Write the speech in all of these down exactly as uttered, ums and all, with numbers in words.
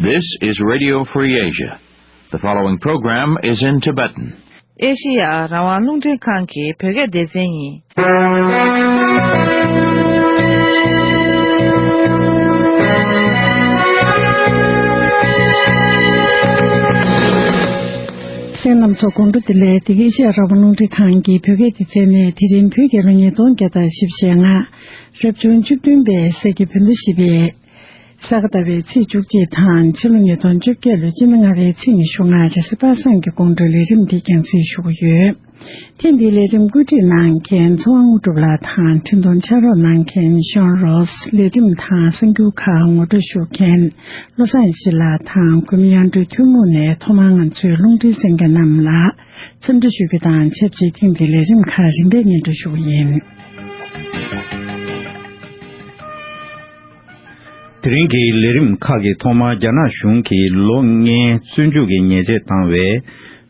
This is Radio Free Asia. The following program is in Tibetan. ཨེ་ཤི་ཡ་རང་དབང་རླུང་འཕྲིན་ཁང་གི་བོད་སྐད་སྡེ་ཚན་ཡིན། གསན་མཁན་རྣམ་ཚོ་དགོང་དྲོ་བདེ་ལེགས། འདི་ག་ཨེ་ཤི་ཡ་རང་དབང་རླུང་འཕྲིན་ཁང་གི་བོད་སྐད་སྡེ་ཚན་ནས། དེ་རིང་བོད་རྒྱལ་ལོ་ཉིས་སྟོང་བརྒྱ་དང་བཞི་བཅུ་ཞེ་ལྔ། རབ་བྱུང་བཅུ་བདུན་པའི་ས་གི་བོད་ཟླ་བཞི་པའི་ས་ག་ཟླ་བའི་ཚེས་བཅུ་གཅིག་དང་། ཕྱི་ལོ་ཉིས་སྟོང་བཅོ་བརྒྱད་ལོའི་སྤྱི་ཟླ་ལྔ་པའི་ཚེས་ཉི་ཤུ་ལྔ། རེས་གཟའ་པ་སངས་ཀྱི་དགོང་དྲོའི་ལས་རིམ་འདི་རྒྱང་སྲིང་ཞུ་གི་ཡོད། ཐེངས་འདིའི་ལས་རིམ་བཀོད་སྒྲིག་གནང་མཁན་ཚེ་དབང་དངོས་གྲུབ་ལགས་དང་། འཕྲིན་གཏོང་ཕྱག་རོགས་གནང་མཁན་ཤོན་རོས། ལས་རིམ་དང་གསར་འགྱུར་ཁག་ངོ་སྤྲོད་ཞུ་མཁན་བློ་བཟང་ཡེ་ཤེས་ལགས་དང་། གུས་མོ་གཡང་སྒྲོན་ཐུན་མོང་ནས་ཐོག་མར་ང་ཚོའི་རླུང་འཕྲིན་གསན་མཁན་རྣམས་ལ་འཚམས་འདྲི་ཞུ་རྒྱུ་དང་ཆབས་ཅིག་ཐེངས་འདིའི་ལས་རིམ་ཁག་རིམ་པས་སྙན་སྒྲོན་ཞུ་གི་ཡིན། དེ་རིང་གི་ལས་རིམ་ཁག་གི་ཐོག་མར། རྒྱ་ནག་གཞུང་གིས་ལོ་ལྔའི་བཙོན་འཇུག་གི་ཉེས་ཆད་བཏང་བའི་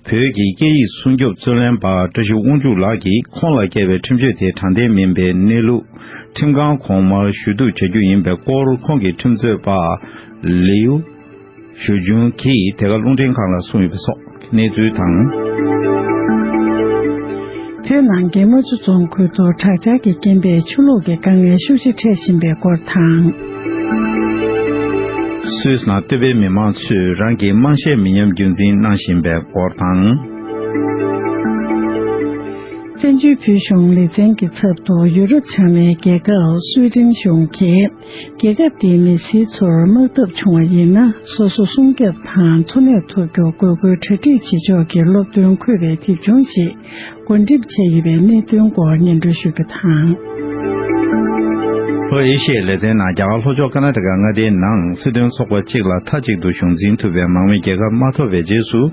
བོད་ཀྱི་སྐད་ཡིག་སྲུང་སྐྱོབ་རྩོད་ལེན་པ་བཀྲ་ཤིས་དབང་ཕྱུག་ལགས་ཀྱིས་ཁོང་ལ་བཀལ་བའི་ཁྲིམས་གཅོད་དེ་དྲང་བདེན་མིན་པའི་གནས་ལུགས། ཁྲིམས་ཁང་གོང་མར་ཞུ་གཏུག་བྱ་རྒྱུ་ཡིན་པའི་སྐོར། ཁོང་གི་ཁྲིམས་རྩོད་པ་ལིའུ་ཞུ་ཅུན་གྱིས་དེ་ག་རླུང་འཕྲིན་ཁང་ལ་གསུངས་ཡོད་པ་སོགས་གནས་ཚུལ་དང་། བོད་ནང་གི་རྨ་ཆུ་རྫོང་ཁུལ་དུ་དྲག་ཆར་གྱི་རྐྱེན་པས་ཆུ་ལོག་གི་དཀའ་ངལ་ཤུགས་ཆེ་འཕྲད་བཞིན་པའི་སྐོར་དང་། སུད་སི་ནང་ལྟེ་བའི་མི་མང་ཚོས་རང་གི་དམངས་གཞས་མི་ཉམས་རྒྱུན་འཛིན་གནང་བཞིན་པའི་སྐོར་དང་། བཙན་བྱོལ་བོད་གཞུང་ལེ་ཚན་གྱི་ཚབ་ཏུ་ཡུ་རོབ་བྱང་མའི་རྒྱལ་ཁབ་སུའེ་ཏེན་གཞུང་གིས། རྒྱལ་ཁབ་དེའི་མི་སེར་ཚོར་དམག་འཐབ་བྱུང་བ་ཡིན་ན། སོ་སོ་སྲུང་སྐྱོབ་དང་འཚོ་གནས་ཐུབ་རྒྱུར་དགོས་མཁོའི་གྲ་སྒྲིག་བྱེད་ཕྱོགས་ཀྱི་སློབ་སྟོན་འཁོད་པའི་དེབ་ཆུང་ཞིག་འགོ་འགྲེམས་བྱས་ཡོད་པའི་གནད་དོན་སྐོར་སྙན་སྒྲོན་ཞུ་རྒྱུ་དང་། ལྷོ་ཨེ་ཤི་ཡའི་ལེ་ཚན་ནང་རྒྱ་གར་ལྷོ་ཕྱོགས་ཀར་ནཱ་ཊ་ཀ་མངའ་སྡེའི་ནང་སྲིད་དོན་ཚོགས་པ་གཅིག་ལ་མཐའ་གཅིག་ཏུ་གཞུང་འཛིན་ཐུབ་པའི་མང་མོས་རྒྱལ་ཁ་མ་ཐོབ་པའི་རྗེས་སུ།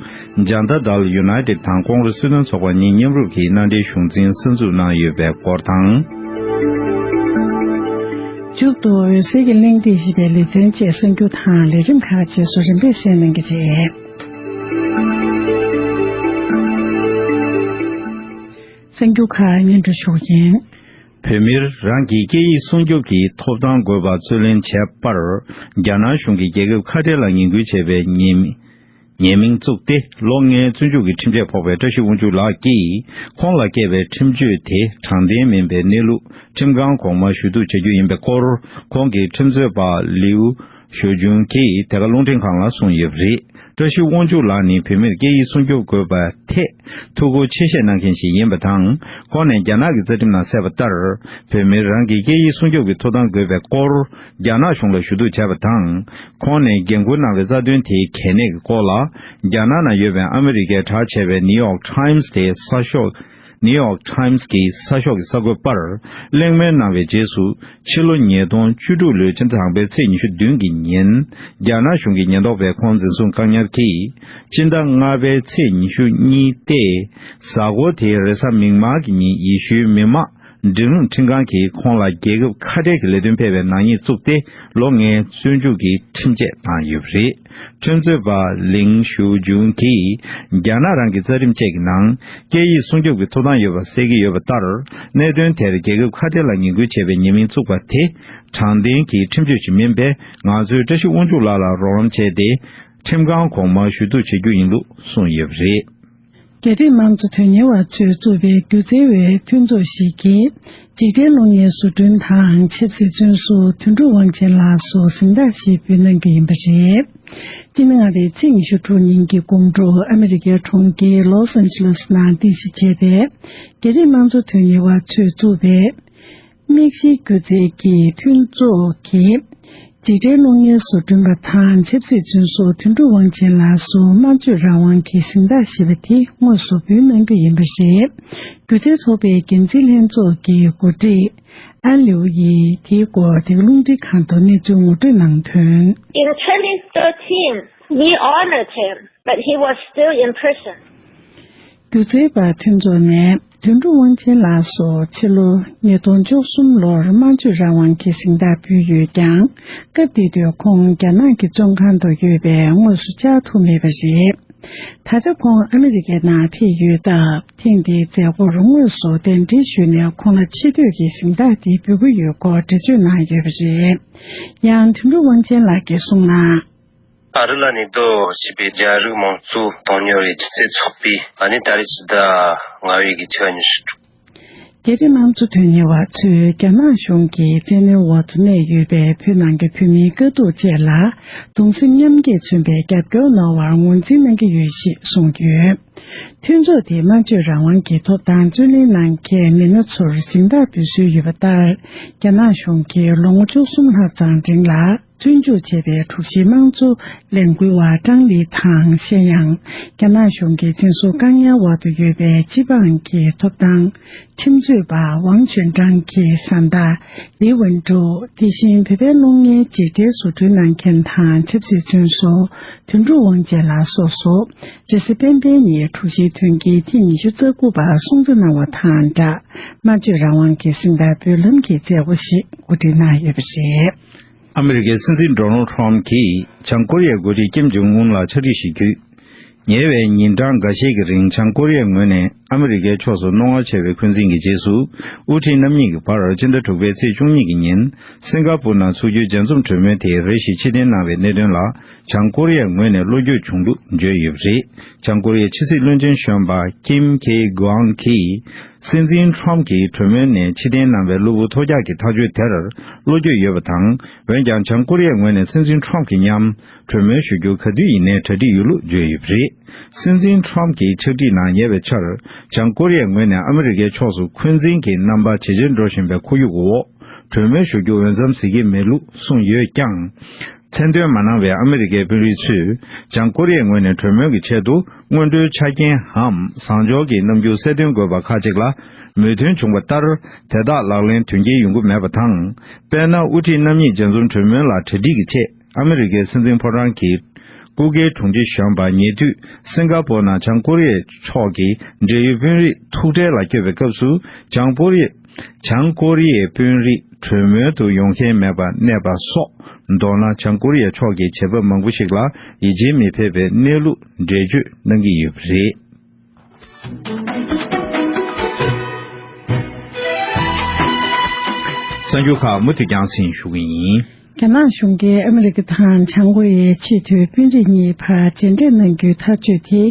ཇན་ཏ་དལ་ཡུ་ནའི་ཏེད་དང་ཀོང་རེས་སྲིད་དོན་ཚོགས་པ་གཉིས་མཉམ་རུབ་ཀྱིས་མནའ་འབྲེལ་གཞུང་འཛིན་གསར་འཛུགས་གནང་ཡོད་པའི་སྐོར་དང་། མཇུག་ཏུ་འོད་གསལ་གྱི་གླེང་སྟེགས་ཞེས་པའི་ལེ་ཚན་བཅས་གསར་འགྱུར་དང་ལས་རིམ་ཁག་རྗེས་སུ་རིམ་པས་གསན་གནང་གི་རེད། གསར་འགྱུར་ཁག་སྙན་སྒྲོན་ཞུ་རྒྱུ་ཡིན། བོད་མིར་རང་གི་སྐད་ཡིག་སྲུང་སྐྱོབ་ཀྱི་ཐོབ་ཐང་དགོས་པ་རྩོད་ལེན་བྱས་པར། རྒྱ་ནག་གཞུང་གིས་རྒྱལ་ཁབ་ཁ་བྲལ་ལ་ངན་སྐུལ་བྱས་པའི་ཉེས་མིང་། ཉེས་མིང་བཙུགས་ཏེ། ལོ་ལྔའི་བཙོན་འཇུག་གི་ཁྲིམས་ཆད་ཕོག་པའི་བཀྲ་ཤིས་དབང་ཕྱུག་ལགས་ཀྱིས། ཁོང་ལ་བཀལ་བའི་ཁྲིམས་གཅོད་དེ་དྲང་བདེན་མིན་པའི་གནས་ལུགས། ཁྲིམས་ཁང་གོང་མར་ཞུ་གཏུག་བྱ་རྒྱུ་ཡིན་པའི་སྐོར། ཁོང་གི་ཁྲིམས་རྩོད་པ་ལིའུ་ཞུ་ཅུན་གྱིས་དེ་ག་རླུང་འཕྲིན་ཁང་ལ་གསུངས་ཡོད་པ་རེད། བཀྲ་ཤིས་དབང་ཕྱུག་ལགས་ནི་བོད་མིར་སྐད་ཡིག་སྲུང་སྐྱོབ་དགོས་པའི་ཐད། ཐུགས་ཁུར་ཆེ་བཞེས་གནང་མཁན་ཞིག་ཡིན་པ་དང་། ཁོང་ནས་རྒྱ་ནག་གི་རྩ་ཁྲིམས་ནང་གསལ་བ་ལྟར། བོད་མིར་རང་གི་སྐད་ཡིག་སྲུང་སྐྱོབ་ཀྱི་ཐོབ་ཐང་དགོས་པའི་སྐོར། རྒྱ་ནག་གཞུང་ལ་ཞུ་གཏུག་བྱས་པ་དང་། ཁོང་ནས་འགན་འཁུར་གནང་བའི་རྩ་དོན་དེའི་གལ་གནད་ཀྱི་སྐོར་ལ། རྒྱ་ནག་ནང་ཡོད་པའི་ཨ་མི་རི་ཀའི་གྲགས་ཆེ་བའི་ནིའུ་ཡོག་ཊའིམ་སི་དེ་གསར་ཤོག་ནིའུ་ཡོག་ཊའིམ་སི་གི་གསར་ཤོག་གི་གསར་འགོད་པར་གླེང་མོལ་གནང་བའི་རྗེས་སུ། ཕྱི་ལོ་ཉིས་སྟོང་བཅུ་དྲུག་ལོའི་ཕྱི་ཟླ་དང་པོའི་ཚེས་ཉི་ཤུ་བདུན་གྱི་ཉིན། རྒྱ་ནག་གཞུང་གི་ཉེན་རྟོག་པས་ཁོང་འཛིན་བཟུང་བཀག་ཉར་གྱིས། ཕྱི་ཟླ་ལྔ་པའི་ཚེས་ཉི་ཤུ་གཉིས་སྟེ། གཟའ་འཁོར་དེའི་རེས་གཟའ་མིག་དམར་གྱི་ཉིན། ཡེ་ཤུའི་མི་དམངས་འབྲིང་རིམ་ཁྲིམས་ཁང་གིས་ཁོང་ལ་རྒྱལ་ཁབ་ཁ་བྲལ་གྱི་ལས་དོན་ཕེབས་པའི་ནག་ཉེས་བཙུགས་ཏེ། ལོ་ལྔའི་བཙོན་འཇུག་གི་ཁྲིམས་ཆད་བཏང་ཡོད་པ་རེད། ཁྲིམས་རྩོད་པ་ལིང་ཞུ་ཅུན་གྱིས། རྒྱ་ནག་རང་གི་རྩ་ཁྲིམས་བཅས་ཀྱི་ནང་། སྐད་ཡིག་སྲུང་སྐྱོབ་ཀྱི་ཐོབ་ཐང་ཡོད་པ་གསལ་གྱི་ཡོད་པ་ལྟར། གནད་དོན་དེར་རྒྱལ་ཁབ་ཁ་བྲལ་ལ་ངན་སྐུལ་བྱས་པའི་ཉེས་མིང་བཙུགས་པ་དེ། དྲང་བདེན་གྱི་ཁྲིམས་གཅོད་ཅིག་མིན་པས། ང་ཚོས་བཀྲ་ཤིས་དབང་ཕྱུག་ལགས་ལ་རོགས་རམ་བྱས་ཏེ། ཁྲིམས་ཁང་གོང་མར་ཞུ་གཏུག་བྱེད་རྒྱུ་ཡིན་ལུགས་གསུངས་ཡོད་པ་རེད། རྒྱ་རིགས་དམངས་གཙོ་དོན་གཉེར་བ་ཚོས་བཙུགས་པའི་སྒྱུ་རྩལ་བའི་མཐུན་ཚོགས་ཤིག་གིས། འཇིགས་བྲལ་གློག་བརྙན་བཟོ་སྐྲུན་དང་ཆབ་སྲིད་བཙོན་ཟུར་དོན་གྲུབ་དབང་ཆེན་ལགས་སུ་གཟེངས་རྟགས་ཤིག་འབུལ་གནང་རྒྱུ་ཡིན་པ་རེད། སྤྱི་ཟླ་ལྔ་པའི་ཚེས་ཉི་ཤུ་དྲུག་ཉིན་གྱི་དགོང་དྲོ་ཨ་མི་རི་ཀའི་གྲོང་ཁྱེར་ལོས་ཨན་ཇི་ལེས་ནང་རྟེན་གཞི་བྱས་པའི་རྒྱ་རིགས་དམངས་གཙོ་དོན་གཉེར་བ་ཚོས་བཙུགས་པའི། མིག་ཤེལ་སྒྱུ་རྩལ་གྱི་མཐུན་ཚོགས་ཀྱིས། འཇིགས་བྲལ་གློག་བརྙན་བཟོ་སྐྲུན་པ་དང་ཆབ་སྲིད་བཙོན་ཟུར་དོན་གྲུབ་དབང་ཆེན་ལགས་སུ་སྨྲ་བརྗོད་རང་དབང་གི་གཟེངས་རྟགས་ཞེས་པ་དེ་དངོས་སུ་འབུལ་གནང་རྒྱུ་ཡིན་པ་རེད། སྒྱུ་རྩལ་ཚོགས་པའི་འགན་འཛིན་ལྷན་ཚོགས་ཀྱི་འགོ་ཁྲིད་ཨན་ལིའུ་ཡིས་དེའི་སྐོར་དེ་ག་རླུང་འཕྲིན་ཁང་དུ་གནས་ཚུལ་ངོ་སྤྲོད་གནང་དོན། In twenty thirteen, we honored him, but he was still in prison. སྒྱུ་རྩལ་པ་མཐུན་ཚོགས་ནས་དོན་གྲུབ་དབང་ཆེན་ལགས་སུ་ཕྱི་ལོ་ཉིས་སྟོང་བཅུ་གསུམ་ལོར་སྨྲ་བརྗོད་རང་དབང་གི་གཟེངས་རྟགས་ཕུལ་ཡོད་ཀྱང་། སྐབས་དེ་དུས་ཁོང་རྒྱ་ནག་གི་བཙོན་ཁང་དུ་ཡོད་པས་དངོས་སུ་བཅར་ཐུབ་མེད་པ་རེད། ད་ཆ་ཁོང་ཨ་མི་རི་ཀའི་ནང་ཕེབས་ཡོད་སྟབས། ཐེངས་འདིའི་མཛད་སྒོར་དངོས་སུ་གདན་འདྲེན་ཞུས་ནས་ཁོང་ལ་ཆེ་བསྟོད་ཀྱི་གཟེངས་རྟགས་འདི་འབུལ་གྱི་ཡོད་སྐོར་འགྲེལ་བརྗོད་གནང་ཡོད་པ་རེད། ཡང་དོན་གྲུབ་དབང་ཆེན་ལགས་ཀྱིས་གསུངས་ན། ཨ་རི་ལ་ནི་རྡོ་ཞེས་པའི་རྒྱ་རིགས་མང་གཙོ་གདོང་ཉོ་རེ་ཆུ་ཚད་ཚོགས་པའི་ཨ་ནི་ད་རེས་ཆུ་ཟླ་ལྔ་བའི་གི་ཆུ་ཚོད་ཉི་ཤུ་དྲུག་རྒྱ་རིགས་དམངས་གཙོ་དོན་གཉེར་བ་ཚོས་རྒྱ་ནག་གཞུང་གི་བཙན་གནོན་འོག་ཏུ་གནས་ཡོད་པའི་བོད་ནང་གི་བོད་མིའི་དཀའ་སྡུག་བཅས་ལ་གདུང་སེམས་མཉམ་སྐྱེད་མཚོན་པའི་རྒྱབ་སྐྱོར་གནང་བར་ངོས་འཛིན་གནང་གི་ཡོད་ཞེས་གསུངས་ཡོད། མཐུན་ཚོགས་དེའི་སྨྲ་བརྗོད་རང་དབང་གི་ཐོབ་ཐང་རྩོད་ལེན་གནང་མཁན་མི་སྣ་ཚོར་གཟེངས་རྟགས་འབུལ་སྲོལ་ཡོད་པ་ལྟར། རྒྱ་ནག་གཞུང་གིས་ལོ་ངོ་བཅུ་གསུམ་ལྷག་ཙམ་རིང་ལ་བཙོན་འཇུག་བྱས་པའི་དྲུག་བཞིའི་དམངས་གཙོ་ལས་འགུལ་བ་ཀྲང་ལི་དང་། གཞན་ཡང་། རྒྱ་ནག་གཞུང་གི་འཛིན་བཟུང་བཀག་ཉར་འོག་ཏུ་ཡོད་པའི་སྤྱི་འབངས་ཀྱི་ཐོབ་ཐང་ཁྲིམས་རྩོད་པ་ཝང་ཅུན་ཀྲང་གི་བཟའ་ཟླ་ལི་ཝུན་ཀྲུའུ། དེ་བཞིན་བོད་པའི་གློག་བརྙན་འཇིགས་བྲལ་བཟོ་སྐྲུན་གནང་མཁན་དང་ཆབ་སྲིད་བཙོན་ཟུར་དོན་གྲུབ་དབང་རྒྱལ་ལགས་སོགས་སུ། རེས་གཟའ་སྤེན་པའི་ཉིན་དྲུག་བཞིའི་དོན་རྐྱེན་ཐེངས་ཉི་ཤུ་རྩ་དགུ་པར་སྲུང་བརྩི་གནང་བ་དང་སྦྲགས། སྨྲ་བརྗོད་རང་དབང་གི་གཟེངས་རྟགས་འབུལ་ལམ་གྱི་མཛད་སྒོ་ཞིག་གོ་སྒྲིག་གནང་ཡོད་པ་རེད། ཨ་མི་རི་ཀའི་སྲིད་འཛིན་ཌོ་ནལ་ཁྲོམ་གྱིས་བྱང་ཀོ་རི་ཡའི་འགོ་ཁྲིད་ཀིམ་ཇོང་ཨུན་ལ་ཕྱག་བྲིས་ཤིག་བརྒྱུད། ཉེ་བའི་ཉིན་གྲངས་འགའ་ཤས་ཀྱི་རིང་བྱང་ཀོ་རི་ཡའི་ངོས་ནས་ཨ་མི་རི་ཀའི་ཕྱོགས་སུ་རྣོ་ངར་ཆེ་བའི་འཁོན་འཛིན་གྱི་རྗེས་སུ། དབུ་ཁྲིད་རྣམ་གཉིས་ཀྱི་བར་ཕྱི་ཟླ་དྲུག་པའི་ཚེས་བཅུ་གཉིས་ཀྱི་ཉིན་སིང་ག་པུར་ནང་ཚུགས་རྒྱུའི་མཇལ་འཛོམས་གྲོས་མོལ་དེ་རེ་ཞིག་ཕྱིར་འཐེན་གནང་བའི་གནད་དོན་ལ། བྱང་ཀོ་རི་ཡའི་ངོས་ནས་བློ་འགྱོད་བྱུང་ལུགས་བརྗོད་ཡོད་པ་རེད། བྱང་ཀོ་རི་ཡའི་ཕྱི་སྲིད་བློན་ཆེན་གཞོན་པ་ཀིམ་ཁེ་གོང་གིས། སྲིད་འཛིན་ཁྲོམ་གྱིས་གྲོས་མོལ་ནས་ཕྱིར་འཐེན་གནང་བའི་གློ་བུར་ཐོལ་རྒྱག་གི་ཐག་གཅོད་དེར་བློ་འགྱོད་ཡོད་པ་དང་། འོན་ཀྱང་། བྱང་ཀོ་རི་ཡའི་ངོས་ནས་སྲིད་འཛིན་ཁྲོམ་གྱི་མཉམ་གྲོས་མོལ་ཞུ་རྒྱུ་ག་དུས་ཡིན་ནའི་གྲ་སྒྲིག་ཡོད་ལུགས་བརྗོད་ཡོད་པ་རེད། སྲིད་འཛིན་ཁྲོམ་གྱི་ཕྱག་བྲིས་ནང་ཉེ་བའི་ཆར། བྱང་ཀོ་རི་ཡའི་ངོས་ནས་ཨ་མི་རི་ཀའི་ཕྱོགས་སུ་འཁོན་འཛིན་གྱི་རྣམ་པ་ཇེ་ཆེར་འགྲོ་བཞིན་པའི་ཁོར་ཡུག་འོག་གྲོས་མོལ་ཞུ་རྒྱུ་འོས་འཚམ་གཟིགས་ཀྱི་མེད་ལུགས་གསུངས་ཡོད་ཀྱང་། མཚན་འདོན་མ་གནང་བའི་ཨ་མི་རི་ཀའི་དཔོན་རིགས་ཚོས། བྱང་ཀོ་རི་ཡའི་ངོས་ནས་གྲོས་མོལ་གྱི་ཆེད་དུ་སྔོན་འགྲོའི་ཆ་རྐྱེན་འམ་བཟང་ཕྱོགས་ཀྱི་རྣམ་འགྱུར་གསལ་སྟོན་དགོས་པ་ཁག་ཅིག་ལ་མོས་མཐུན་བྱུང་བ་ལྟར། དེ་དག་ལག་ལེན་དོན་འཁྱོལ་ཡོང་གི་མེད་པ་དང་། དཔེར་ན། དབུ་ཁྲིད་རྣམ་གཉིས་མཇལ་འཛོམས་གྲོས་མོལ་ལ་གྲ་སྒྲིག་གི་ཆེད། ཨ་མི་རི་ཀའི་སྲིད་འཛིན་ཕོ་བྲང་གི་སྐུ་སྒེར་དྲུང་ཆེ་གཞོན་པ་ཉེ་དུས་སིང་ག་པོར་ནང་བྱང་ཀོ་རི་ཡའི་ཕྱོགས་ཀྱི་འབྲེལ་ཡོད་དཔོན་རིགས་ཐུག་འཕྲད་ལ་བསྐྱོད་པའི་སྐབས་སུ། བྱང་ཀོ་རི་ཡའི། བྱང་ཀོ་རི་ཡའི་དཔོན་རིགས་གྲོས་མོལ་དུ་ཡོང་མཁན་མེད་པར་གནས་པ་སོགས། མདོར་ན། བྱང་ཀོ་རི་ཡ་ཕྱོགས་ཀྱི་བྱེད་བབ་མང་པོ་ཞིག་ལ་ཡིད་ཆེས་མི་ཐེབས་པའི་གནས་ལུགས་འགྲེལ་བརྗོད་གནང་གི་ཡོད་པ་རེད། གསར་འགྱུར་ཁག་མུ་མཐུད་རྒྱང་སྲིང་ཞུ་གི་ཡིན། རྒྱ་ནག་གཞུང་གིས་ཨ་མི་རི་ཀ་དང་བྱང་ཀོ་རི་ཡའི་ཆེས་མཐོའི་དཔོན་རིགས་གཉིས་བར་མཇལ་འཕྲད་གནང་རྒྱུའི་ཐག་གཅོད་དེ།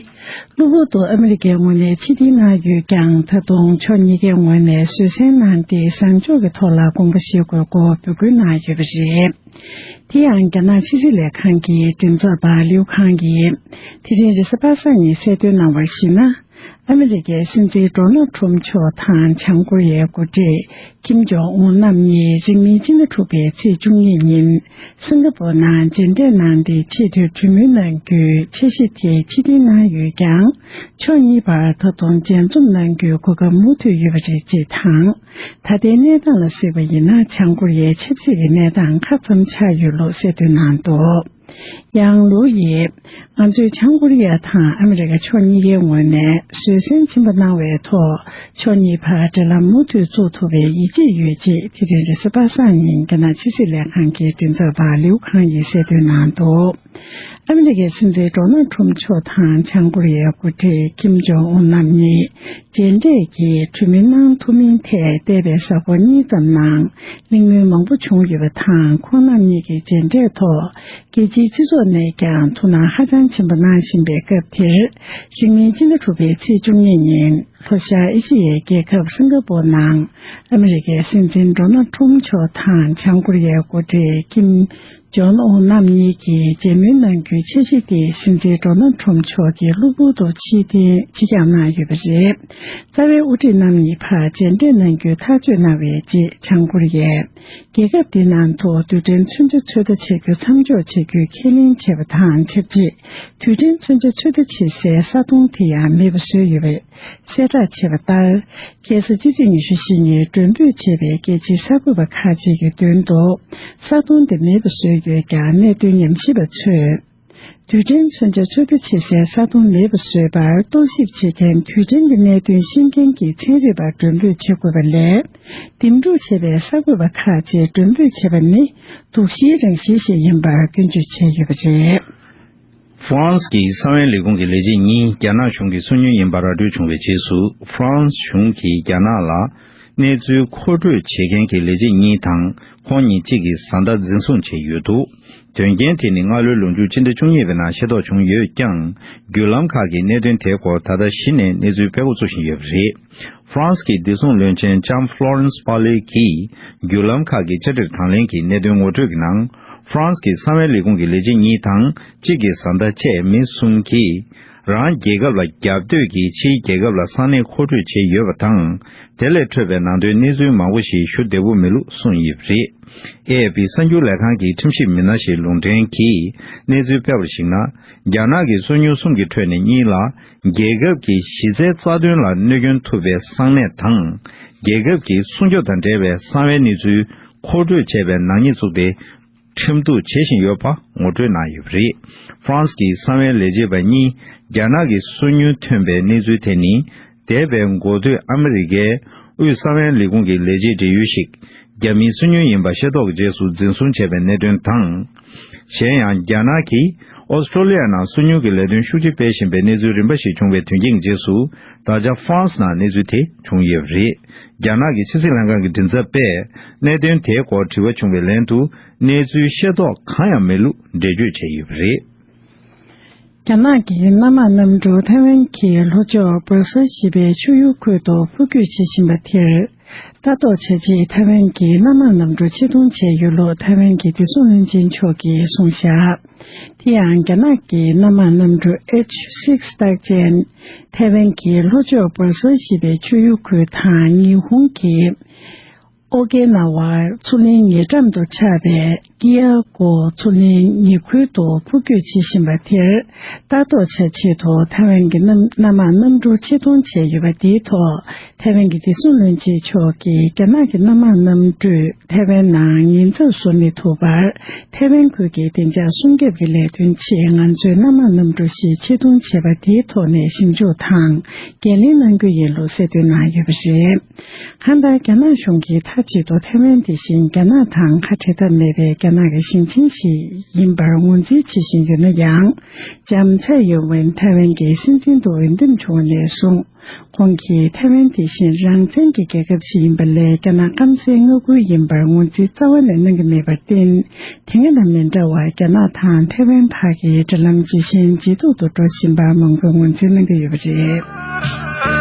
གློ་བུར་དུ་ཨ་མི་རི་ཀའི་ངོས་ནས་ཕྱིར་འཐེན་གནང་ཡོད་ཀྱང་། ད་དུང་ཕྱོགས་གཉིས་ཀའི་ངོས་ནས་བཟོད་བསྲན་གནང་སྟེ། བཟང་ཕྱོགས་ཀྱི་ཐོག་ལ་དགོངས་པ་བཞེས་དགོས་སྐོར་འབོད་སྐུལ་གནང་ཡོད་པ་རེད། དེ་ཡང་། རྒྱ་ནག་ཕྱི་སྲིད་ལས་ཁང་གི་མགྲིན་ཚབ་པ་ལིའུ་ཁང་གིས་དེ་རིང་རེས་གཟའ་པ་སངས་ཉིན་གསལ་སྟོན་གནང་བར་གཞིགས་ན། ཨ་མི་རི་ཀའི་སྲིད་འཛིན་ཌོ་ནལ་ཁྲོམ་མཆོག་དང་བྱང་ཀོ་རི་ཡའི་འགོ་ཁྲིད་ཀིམ་ཇོང་ཨུན་རྣམ་གཉིས་རིང་མིན་སྤྱི་ཟླ་དྲུག་པའི་ཚེས་བཅུ་གཉིས་ཉིན་སིང་ག་པོར་ནང་མཇལ་འཕྲད་གནང་སྟེ། ཆེས་མཐོའི་གྲོས་མོལ་གནང་རྒྱུའི་འཆར་གཞི་དེ་ཕྱིར་འཐེན་གནང་ཡོད་ཀྱང་། ཕྱོགས་གཉིས་བར་ད་དུང་མཇལ་འཛོམས་གནང་རྒྱུའི་གོ་སྐབས་མུ་མཐུད་ཡོད་པ་རེད་ཅེས་དང་། ད་ལྟའི་གནས་སྟངས་ལ་གཟིགས་པ་ཡིན་ན། བྱང་ཀོ་རི་ཡའི་ཆབ་སྲིད་ཀྱི་གནས་སྟངས་ཁག་ཙམ་ཆགས་ཡོད་ལུགས་གསལ་སྟོན་གནང་འདུག་ཡང་ལུའུ་ཡིས། ང་ཚོས་བྱང་ཀོ་རི་ཡ་དང་ཨ་མི་རི་ཀ་ཕྱོགས་གཉིས་ཀའི་ངོས་ནས་བཟོད་བསྲན་ཆེན་པོ་གནང་བའི་ཐོག་ཕྱོགས་གཉིས་བར་འབྲེལ་ལམ་མུ་མཐུད་བཙུགས་ཐུབ་པའི་ཡིད་ཆེས་ཡོད་ཅེས། དེ་རིང་རེས་གཟའ་པ་སངས་ཉིན་རྒྱ་ནག་ཕྱི་སྲིད་ལས་ཁང་གི་མགྲིན་ཚབ་པ་ལིའུ་ཁང་ཡིས་གསལ་སྟོན་གནང་འདུག་ཨ་མི་རི་ཀའི་སྲིད་འཛིན་ཌོ་ནལ་ཁྲོམ་མཆོག་དང་བྱང་ཀོ་རི་ཡའི་འགོ་ཁྲིད་ཀིམ་ཇོང་ཨུན་རྣམ་གཉིས་མཇལ་འཕྲད་ཀྱིས་གྲོས་མོལ་གནང་ཐུབ་མིན་ཐད་འདས་པའི་གཟའ་འཁོར་གཉིས་ཙམ་ནང་གླེང་མོལ་མང་པོ་བྱུང་ཡོད་པ་དང་། ཁོང་རྣམ་གཉིས་ཀྱི་མཇལ་འཕྲད་ཐོག་རྒྱལ་སྤྱིའི་སྤྱི་ཚོགས་ནས་ཀྱང་ཐུགས་སྣང་ཧ་ཅང་ཆེན་པོ་གནང་བཞིན་པའི་སྐབས་དེར། རིང་མིན་སྤྱི་ཟླ་དྲུག་པའི་ཚེས་བཅུ་གཉིས་ཉིན་ལྷོ་ཤར་ཨེ་ཤི་ཡའི་རྒྱལ་ཁབ་སིང་ག་པོར་ནང་ཨ་མི་རི་ཀའི་སྲིད་འཛིན་ཌོ་ནལ་ཁྲོམ་མཆོག་དང་བྱང་ཀོ་རི་ཡའི་འགོ་ཁྲིད་ཀིམ་ཇོན་ཨུན་རྣམ་གཉིས་ཀྱིས་མཇལ་མོལ་གནང་རྒྱུའི་འཆར་གཞི་དེ་སྲིད་འཛིན་ཌོ་ནལ་ཁྲོམ་མཆོག་གིས་གློ་བུར་དུ་ཕྱིར་འཐེན་ཕྱིར་འགྱངས་གནང་ཡོད་པ་རེད། རྩ་བའི་དབུ་ཁྲིད་རྣམ་གཉིས་བར་མཇལ་འཕྲད་གནང་རྒྱུའི་ཐག་གཅོད་གནང་བའི་རྗེས། བྱང་ཀོ་རི་ཡས་རྒྱལ་ཁབ་འདི་ནང་དུ་རྡུལ་ཕྲན་མཚོན་ཆ་ཚོད་ལྟ་བྱ་རྒྱུ་མཚམས་འཇོག་བྱེད་རྒྱུའི་ཁས་ལེན་བྱས་པ་དང་ཆབས་ཅིག་རྡུལ་ཕྲན་མཚོན་ཆ་ཚོད་ལྟ་བྱེད་སའི་ས་དོང་དེ་ཡང་མེད་པ་བཟོས་ཡོད་པའི་གསལ་བསྒྲགས་བྱས་པ་ལྟར། ཁ་སང་ཕྱི་ཚེས་ཉི་ཤུ་བཞི་ཉིན་མགྲོན་འབོད་བྱས་པའི་རྒྱལ་སྤྱིའི་གསར་འགོད་པ་ཁག་ཅིག་གི་མདུན་དུ་ས་དོང་དེ་མེད་པ་བཟོས་ཡོད་ཀྱང་། གནད་དོན་ཉམས་ཞིབ་པ་ཚོས། རྡུལ་ཕྲན་མཚོན་ཆ་ཚོད་ལྟ་བྱེད་སའི་ས་དོང་མེད་པ་བཟོས་པར་རྟོག་ཞིབ་བྱེད་མཁན་རྡུལ་ཕྲན་གྱི་གནད་དོན་ཤེས་མཁན་གྱི་ཚན་རིག་པར་མགྲོན་འབོད་བྱེད་དགོས་པ་ལས། འདེམས་སྒྲུག་བྱས་པའི་གསར་འགོད་པ་ཁག་ཅིག་མགྲོན་འབོད་བྱས་པ་ནི་སྡུག་ཤོས་རང་བཞིན་ཞིག་ཡིན་པར་སྐྱོན་བརྗོད་བྱས་ཡོད་པ་རེད། ཧྥ་རན་སི་གི་གསང་བའི་ལས་ཁུངས་ཀྱི་ལས་བྱེད་གཉིས་རྒྱ་ནག་གཞུང་གི་སོ་ཉུལ་ཡིན་པ་ར་སྤྲོད་བྱུང་བའི་རྗེས་སུ། ཧྥ་རན་སི་གཞུང་གིས་རྒྱ་ནག་ལ། གནས་ཚུལ་མཁོ་སྤྲོད་བྱེད་མཁན་གྱི་ལས་བྱེད་གཉིས་དང་ཁོང་ཉིད་གཅིག་གིས་བཟའ་ཟླ་འཛིན་བཟུང་བྱས་ཡོད་འདུག་དོན་རྐྱེན་དེ་ནི་སྔ་ལོའི་ལོ་མཇུག་ཕྱི་ཟླ་བཅུ་གཉིས་པའི་ནང་ཤེས་རྟོགས་བྱུང་ཡོད་ཀྱང་། བརྒྱུད་ལམ་ཁག་གིས་གནད་དོན་དེའི་སྐོར་ད་ལྟ་གཞི་ནས་གནས་ཚུལ་སྤེལ་འགོ་བཙུགས་བཞིན་ཡོད་པ་རེད། ཧྥ་རན་སི་གི་བདེ་སྲུང་བློན་ཆེན་ལྕམ་ཕློ་རན་སི་པ་ལེ་གིས་བརྒྱུད་ལམ་ཁག་གི་བཅའ་ཁྲིར་དང་ལེན་གྱིས་གནད་དོན་ངོ་སྤྲོད་ཀྱི་ནང་། ཧྥ་རན་སི་གི་གསང་བའི་ལས་ཁུངས་ཀྱི་ལས་བྱེད་གཉིས་དང་གཅིག་གི་བཟའ་ཟླ་བཅས་མི་གསུམ་གྱིས། རང་རྒྱལ་ཁབ་ལ་རྒྱབ་གཏོད་ཀྱིས་ཕྱིའི་རྒྱལ་ཁབ་ལ་ས་གནས་མཁོ་སྤྲོད་བྱས་ཡོད་པ་དང་། དེ་ལས་འཕྲོས་པའི་ནང་དོན་གནས་ཚུལ་མང་པོ་ཞིག་ཞུ་བདེ་པོ་མེད་ལུགས་གསུངས་ཡོད་པ་རེད། ཨེ་ཨེ་ཕི་གསར་འགྱུར་ལས་ཁང་གི་ཁྲིམས་ཞིབ་མི་སྣ་ཞིག་ལུང་འདྲེན་གྱིས་གནས་ཚུལ་སྤེལ་བར་གཞིགས་ན། རྒྱ་ནག་གི་སོ་ཉུལ་གསུམ་གྱི་ཁྲོད་ནས་གཉིས་ལ། རྒྱལ་ཁབ་ཀྱི་གཞི་རྩའི་རྩ་དོན་ལ་གནོད་སྐྱོན་ཐུབ་པའི་གསང་གནས་དང་། རྒྱལ་ཁབ་ཀྱི་སྲུང་སྐྱོབ་དང་འབྲེལ་བའི་གསང་བའི་གནས་ཚུལ་མཁོ་སྤྲོད་བྱས་པའི་ནག་ཉེས་བཙུགས་ཏེ། ཁྲིམས་གཏུག་བྱེད་བཞིན་ཡོད་པ་ངོ་སྤྲོད་གནང་ཡོད་པ་རེད། ཧྥ་རན་སི་གི་གསང་བའི་ལས་བྱེད་པ་གཉིས་རྒྱ་ནག་གི་སོ་ཉུལ་ཐོན་པའི་གནས་ཚུལ་དེ་ནི། འདས་པའི་འགོ་སྟོད་ཨ་མི་རི་ཀའི་དབུས་གསང་བའི་ལས་ཁུངས་ཀྱི་ལས་བྱེད་འབྲེལ་ཡོད་ཞིག་རྒྱ་མིའི་སོ་ཉུལ་ཡིན་པ་ཤེས་རྟོགས་ཀྱི་རྗེས་སུ་འཛིན་བཟུང་བྱས་པའི་གནད་དོན་དང་། གཞན་ཡང་རྒྱ་ནག་གིས་ཨོ་སི་ཀྲོ་ལི་ཡ་ནང་སོ་ཉུལ་གྱི་ལས་དོན་ཤུགས་ཆེ་སྤེལ་བཞིན་པའི་གནས་ཚུལ་རིམ་པ་ཞིག་བྱུང་བའི་དོན་རྐྱེན་གྱི་རྗེས་སུ། ད་ཆ་ཧྥ་རན་སི་ནང་གནས་ཚུལ་དེ་བྱུང་ཡོད་པ་རེད། རྒྱ་ནག་གི་ཕྱི་སྲིད་ལྷན་ཁང་གི་མགྲིན་ཚབ་པས་གནད་དོན་དེའི་སྐོར་དྲི་བ་བྱུང་བའི་ལན་དུ། གནས་ཚུལ་ཤེས་རྟོགས་གང་ཡང་མེད་ལུགས་འགྲེལ་བརྗོད་བྱས་ཡོད་པ་རེད། རྒྱ་ནག་གི་གནམ་དམག་གནམ་གྲུ་ཐའེ་ཝན་གྱི་ལྷོ་ཕྱོགས་བོད་ས་ཞེས་པའི་ཆུ་ཡུར་ཁུལ་དུ་འཕུར་སྐྱོད་བྱེད་བཞིན་པ་དེར། ལྟ་རྟོག་བྱ་ཆེད་ཐའེ་ཝན་གྱི་གནམ་དམག་གནམ་གྲུ་ཆེད་གཏོང་བྱས་ཡོད་ལུགས་ཐའེ་ཝན་གྱི་བདེ་སྲུང་བློན་ཆེན་མཆོག་གིས་གསུངས་བཞག་དེ་ཡང་རྒྱ་ནག་གི་གནམ་དམག་གནམ་གྲུ་ཨེཆ་སིག་རྟགས་ཅན། ཐའེ་ཝན་གྱི་ལྷོ་ཕྱོགས་བོད་ས་ཞེས་པའི་ཆུ་ཡུར་ཁུལ་དང་ཉི་ཧོང་གི་ཨོ་ཀེ་ན་ཝ་མཚོ་གླིང་ཉེ་འགྲམ་དུ་ཆགས་པའི་ཀི་ཡ་ཀོ་མཚོ་གླིང་ཉེ་ཁུལ་དུ་འཕུར་སྐྱོད་བྱེད་བཞིན་པ་དེར་ལྟ་རྟོག་བྱ་ཆེད་དུ་ཐའེ་ཝན་གྱི་གནམ་གནམ་དམག་གནམ་གྲུ་ཆེད་གཏོང་བྱས་ཡོད་པ་དེའི་ཐོག་ཐའེ་ཝན་གྱི་བདེ་སྲུང་བློན་ཆེན་མཆོག་གིས་རྒྱ་ནག་གི་གནམ་དམག་གནམ་གྲུས་ཐའེ་ཝན་ནང་ཉེན་ཚབས་བཟོ་མི་ཐུབ་པར། ཐའེ་ཝན་ཁུལ་གྱི་བདེ་འཇགས་སྲུང་སྐྱོབ་ཀྱི་ལས་དོན་ཆེད་ང་ཚོའི་གནམ་དམག་གནམ་གྲུ་ཞིག་ཆེད་གཏོང་བྱས་པ་དེའི་ཐོག་ནས་ཞིབ་འཇུག་དང་འགན་ལེན་གནང་རྒྱུ་ཡིན་ལུགས་གསལ་སྟོན་གནང་ཡོད་པ་རེད། གང་ལྟར་རྒྱ་ནག་གཞུང་གིས་མཐའ་གཅིག་ཏུ་ཐའེ་ཝན་དེ་བཞིན་རྒྱ་ནག་དང་ཁ་བྲལ་ཐབས་མེད་པའི་རྒྱ་ནག་གི་ཞིང་ཆེན་ཞིག་ཡིན་པར་ངོས་འཛིན་བྱེད་བཞིན་ཡོད་ན་ཡང་། ལྕམ་ཚའེ་ཡིན་ཝེན་ཐའེ་ཝན་གྱི་སྲིད་འཛིན་དུ་འོས་འདེམས་བྱུང་བ་ནས་བཟུང་། ཁོང་གིས་ཐའེ་ཝན་དེ་བཞིན་རང་བཙན་གྱི་རྒྱལ་ཁབ་ཞིག་ཡིན་པ་ལས་རྒྱ་ནག་སྐམ་སའི་མངའ་ཁུལ་ཡིན་པར་ངོས་འཛིན་རྩ་བ་ནས་གནང་གི་མེད་པར་བརྟེན། དེ་སྔ་དང་མི་འདྲ་བར་རྒྱ་ནག་དང་ཐའེ་ཝན་བར་གྱི་འབྲེལ་ལམ་ཇེ་ཞན་ཇེ་སྡུག་ཏུ་འགྲོ་བཞིན་པར་མང་པོས་ངོས་འཛིན་གནང་གི་ཡོད་པ་རེད།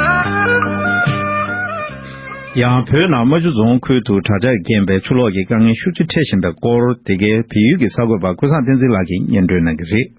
ཡང་བོད་ནང་རྨ་ཆུ་རྫོང་ཁུལ་དུ་དྲག་ཆར་རྐྱེན་པས་ཆུ་ལོག་གི་དཀའ་ངལ་ཤུགས་ཆེ་འཕྲད་བཞིན་པའི་སྐོར། དེ་གའི་བལ་ཡུལ་གྱི་གསར་འགོད་པ་ཀུན་བཟང་བསྟན་འཛིན་ལགས་ཀྱིས་སྙན་སྒྲོན་གནང་གི་རེད།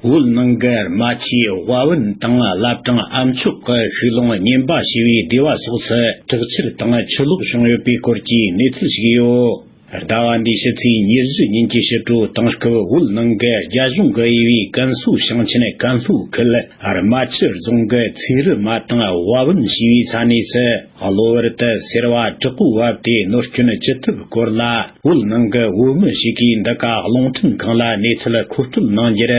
བོད་ནང་གི་རྨ་ཆུའི་དབའ་བན་དང་བླ་བྲང་ཨ་མཆོག་གི་ཤུལ་ལུང་གཉན་པ་ཞེས་པའི་སྡེ་བ་སོགས་སུ་དྲག་ཆར་དང་ཆུ་ལོག་བྱུང་ཡོད་པའི་སྐོར་གྱི་གནས་ཚུལ་ཞིག་ཡོད། ཟླ་བ་འདིའི་ཕྱི་ཚེས་ཉེར་བཞི་ཉིན་གྱི་ཕྱི་དྲོ་དེང་སྐབས་བོད་ནང་གི་རྒྱ་གཞུང་གིས་དབྱེ་བའི་ཀན་སུའུ་ཞིང་ཆེན་ཀན་ལྷོ་ཁུལ་རྨ་ཆུ་རྫོང་གི་ཚེ་རི་མ་དང་དབའ་བན་ཞེས་པའི་ས་གནས་སུ། གློ་བུར་དུ་སེར་བ་དྲག་པོ་བབས་ཏེ་གནོད་སྐྱོན་ཅི་ཐེབས་སྐོར་ལ། བོད་ནང་གི་བོད་མི་ཞིག་གིས་འདི་ག་རླུང་འཕྲིན་ཁང་ལ་གནས་ཚུལ་མཁོ་སྤྲོད་གནང་རྒྱུར།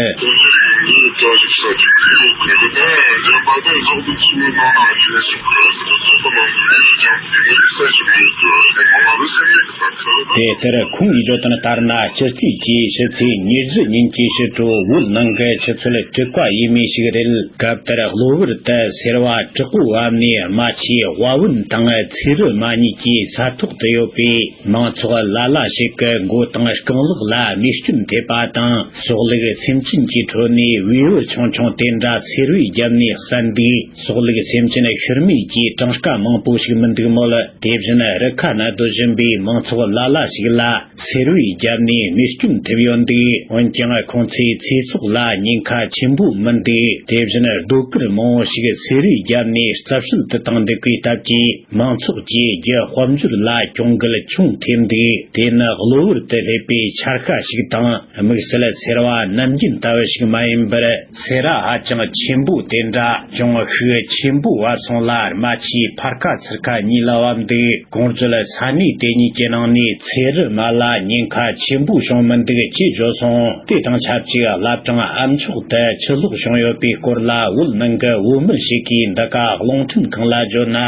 དེ་ལྟར་ཁོང་གིས་བརྗོད་དོན་ལྟར་ན། སྤྱི་རྩིས་ཀྱི་ཕྱི་ཚེས་ཉེར་བཞི་ཉིན་གྱི་ཕྱི་དྲོ་བོད་ནང་གི་ཆུ་ཚོད་དྲུག་པ་ཡས་མས་ཤིག་རེད། སྐབས་དེར་གློ་བུར་དུ་སེར་བ་དྲག་པོ་བབས་ནས། རྨ་ཆུའི་དབའ་བན་དང་ཚེ་རི་མ་གཉིས་ཀྱི་ས་ཐོག་ཏུ་ཡོད་པའི་མང་ཚོགས་ལ་ལ་ཞིག་གི་མགོ་དང་རྐང་ལག་ལ་རྨས་སྐྱོན་ཐེབས་པ་དང་། སྲོག་ལུག་སེམས་ཅན་གྱི་ཁྲོད་ནས་བེའུ་ཆུང་ཆུང་དེ་འདྲ་སེར་བའི་རྒྱབ་ནས་བསད་འདུག་སྲོག་ལུག་སེམས་ཅན་ཤི་རྨས་ཀྱི་གྲངས་ཀ་མང་པོ་ཞིག་མི་འདུག་མོད། དེ་བཞིན་རི་ཁ་ན་སྡོད་བཞིན་པའི་མང་ཚོགས་ལ་ལ་ཞིག་ལ། སེར་བའི་རྒྱབ་ནས་རྨས་སྐྱོན་ཐེབས་ཡོད་འདུག་འོན་ཀྱང་ཁོང་ཚོའི་ཚེ་སྲོག་ལ་ཉེན་ཁ་ཆེན་པོ་མི་འདུག་དེ་བཞིན་སྡོད་གུར་མང་བོ་ཞིག་སེར་བའི་རྒྱབ་ནས་རྩ་བཤལ་དུ་བཏང་འདུག་པའི་སྟབས་ཀྱིས། མང་ཚོགས་ཀྱི་རྒྱུ་དཔལ་འབྱོར་ལ་གྱོང་གུད་ཆུང་ཐེབས་འདུག་དེ་ནི་གློ་བུར་དུ་སླེབས་པའི་འཕྱར་ཀ་ཞིག་དང་། དམིགས་བསལ་སེར་བ་ནམ་རྒྱུན་ལྟ་བུ་ཞིག་མ་ཡིན་པར། སེ་ར་ཧ་ཅང་ཆེན་པོ་དེ་འདྲ་གྱོང་ཤུགས་ཆེན་པོ་བབས་སོང་ལ། རྨ་ཆུའི་ཕར་ཁ་ཚུར་ཁ་གཉིས་ལ་བབས་འདུག་གོང་བརྗོད་ས་གནས་དེ་གཉིས་ཀྱི་ནང་ནས་ ཚེ་རིལ་མ་ལ་ཉེན་ཁ་ཆེན་པོ་བྱུང་མི་འདུག་ཅེས་བརྗོད་སོང་། དེ་དང་ཆབས་ཅིག་བླ་བྲང་ཨ་མཆོག་ཏུ་ཆུ་ལོག་བྱུང་ཡོད་པའི་སྐོར་ལ། བོད་ནང་གི་བོད་མི་ཞིག་གིས་འདི་ག་རླུང་འཕྲིན་ཁང་ལ་བརྗོད་ན།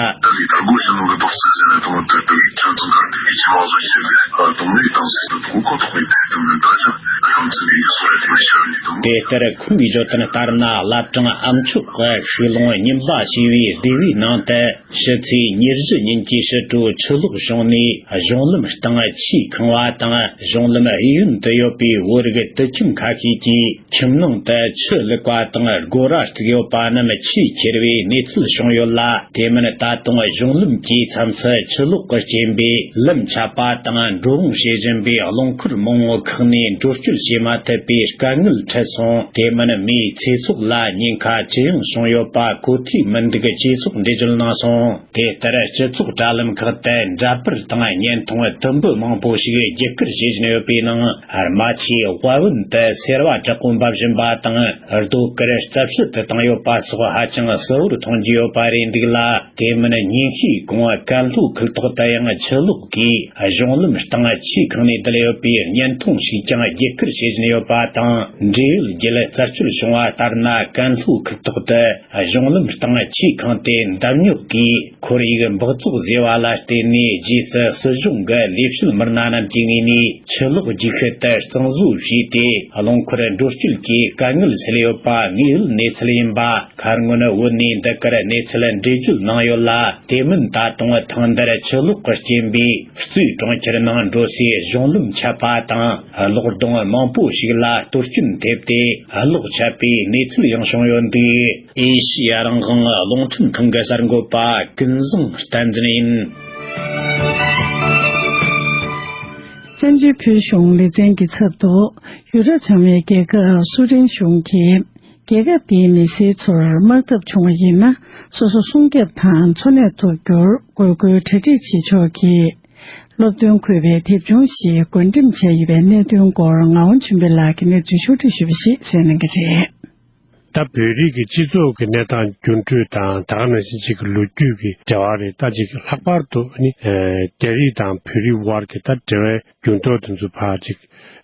དེ་ལྟར་ཁོང་གིས་བརྗོད་དོན་ལྟར་ན། བླ་བྲང་ཨ་མཆོག་གི་ཤུལ་ལུང་ཉིན་པ་ཞེས་པའི་སྡེ་བའི་ནང་དུ། ཕྱི་ཚེས་ཉེར་བཞི་ཉིན་གྱི་ཕྱི་དྲོ་ཆུ་ལོག་བྱུང་ནས། གཞུང་ལམ་སྟེང་ཆུས་ཁེངས་པ་དང་། གཞུང་ལམ་གཡས་གཡོན་དུ་ཡོད་པའི་བོད་རིགས་དུད་ཁྱིམ་ཁ་ཤས་ཀྱིས་ཁྱིམ་ནང་དུ་ཆུ་བླུགས་པ་དང་། སྒོ་ར་བརྩིགས་ཡོད་པ་རྣམས་ཆུས་ཁྱེར་བའི་གནས་ཚུལ་བྱུང་ཡོད་ལ། དེ་མིན་ད་དུང་གཞུང་ལམ་གྱི་མཚམས་སུ་ཆུ་ལོག་གི་རྐྱེན་པས་ལམ་ཆད་པ་དང་། འགྲོ་འོང་བྱེད་བཞིན་པའི་རླངས་འཁོར་མང་བོ་ཁག་ནས་འགྲོ་སྐྱོད་བྱེད་མ་ཐུབ་པའི་དཀའ་ངལ་འཕྲད་སོང་། དེ་མིན་མིའི་ཚེ་སྲོག་ལ་ཉེན་ཁ་ཅི་ཡང་བྱུང་ཡོད་པ་གོ་ཐོས་མི་འདུག་ཅེས་སོགས་འགྲེལ་བརྗོད་གནང་སོང་། དེ་ལྟར་སྤྱི་ཚོགས་དྲ་ལམ་ཁག་ཏུ་འདྲ་པར་དང་བརྙན་ཐུང་དུམ་བུ་མང་པོ་ཞིག་བརྒྱུད་སྐུར་བྱེད་བཞིན་ཡོད་པའི་ནང་། རྨ་ཆུའི་དབལ་བུན་དུ་སེར་བ་དྲག་པོ་འབབ་བཞིན་པ་དང་། རྡོ་དཀར་རྩ་བཤལ་དུ་བཏང་ཡོད་པ་སོགས་ཧ་ཅང་གསལ་བོར་མཐོང་རྒྱུ་ཡོད་པ་རེད་འདུག་ལ། དེ་མིན་ཉིན་ཤས་གོང་ཀན་ལྷོ་ཁུལ་ཐོག་ཏུ་ཡང་ཆུ་ལོག་གིས་གཞུང་ལམ་སྟེང་ཆུས་ཁེངས་ནས་བསྡད་ཡོད་པའི་བརྙན་ཐུང་ཞིག་ཀྱང་བརྒྱུད་སྐུར་བྱེད་བཞིན་ཡོད་པ་དང་། འབྲེལ་ཡོད་བརྒྱུད་རྩད་གཅོད་བྱུང་བ་ལྟར་ན། ཀན་ལྷོ་ཁུལ་ཐོག་ཏུ། གཞུང་ལམ་སྟེང་ཆུས་ཁེངས་ཏེ་འདམ་རྙོག་གིས་ཁོར་ཡུག་འབག་བཙོག་བཟོས་པ་ལ་བརྟེན་ནས། རྗེས་སུ་སྲིད་གཞུང་གི་ལས་བྱེད་མི་སྣ་རྣམས་ཀྱི་ངོས་ནས་ཆུ་ལོག་རྒྱུག་ཤུལ་དུ་གཙང་བཟོ་བྱས་ཏེ། རླངས་འཁོར་འགྲོ་སྐྱོད་ཀྱི་དཀའ་ངལ་སེལ་ཡོད་པ་དངོས་ཡོད་གནས་ཚུལ་ཡིན་པ། ཁ་སྔོན་བོད་ནས་འདི་གར་གནས་ཚུལ་འགྲེལ་བརྗོད་གནང་ཡོད་ལ། དེ་མིན་ད་དུང་ཐེངས་འདིར་ཆུ་ལོག་གི་རྐྱེན་པས་གཙོས་གྲོང་ཁྱེར་ནང་འགྲོ་སའི་གཞུང་ལམ་ཆད་པ་དང་། གློག་སྡོང་མང་པོ་ཞིག་ལ་གཏོར་སྐྱོན་ཐེབས་ཏེ། གློག་ཆད་པའི་གནས་ཚུལ་ཡང་བྱུང་ཡོད་འདུག་ཨེ་ཤི་ཡ་རང་དབང་རླུང་འཕྲིན་ཁང་གི་གསར་འགོད་པ་ཀུན་བཟང་བསྟན་འཛིན་ཡིན། བཙན་བྱོལ་བོད་གཞུང་ལེ་ཚན་གྱི་ཚབ་ཏུ་ཡུ་རོབ་ཚང་མའི་རྒྱལ་ཁབ་སུའུ་ཏན་གཞུང་གིས་རྒྱལ་ཁབ་དེའི་མི་སེར་ཚོར་དམག་འཐབ་བྱུང་བ་ཡིན་ན། སོ་སོ་སྲུང་སྐྱོབ་དང་འཚོ་གནས་ཐུབ་རྒྱུར་དགོས་མཁོའི་གྲ་སྒྲིག་བྱེད་ཕྱོགས་ཀྱི་སློབ་སྟོན་འཁོད་པའི་དེབ་ཆུང་ཞིག་བགོ་འགྲེམས་བྱས་ཡོད་པའི་གནད་དོན་སྐོར། ངག་དབང་ཆོས་འཕེལ་ལགས་ཀྱིས་གནས་ཚུལ་ཕྱོགས་བསྒྲིགས་ཞུས་པ་ཞིག་གསན་གནང་གི་རེད། ད་བོད་རིགས་ཀྱི་སྤྱི་ཚོགས་ཀྱི་གནས་སྟངས་འགྱུར་འགྲོས་དང་། ད་ག་ནང་བཞིན་གཅིག་གི་ལོ་རྒྱུས་ཀྱི་འབྲེལ་བ་རེད། ད་ཅིག་ལྷག་པར་དུ་ནི་ཨ་རྒྱ་རིགས་དང་བོད་རིགས་དབར་གྱི་ད་འབྲེལ་བའི་འགྱུར་ལྡོག་དེ་ཚོ་ཕར་ཅིག་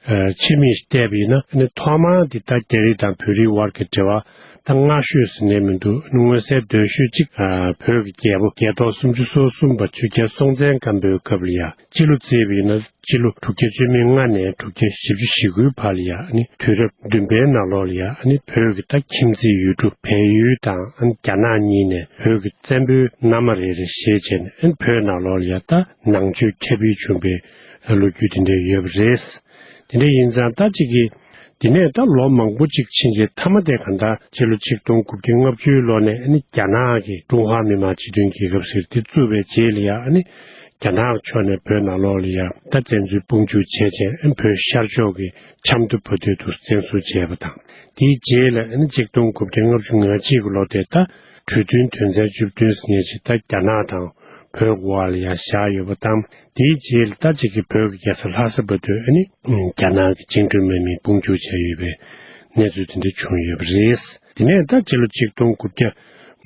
ཨ་ཕྱི་མིག་བལྟས་པ་ཡིན་ན། ནི་ཐོག་མར་འདི་ད་རྒྱ་རིགས་དང་བོད་རིགས་དབར་གྱི་འབྲེལ་བ་ད་སྔ་ཤོས་ཟེར་ནས་མི་འདུག་མངོན་གསལ་དོད་ཤོས་གཅིག་ཨ་བོད་ཀྱི་རྒྱལ་པོ་རྒྱལ་ཐོག་སུམ་ཅུ་སོ་གསུམ་པ་ཆོས་རྒྱལ་སྲོང་བཙན་སྒམ་པོའི་སྐབས་ལ་ཡ། སྤྱི་ལོ་བརྩིས་པ་ཡིན་ན། སྤྱི་ལོ་དྲུག་བརྒྱ་བཅུ་མེད་ལྔ་ནས་དྲུག་བརྒྱ་བཞི་བཅུ་ཞེ་དགུའི་བར་ལ་ཡ། ཨ་ནི་དུས་རབས་བདུན་པའི་ནང་ལོགས་ལ་ཡ། ཨ་ནི་བོད་ཀྱི་ད་ཁྱིམ་མཚེས་ཡུལ་གྲུ་བལ་ཡུལ་དང་། ཨ་ནི་རྒྱ་ནག་གཉིས་ནས་བོད་ཀྱི་བཙན་པོའི་མནའ་མ་རེ་རེ་བཞེས་བྱས་ནས། ཨ་ནི་བོད་ནང་ལོགས་ལ་ཡ་ད་ནང་ཆོས་ཁྱབ་སྤེལ་བྱུང་བའི་ལོ་རྒྱུས་དེ་འདྲ་ཡོད་པ་རེད། དེ་འདྲ་ཡིན་ཙང་ད་ཅིག་གིས་དེ་ནས་ད་ལོ་མང་པོ་ཅིག་ཕྱིན་རྗེས། མཐའ་མ་དེ་གང་ལྟར་སྤྱི་ལོ་ཆིག་སྟོང་དགུ་བརྒྱ་ལྔ་བཅུའི་ལོ་ནས། ཨ་ནི་རྒྱ་ནག་གིས་ཀྲུང་ཧྭ་མི་དམངས་སྤྱི་མཐུན་རྒྱལ་ཁབ་ཟེར་དེ་བཙུགས་པའི་རྗེས་ལ་ཡ། ཨ་ནི་རྒྱ་ནག་ཕྱོགས་ནས་བོད་ནང་ལོགས་ལ་ཡ་ད་བཙན་འཛུལ་དཔུང་འཇུག་བྱས་བྱས། ཨ་ནི་བོད་ཤར་ཕྱོགས་ཀྱི་ཆབ་མདོ་བོད་སྡོད་དུ་བཙན་བཟུང་བྱས་པ་དང་། དེའི་རྗེས་ལ་ཨ་ནི་ཆིག་སྟོང་དགུ་བརྒྱ་ལྔ་བཅུ་ང་གཅིག་གི་ལོ་དེ་ད་གྲོས་མཐུན་དོན་ཚན་བཅུ་བདུན་ཟེར་མཁན་ཅིག་ད་རྒྱ་ནག་དང་བོད་དབར་ལ་ཡ་བཞག་ཡོད་པ་དང་། དེའི་རྗེས་ལ་ད་ཅིག་གི་བོད་ཀྱི་རྒྱལ་ས་ལྷ་ས་བར་དུ་ཨ་ནི་རྒྱ་ནག་གི་བཅིངས་འགྲོལ་དམག་མིས་དཔུང་འཇུག་བྱས་ཡོད་པའི་གནས་ཚུལ་དེ་འདྲ་བྱུང་ཡོད་པ་རེད། དེ་ནས་ད་སྤྱི་ལོ་ཆིག་སྟོང་དགུ་བརྒྱ་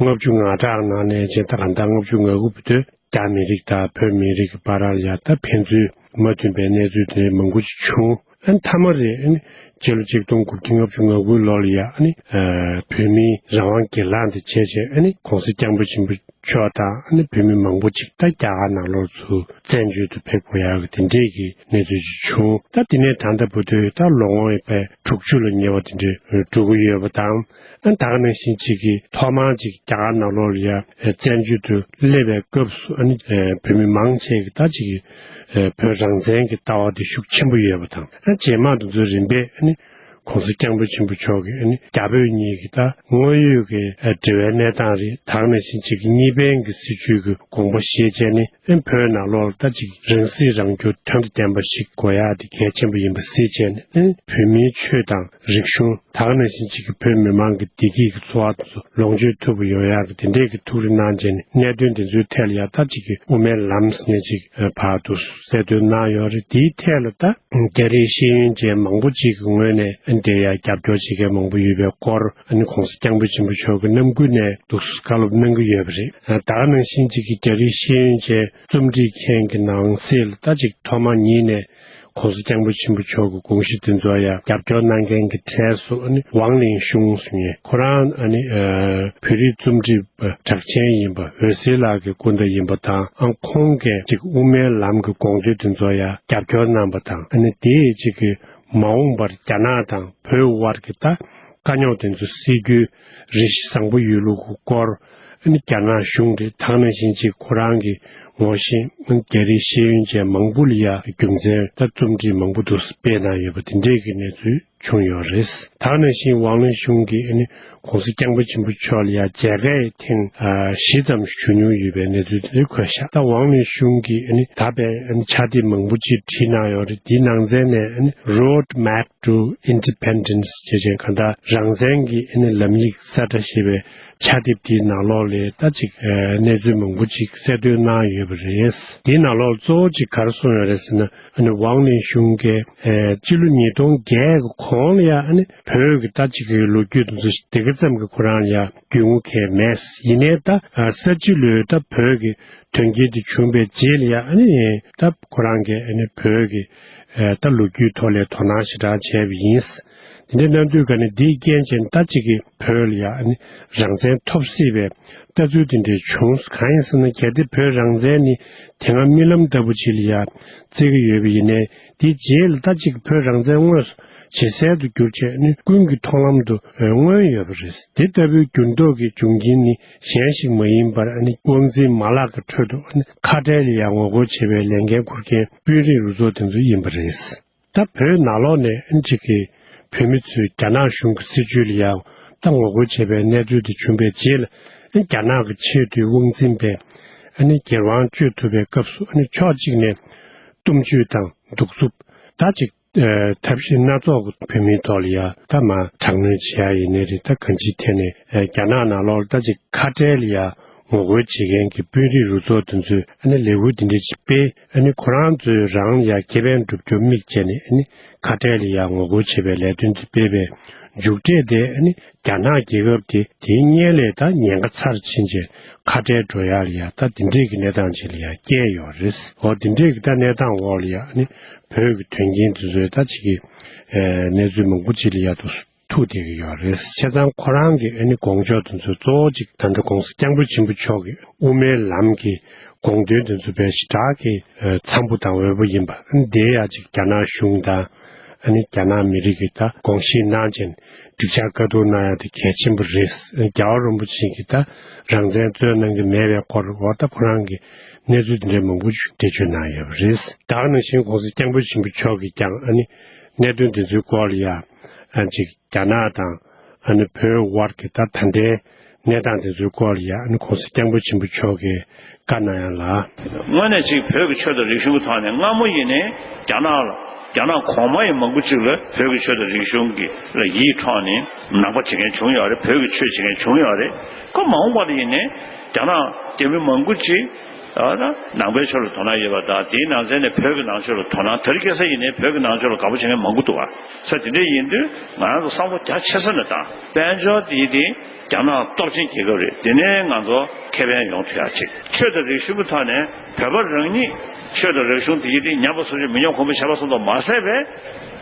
ལྔ་བཅུ་ང་གྲངས་ནང་ནས་བྱས། ད་གང་ལྟར་ལྔ་བཅུ་ང་དགུ་བར་དུ་རྒྱ་མི་རིགས་དང་བོད་མི་རིགས་ཀྱི་བར་ལ་ཡ་ད་ཕན་ཚུན་མ་མཐུན་པའི་གནས་ཚུལ་དེ་འདྲ་མང་པོ་ཞིག་བྱུང་། ཨ་ནི་མཐའ་མ་རེད། ཨ་ནི་སྤྱི་ལོ་ཆིག་སྟོང་དགུ་བརྒྱ་ལྔ་བཅུ་ང་དགུའི་ལོ་ལ་ཡ། ཨ་ནི་ཨ་བོད་མིའི་རང་དབང་སྒེར་ལངས་དེ་བྱས་བྱས། ཨ་ནི་༸གོང་ས་༸སྐྱབས་མགོན་ཆེན་པོ་མཆོག་དང་། ཨ་ནི་བོད་མི་མང་པོ་ཅིག་ད་རྒྱ་གར་ནང་ལོགས་སུ་བཙན་བྱོལ་དུ་ཕེབས་དགོས་ཡག་གི་དེ་འདྲས་ཀྱི་གནས་ཚུལ་ཅིག་བྱུང་། ད་དེ་ནས་ད་ལྟ་བར་དུ་ད་ལོ་ངོ་ཡོད་པའི་དྲུག་ཅུ་ལ་ཉེ་བ་དེ་འདྲས་འགྲོ་གི་ཡོད་པ་དང་། ཨ་ནི་ད་ག་ནང་བཞིན་ཅིག་གིས་ཐོག་མར་ཅིག་རྒྱ་གར་ནང་ལོགས་ལ་ཡ་བཙན་བྱོལ་དུ་སླེབས་པའི་སྐབས་སུ། ཨ་ནི་བོད་མི་མང་ཆེ་གིས་ད་ཅིག་གིས་བོད་རང་བཙན་གྱི་ལྟ་བ་དེ་ཤུགས་ཆེན་པོ་ཡོད་པ་དང་། ཨ་རྗེས་མ་དེ་ཚོའི་རིམ་པས་ཨ་ནི་༸གོང་ས་༸སྐྱབས་མགོན་ཆེན་པོ་མཆོག་གིས་ཨ་ནི་རྒྱ་བོད་གཉིས་ཀྱི་ད་དངོས་ཡོད་ཀྱི་འབྲེལ་བའི་གནས་སྟངས་རེད། ད་ག་ནང་བཞིན་ཅིག་གིས་གཉིས་ཕན་གྱི་སྲིད་བྱུས་ཀྱི་དགོངས་པ་བཞེས་བྱས་ནས། ཨ་ནི་བོད་ནང་ལོགས་ལ་ད་ཅིག་རང་སྲིད་རང་སྐྱོང་དོན་དང་ལྡན་པ་ཞིག་དགོས་ཡག་དེ་གལ་ཆེན་པོ་ཡིན་པ་གཟིགས་བྱས་ནས། ཨ་ནི་བོད་མིའི་ཆོས་དང་རིག་གཞུང་། ད་ག་ནང་བཞིན་ཅིག་གིས་བོད་མི་མང་གི་བདེ་སྐྱིད་ཀྱི་འཚོ་བ་དེ་ཚོ་ལོངས་སྤྱོད་ཐུབ་པ་ཡོང་ཡག་གི་དེ་འདྲས་ཀྱི་ཐུགས་རེ་གནང་བྱས་ནས། གནད་དོན་དེ་ཚོའི་ཐད་ལ་ཡ་ད་ཅིག་གིས་དབུ་མའི་ལམ་ཟེར་མཁན་ཅིག་ཕར་དུ་གསལ་སྟོན་གནང་ཡོད་རེད། དེའི་ཐད་ལ་ད་རྒྱ་རིགས་ཤེས་ཡོན་ཅན་མང་པོ་ཅིག་གི་ངོས་ནས་ དེ་ཡང་རྒྱབ་སྐྱོར་བྱེད་མཁན་མང་པོ་ཡོད་པའི་སྐོར། ཨ་ནི་༸གོང་ས་༸སྐྱབས་མགོན་ཆེན་པོ་མཆོག་གི་རྣམ་འགྱུར་ནས་འདུག་སེ་བཀའ་སློབ་གནང་གི་ཡོད་པ་རེད། ད་ག་ནང་བཞིན་གཅིག་གི་རྒྱ་རིགས་ཤེས་ཡོན་ཅན་རྩོམ་སྒྲིག་མཁན་གྱི་ནང་གསེས་ལ་ད་ཅིག་ཐོག་མ་ཉིད་ནས་༸གོང་ས་༸སྐྱབས་མགོན་ཆེན་པོ་མཆོག་གི་དགོངས་གཞི་དེ་ཚོ་ཡང་རྒྱབ་སྐྱོར་གནང་མཁན་གྱི་གྲས་སུ་ཨ་ནི་ཝང་ལིན་ཤུང་ཟེར་མཁན། ཁོ་རང་ཨ་ནི་ཨ་བོད་རིགས་རྩོམ་སྒྲིག་པ་གྲགས་ཅན་ཡིན་པ། འོད་ཟེར་ལགས་ཀྱི་སྐུ་ཟླ་ཡིན་པ་དང་། ཨ་ཁོང་གིས་ཅིག་དབུ་མའི་ལམ་གྱི་དགོངས་དོན་དེ་ཚོ་ཡང་རྒྱབ་སྐྱོར་གནང་པ་དང་། ཨ་ནི་དེ་ཅིག་གི་མ་འོངས་པར་རྒྱ་ནག་དང་བོད་དབར་གྱི་ད་དཀའ་རྙོག་དེ་ཚོ་སེལ་རྒྱུའི་རེ་ཞིག་བཟང་པོ་ཡོད་ལུགས་ཀྱི་སྐོར། ཨ་ནི་རྒྱ་ནག་གཞུང་དེ་དེ་ནང་བཞིན་ཅིག་ཁོ་རང་གི་ངོ་ཤེས་རྒྱ་རིགས་ཤེས་ཡོན་ཅན་མང་པོ་ལ་ཡ་རྒྱུ་མཚན་ད་རྩོམ་སྒྲིག་མང་པོ་འདུག་སྤེལ་གནང་ཡོད་པ་དེ་འདྲས་ཀྱི་གནས་ཚུལ་བྱུང་ཡོད་རེད། དེ་ནང་བཞིན་ཝང་ལིན་ཤུང་གིས་ཨ་ནི་༸གོང་ས་༸སྐྱབས་མགོན་ཆེན་པོ་མཆོག་ལ་ཡ་མཇལ་ཁ་ཐེངས་ཨ་བཞི་ཙམ་ཞུ་མྱོང་ཡོད་པའི་གནས་ཚུལ་དེ་འཁོད་ཤག་ད་ཝང་ལིན་ཤུང་གིས་ཨ་ནི་ད་བར་ཨ་ནི་ཕྱག་དེབ་མང་པོ་ཅིག་བྲིས་གནང་ཡོད་རེད། དེའི་ནང་ཚན་ནས་ཨ་ནི་Road Map to Independence ཅེས་བྱས་གང་ལྟར་རང་བཙན་གྱི་ཨ་ནི་ལམ་ཡིག་གསལ་བསྒྲགས་ཞེས་པའི་ཕྱག་དེབ་དེའི་ནང་ལོགས་ལ་ད་ཅིག་ཨ་གནས་ཚུལ་མང་པོ་ཅིག་གསལ་སྟོན་གནང་ཡོད་པ་རེད། དེའི་ནང་ལོགས་གཙོ་བོ་ཅིག་ག་རེ་གསུངས་ཡོད་རེད་ཟེར་ན། ཨ་ནི་ཝང་ལིན་ཤུང་གིས་ཨ་སྤྱི་ལོ་ཉིས་སྟོང་བརྒྱད་ཀྱི་གོང་ལ་ཡ་ཨ་ནི་བོད་ཀྱི་ད་ཅིག་གི་ལོ་རྒྱུས་དེ་ཚོ་དེ་ག་ཙམ་གྱི་ཁོ་རང་ལ་ཡ་རྒྱུས་མངའ་གང་ཡང་མེད། ཡིན་ནའི་ད་ཨ་ས་བྱི་ལོའི་ད་བོད་ཀྱི་དོན་རྐྱེན་དེ་བྱུང་བའི་རྗེས་ལ་ཡ་ཨ་ནི་ད་ཁོ་རང་གིས་ཨ་ནི་བོད་ཀྱི་ཨ་ད་ལོ་རྒྱུས་ཐོག་ལ་དོ་སྣང་ཞེ་དྲག་བྱས་པ་ཡིན། དེ་འདྲ་གནང་དུས་ཀ་ནས་འདིའི་རྐྱེན་བྱས་ནས་ད་ཅིག་གི་བོད་ལ་ཡ་ཨ་ནི་རང་བཙན་ཐོབ་སྲིད་པའི་ལྟ་ཚུལ་དེ་འདྲ་བྱུང་། གང་ཡིན་ཟེར་ན་གལ་ཏེ་བོད་རང་བཙན་ནི་དེ་སྔ་རྨི་ལམ་ལྟ་བུ་ཅིག་ལ་ཡ་བརྩི་གི་ཡོད་པ་ཡིན་ནའི། དེའི་རྗེས་ལ་ད་ཅིག་བོད་རང་བཙན་དངོས་སུ་ཇེ་གསལ་དུ་གྱུར་བྱས་ནི་ཀུན་གྱི་མཐོང་ལམ་དུ་མངོན་ཡོད་པ་རེད། དེ་ལྟ་བུའི་འགྱུར་ལྡོག་གི་འབྱུང་རྐྱེན་ནི་གཞན་ཞིག་མ་ཡིན་པར་ཨ་ནི་དབང་འཛིན་མ་ལག་གི་ཁྲོད་དུ་ཨ་ནི་ཁ་བྲལ་ལ་ཡང་ངོ་རྒོལ་བྱེད་པའི་ལས་འགན་འཁུར་མཁན་དཔོན་རིགས་རུ་ཚོགས་དེ་ཚོ་ཡིན་པ་རེད། ད་བོད་ནང་ལོགས་ནས་ཨ་ནི་ཅིག་གི་བོད་མི་ཚོས་རྒྱ་ནག་གཞུང་གི་སྲིད་བྱུས་ལ་ཡང་ད་ངོ་རྒོལ་བྱེད་པའི་གནས་ཚུལ་དེ་བྱུང་བའི་རྗེས་ལ། ཨ་ནི་རྒྱ་ནག་གི་ཆེས་མཐོའི་དབང་འཛིན་པས་ཨ་ནི་སྒེར་དབང་སྤྱོད་ཐུབ་པའི་སྐབས་སུ་ཨ་ནི་ཕྱོགས་གཅིག་ནས་གཏུམ་སྤྱོད་དང་གདུག་རྩུབ་ད་ཅིག་ཨ་ཐབས་ཤེས་སྣ་ཚོགས་ཀྱིས་བོད་མིའི་ཐོག་ལ་ཡ་ད་མར་དྲག་གནོན་བྱེད་ཡ་ཡིན་ནའི་རེད། ད་གང་ཅིའི་ཐད་ནས་ཨ་རྒྱ་ནག་ནང་ལོགས་ལ་ད་ཅིག་ཁ་བྲལ་ལ་ཡ་ངོ་རྒོལ་བྱེད་མཁན་གྱི་དཔོན་རིགས་རུ་ཚོགས་དེ་ཚོས་ཨ་ནི་ལས་འགུལ་འདི་འདྲ་ཅིག་སྤེལ། ཨ་ནི་ཁོ་རང་ཚོས་རང་ལ་ཡ་ཁེ་ཕན་སྒྲུབ་རྒྱུར་དམིགས་བྱས་ནས་ཨ་ནི་ཁ་བྲལ་ལ་ཡ་ངོ་རྒོལ་བྱེད་པའི་ལས་དོན་དེ་སྤེལ་བའི་མཇུག་འབྲས་དེ་ཨ་ནི་རྒྱ་ནག་རྒྱལ་ཁབ་དེ་དེའི་སྔོན་ལས་ད་ཉེན་ཁ་ཚ་རུ་ཕྱིན་བྱས་ཁ་བྲལ་འགྲོ་ཡ་ལ་ཡ་ད་འདི་འདྲས་ཀྱི་གནས་སྟངས་ཅིག་ལ་ཡ་བསྐྱལ་ཡོད་རེད། འོ་འདི་འདྲས་ཀྱི་ད་གནས་སྟངས་འོག་ལ་ཡ་ཨ་ནི་བོད་ཀྱི་དོན་རྐྱེན་དེ་ཚོའི་ད་ཅིག་གི་ཨ་གནས་ཚུལ་མང་པོ་ཅིག་ལ་ཡ་དུ་ཐུག་བསྡད་ཀྱི་ཡོད་རེད། བྱས་ཙང་ཁོ་རང་གི་ཨ་ནི་དགོངས་ཕྱོགས་དེ་ཚོ་གཙོ་བོ་གཅིག་ད་ལྟ་༸གོང་ས་༸སྐྱབས་མགོན་ཆེན་པོ་མཆོག་གི་དབུ་མའི་ལམ་གྱི་དགོངས་དོན་དེ་ཚོ་དཔེ་ཞེ་དྲག་གི་ཨ་འཚམ་པོ་དང་འོས་པོ་ཡིན་པ། ཨ་ནི་དེ་ཡང་གཅིག་རྒྱ་ནག་གཞུང་དང་ཨ་ནི་རྒྱ་ནག་མི་རིགས་ཀྱི་ད་དགོངས་བཞེས་གནང་བྱས་ནས་སྒྲིག་འཇགས་བཀའ་བསྡུར་གནང་ཡ་དེ་གལ་ཆེན་པོ་རེད། ཨ་ནི་རྒྱལ་བ་རིན་པོ་ཆེ་གིས་ད་རང་བཙན་རྩོད་གནང་གི་མེད་པའི་སྐོར་འོ་ད་ཁོ་རང་གིས་གནས་ཚུལ་དེ་འདྲའི་མང་པོ་ཞིག་འགྲེལ་བརྗོད་གནང་ཡོད་པ་རེད། ད་ག་ནང་བཞིན་༸གོང་ས་༸སྐྱབས་མགོན་ཆེན་པོ་མཆོག་གིས་ཀྱང་ཨ་ནི་གནད་དོན་དེ་ཚོའི་སྐོར་ལ་ཡ་ཨ་ཅིག་རྒྱ་ནག་དང་ཨ་ནི་བོད་དབར་གྱི་ད་ད་ལྟའི་གནས་སྟངས་དེ་ཚོའི་སྐོར་ལ་ཡ་ཨ་ནི་༸གོང་ས་༸སྐྱབས་མགོན་ཆེན་པོ་མཆོག་གིས་བཀའ་གནང་ཡ་ལ། དངོས་གནས་ཅིག་བོད་ཀྱི་ཆོས་དང་རིག་གཞུང་གི་ཐོག་ནས་སྔ་མོ་ཡིན་ནའི་རྒྱ་ནག་ལ་རྒྱ་ནག་གོང་མ་ཡིན་མང་པོ་ཅིག་ལ་བོད་ཀྱི་ཆོས་དང་རིག་གཞུང་གི་ལ་ཡིད་འཕྲོག་ནས་ནང་པ་བྱེད་མཁན་བྱུང་ཡོད་རེད། བོད་ཀྱི་ཆོས་བྱེད་མཁན་བྱུང་ཡོད་རེད། ཁོ་མ་འོངས་པ་ལ་ཡིན་ནའི་རྒྱ་ནག་རྒྱ་མི་མང་པོ་ཅིག་ཨ་ད་ནང་པའི་ཆོས་ལ་དོ་སྣང་ཡོད་པ་དང་། དེའི་ནང་ཚན་ནས་བོད་ཀྱི་ནང་ཆོས་ལ་དོ་སྣང་། དེ་རིང་ཁ་སང་ཡིན་ནའི་བོད་ཀྱི་ནང་ཆོས་ལ་དགའ་པོ་བྱེད་མཁན་མང་པོ་འདུག་བ། ས་དེ་འདྲ་ཡིན་དུས་ང་རང་ཚོ་བསམ་བློ་རྒྱ་ཆེ་ས་ནས་བཏང་། དཔལ་འབྱོར་དེ་དེ་རྒྱ་ནག་སྟོབས་ཆེན་རྒྱལ་ཁབ་རེད། དེ་ནས་ང་ཚོ་ཁེ་ཕན་ཡོང་ཐུབ་ཡ་ཅིག་ཆོས་དང་རིག་གཞུང་གི་ཐོག་ནས་བོད་པ་རང་ཉིད་ཆོས་དང་རིག་གཞུང་དེ་ཡིན་དུས་ཉམས་པ་སོར་ཆུད་མི་ཉམས་གོང་འཕེལ་བྱས་པ་སོགས་དང་མ་ཟད་པའི་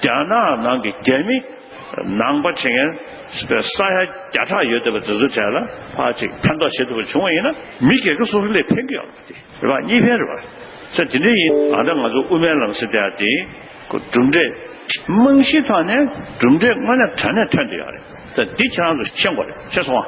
རྒྱ་ནག་ནང་གི་རྒྱ་མི་ནང་པ་བྱེད་མཁན་ས་ཡ་བརྒྱ་ཕྲག་ཡོད་བསྡད་པ་དེ་ཚོ་གྲས་ལ་ཕར་ཅིག་ཕན་ཐོགས་བྱེད་ཐུབ་པ་བྱུང་བ་ཡིན་ན་མི་སྒེར་གྱི་སོ་སོ་ལས་ཕན་གྱི་ཡོད་རེད་པ། དེ་རེད་པ། གཉིས་ཕན་རེད་པ། ས་དེ་འདྲ་ཡིན། ཨ་ད་ང་ཚོ་དབུ་མའི་ལམ་ཟེར་དེ་ཡ་དེ་གྲུབ་འབྲས་རྨང་གཞིའི་ཐོག་ནས་གྲུབ་འབྲས་དངོས་གནས་དྲང་གནས་ཐོན་བསྡད་ཡོད་རེད། ད་འདི་ཁྱེད་རང་ཚོ་ཤེས་དགོས་རེད། ཤེས་སོང་ཨ།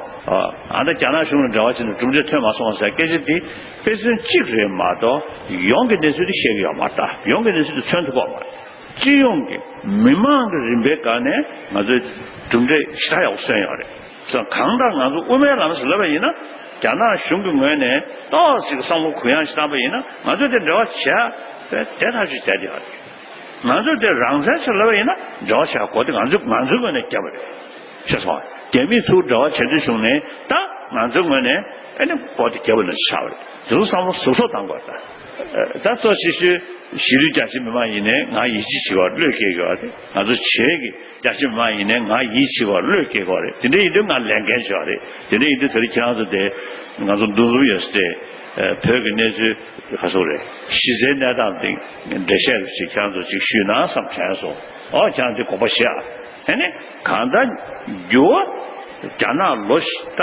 ཨ་ད་རྒྱ་ནག་གཞུང་ལ་འབྲེལ་བ་བྱས་ནས་གྲུབ་འབྲས་ཐོན་མ་སོང་བ་ཟེར་སྐད་ཆ་འདི་དཔེ་མཚོན་གཅིག་རེད་མ་གཏོགས་ཡོངས་ཀྱི་གནས་ཚུལ་འདི་བཤད་ཀྱི་ཡོད་མ་རེད། ད་ཡོངས་ཀྱི་གནས་ཚུལ་འདི་མཚོན་ཐུབ་ཀྱི་ཡོད་མ་རེད། སྤྱི་ཡོངས་ཀྱི་མི་མང་གི་རིམ་པའི་སྒང་ནས་ང་ཚོས་གྲུབ་འབྲས་ཞེ་དྲག་ཡག་པོ་སོན་ཡོད་རེད། ཙང་གང་ལྟར་ང་ཚོ་དབུ་མའི་ལམ་ཟེར་ལབ་པ་ཡིན་ན་རྒྱ་ནག་གཞུང་གི་ངོས་ནས་ཏོག་ཙམ་བསམ་བློ་གུ་ཡངས་ཤིག་བཏང་པ་ཡིན་ན་ང་ཚོས་དེ་འབྲེལ་བ་བྱས་བསྡད་ཐག་ཆོད་བསྡད་ཡོད་རེད། ང་ཚོས་དེ་རང་བཙན་ཟེར་ལབ་པ་ཡིན་ན་འབྲེལ་བ་བྱེད་དགོས་དེ་ང་ཚོས་ང་ཚོའི་ངོས་ནས་བརྒྱབ་པ་རེད། ཤེས་སོང་ཨ། རྒྱ་མིས་ཚུར་འབྲེལ་བ་བྱེད་དུས་བྱུང་ནས་ད་ ང་ཚོའི་ངོས་ནས་ཨ་ནི་སྐོར་དེ་རྒྱབ་ལ་ཆགས་པ་རེད། དེ་ཚོ་བསམ་བློ་ཟུར་ཐོག་བཏང་དགོས་ད། ད་གཙོ་ཆེ་ཤོས་གཞིས་ལུས་རྒྱ་ཆེ་མི་མང་ཡིན་ནའི་ང་ཡིད་ཆེས་བྱེད་པར་བློས་འགེལ་དགོས་པ་རེད། ང་ཚོ་བྱེས་ཀྱི་རྒྱ་ཆེ་མི་མང་ཡིན་ནའི་ང་ཡིད་ཆེས་པར་བློས་འགེལ་དགོས་པ་རེད། དེ་འདྲ་ཡིན་དུས་ང་ལས་འགན་ཆེ་བ་རེད། དེ་འདྲ་ཡིན་དུས་དེ་རིང་ཁྱེད་རང་ཚོ་དེ་ང་ཚོ་འདུ་འཛོམས་ཡོད་ས་དེ་བོད་ཀྱི་གནས་ཚུལ་ག་ཚོད་རེད། གཞི་རྩའི་གནས་སྟངས་དེ་འགྲེལ་བཤད་ཅིག་ཁྱེད་རང་ཚོ་ཅིག་ཞུས་ན་བསམ་དྲན་སོང་། ཨོ་ཁྱེད་རང་དེ་དགོངས་པ་བཞེས་ཨ། ཨ་ནི་གང་ལྟར་འགྱུར་བ་རྒྱ་ནག་ལོ་ད་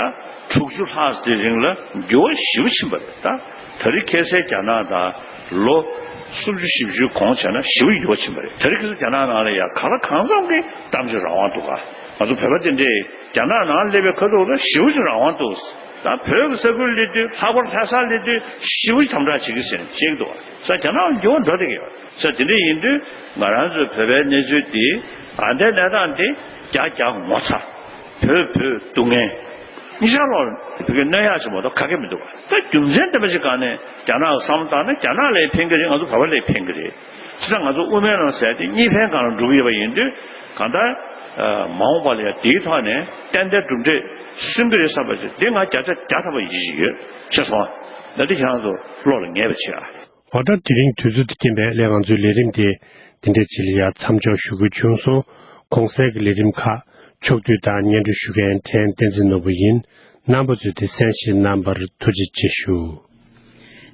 དྲུག་ཅུ་ལྷག་ཙམ་རིང་ལ་འགྱུར་བ་ཞེ་པོ་ཕྱིན་པ་རེད་ད། དེ་རིང་ཁ་སང་རྒྱ་ནག་དང་ལོ་སུམ་ཅུ་བཞི་བཅུ་གོང་བྱས་ན་ཞེ་པོ་འགྱུར་བ་ཕྱིན་པ་རེད། དེ་རིང་ཁ་སང་རྒྱ་ནག་ནང་ལ་ཡ་གང་ལ་གང་འཚམ་གྱི་གཏམ་བརྗོད་རང་དབང་འདུག་ག་ང་ཚོ་བོད་པ་དེ་འདྲས་རྒྱ་ནག་ནང་སླེབས་པའི་ཁ་ཐུག་ལ་ཞེ་པོ་ཅིག་རང་དབང་འདུག་ད་བོད་ཀྱི་ས་ཁུལ་སླེབས་དུས་ལྷག་པར་ལྷ་སར་སླེབས་དུས་ཞེ་པོ་ཅིག་དམ་དྲག་བྱེད་ཀྱི་ཟེར་ནས་བཤད་ཀྱི་འདུག་ག་ས་རྒྱ་ནག་འགྱུར་བ་འགྲོ་བསྡད་ཀྱི་ཡོད། ས་དེ་འདྲ་ཡིན་དུས་ང་རང་ཚོའི་བོད་པའི་གནས་ཚུལ་འདི་ཨ་འདྲའི་གནས་སྟངས་འདི་རྒྱ་རྒྱ་ངོ་ཚ། བོད་བོད་སྡུག་བསྔལ་གཉིས་ཆར་ལོག་བོད་ཀྱི་གནོད་ཡག་ཅིག་མ་གཏོགས་ག་གེ་མི་འདུག་ག་ད་རྒྱུ་མཚན་ལྡན་པ་ཅིག་སྒང་ནས་རྒྱ་ནག་གི་བསམ་བློ་བཏང་ན་རྒྱ་ནག་ལ་ཡང་ཕན་གྱི་རེད། ང་ཚོ་བོད་པ་ལ་ཡང་ཕན་གྱི་རེད། བྱས་ཙང་ང་ཚོ་དབུ་མའི་ལམ་ཟེར་དེ་གཉིས་ཕན་སྒང་ལ་འགྲོ་གི་ཡོད་པ་ཡིན་དུས་གང་ལྟར་མ་འོངས་པ་ལ་ཡང་དེའི་ཐོག་ནས་ཏན་ཏན་གྲུབ་འབྲས་སོན་གྱི་རེད་བསམ་པ་ཅིག་འདི་ང་བརྒྱ་ཆ་བརྒྱ་ཐམ་པ་ཡིད་ཆེས་ཡོད། ཤེས་སོང་ཨ། ད་འདི་ཁྱེད་རང་ཚོ་བློ་ལ་ངེས་པ་བྱེད་ཨ། འོ་ད་དེ་རིང་དུས་ཚོད་དང་རྐྱེན་པས་ལས་ང་ཚོའི་ལས་རིམ་དེ་འདི་འདྲའི་ཅིག་ལ་ཡ་མཚམས་འཇོག་ཞུ་དགོས་བྱུང་སོང་། གོང་གསལ་གྱི་ལས་རིམ་ཁག་ཕྱོགས་བསྡུས་དང་སྙན་སྒྲོན་ཞུ་མཁན་ཕྲན་བསྟན་འཛིན་ནོར་བུ་ཡིན། རྣམ་པ་ཚོས་དེ་གསན་བཞེས་གནང་བར་ཐུགས་རྗེ་ཆེ་ཞུ།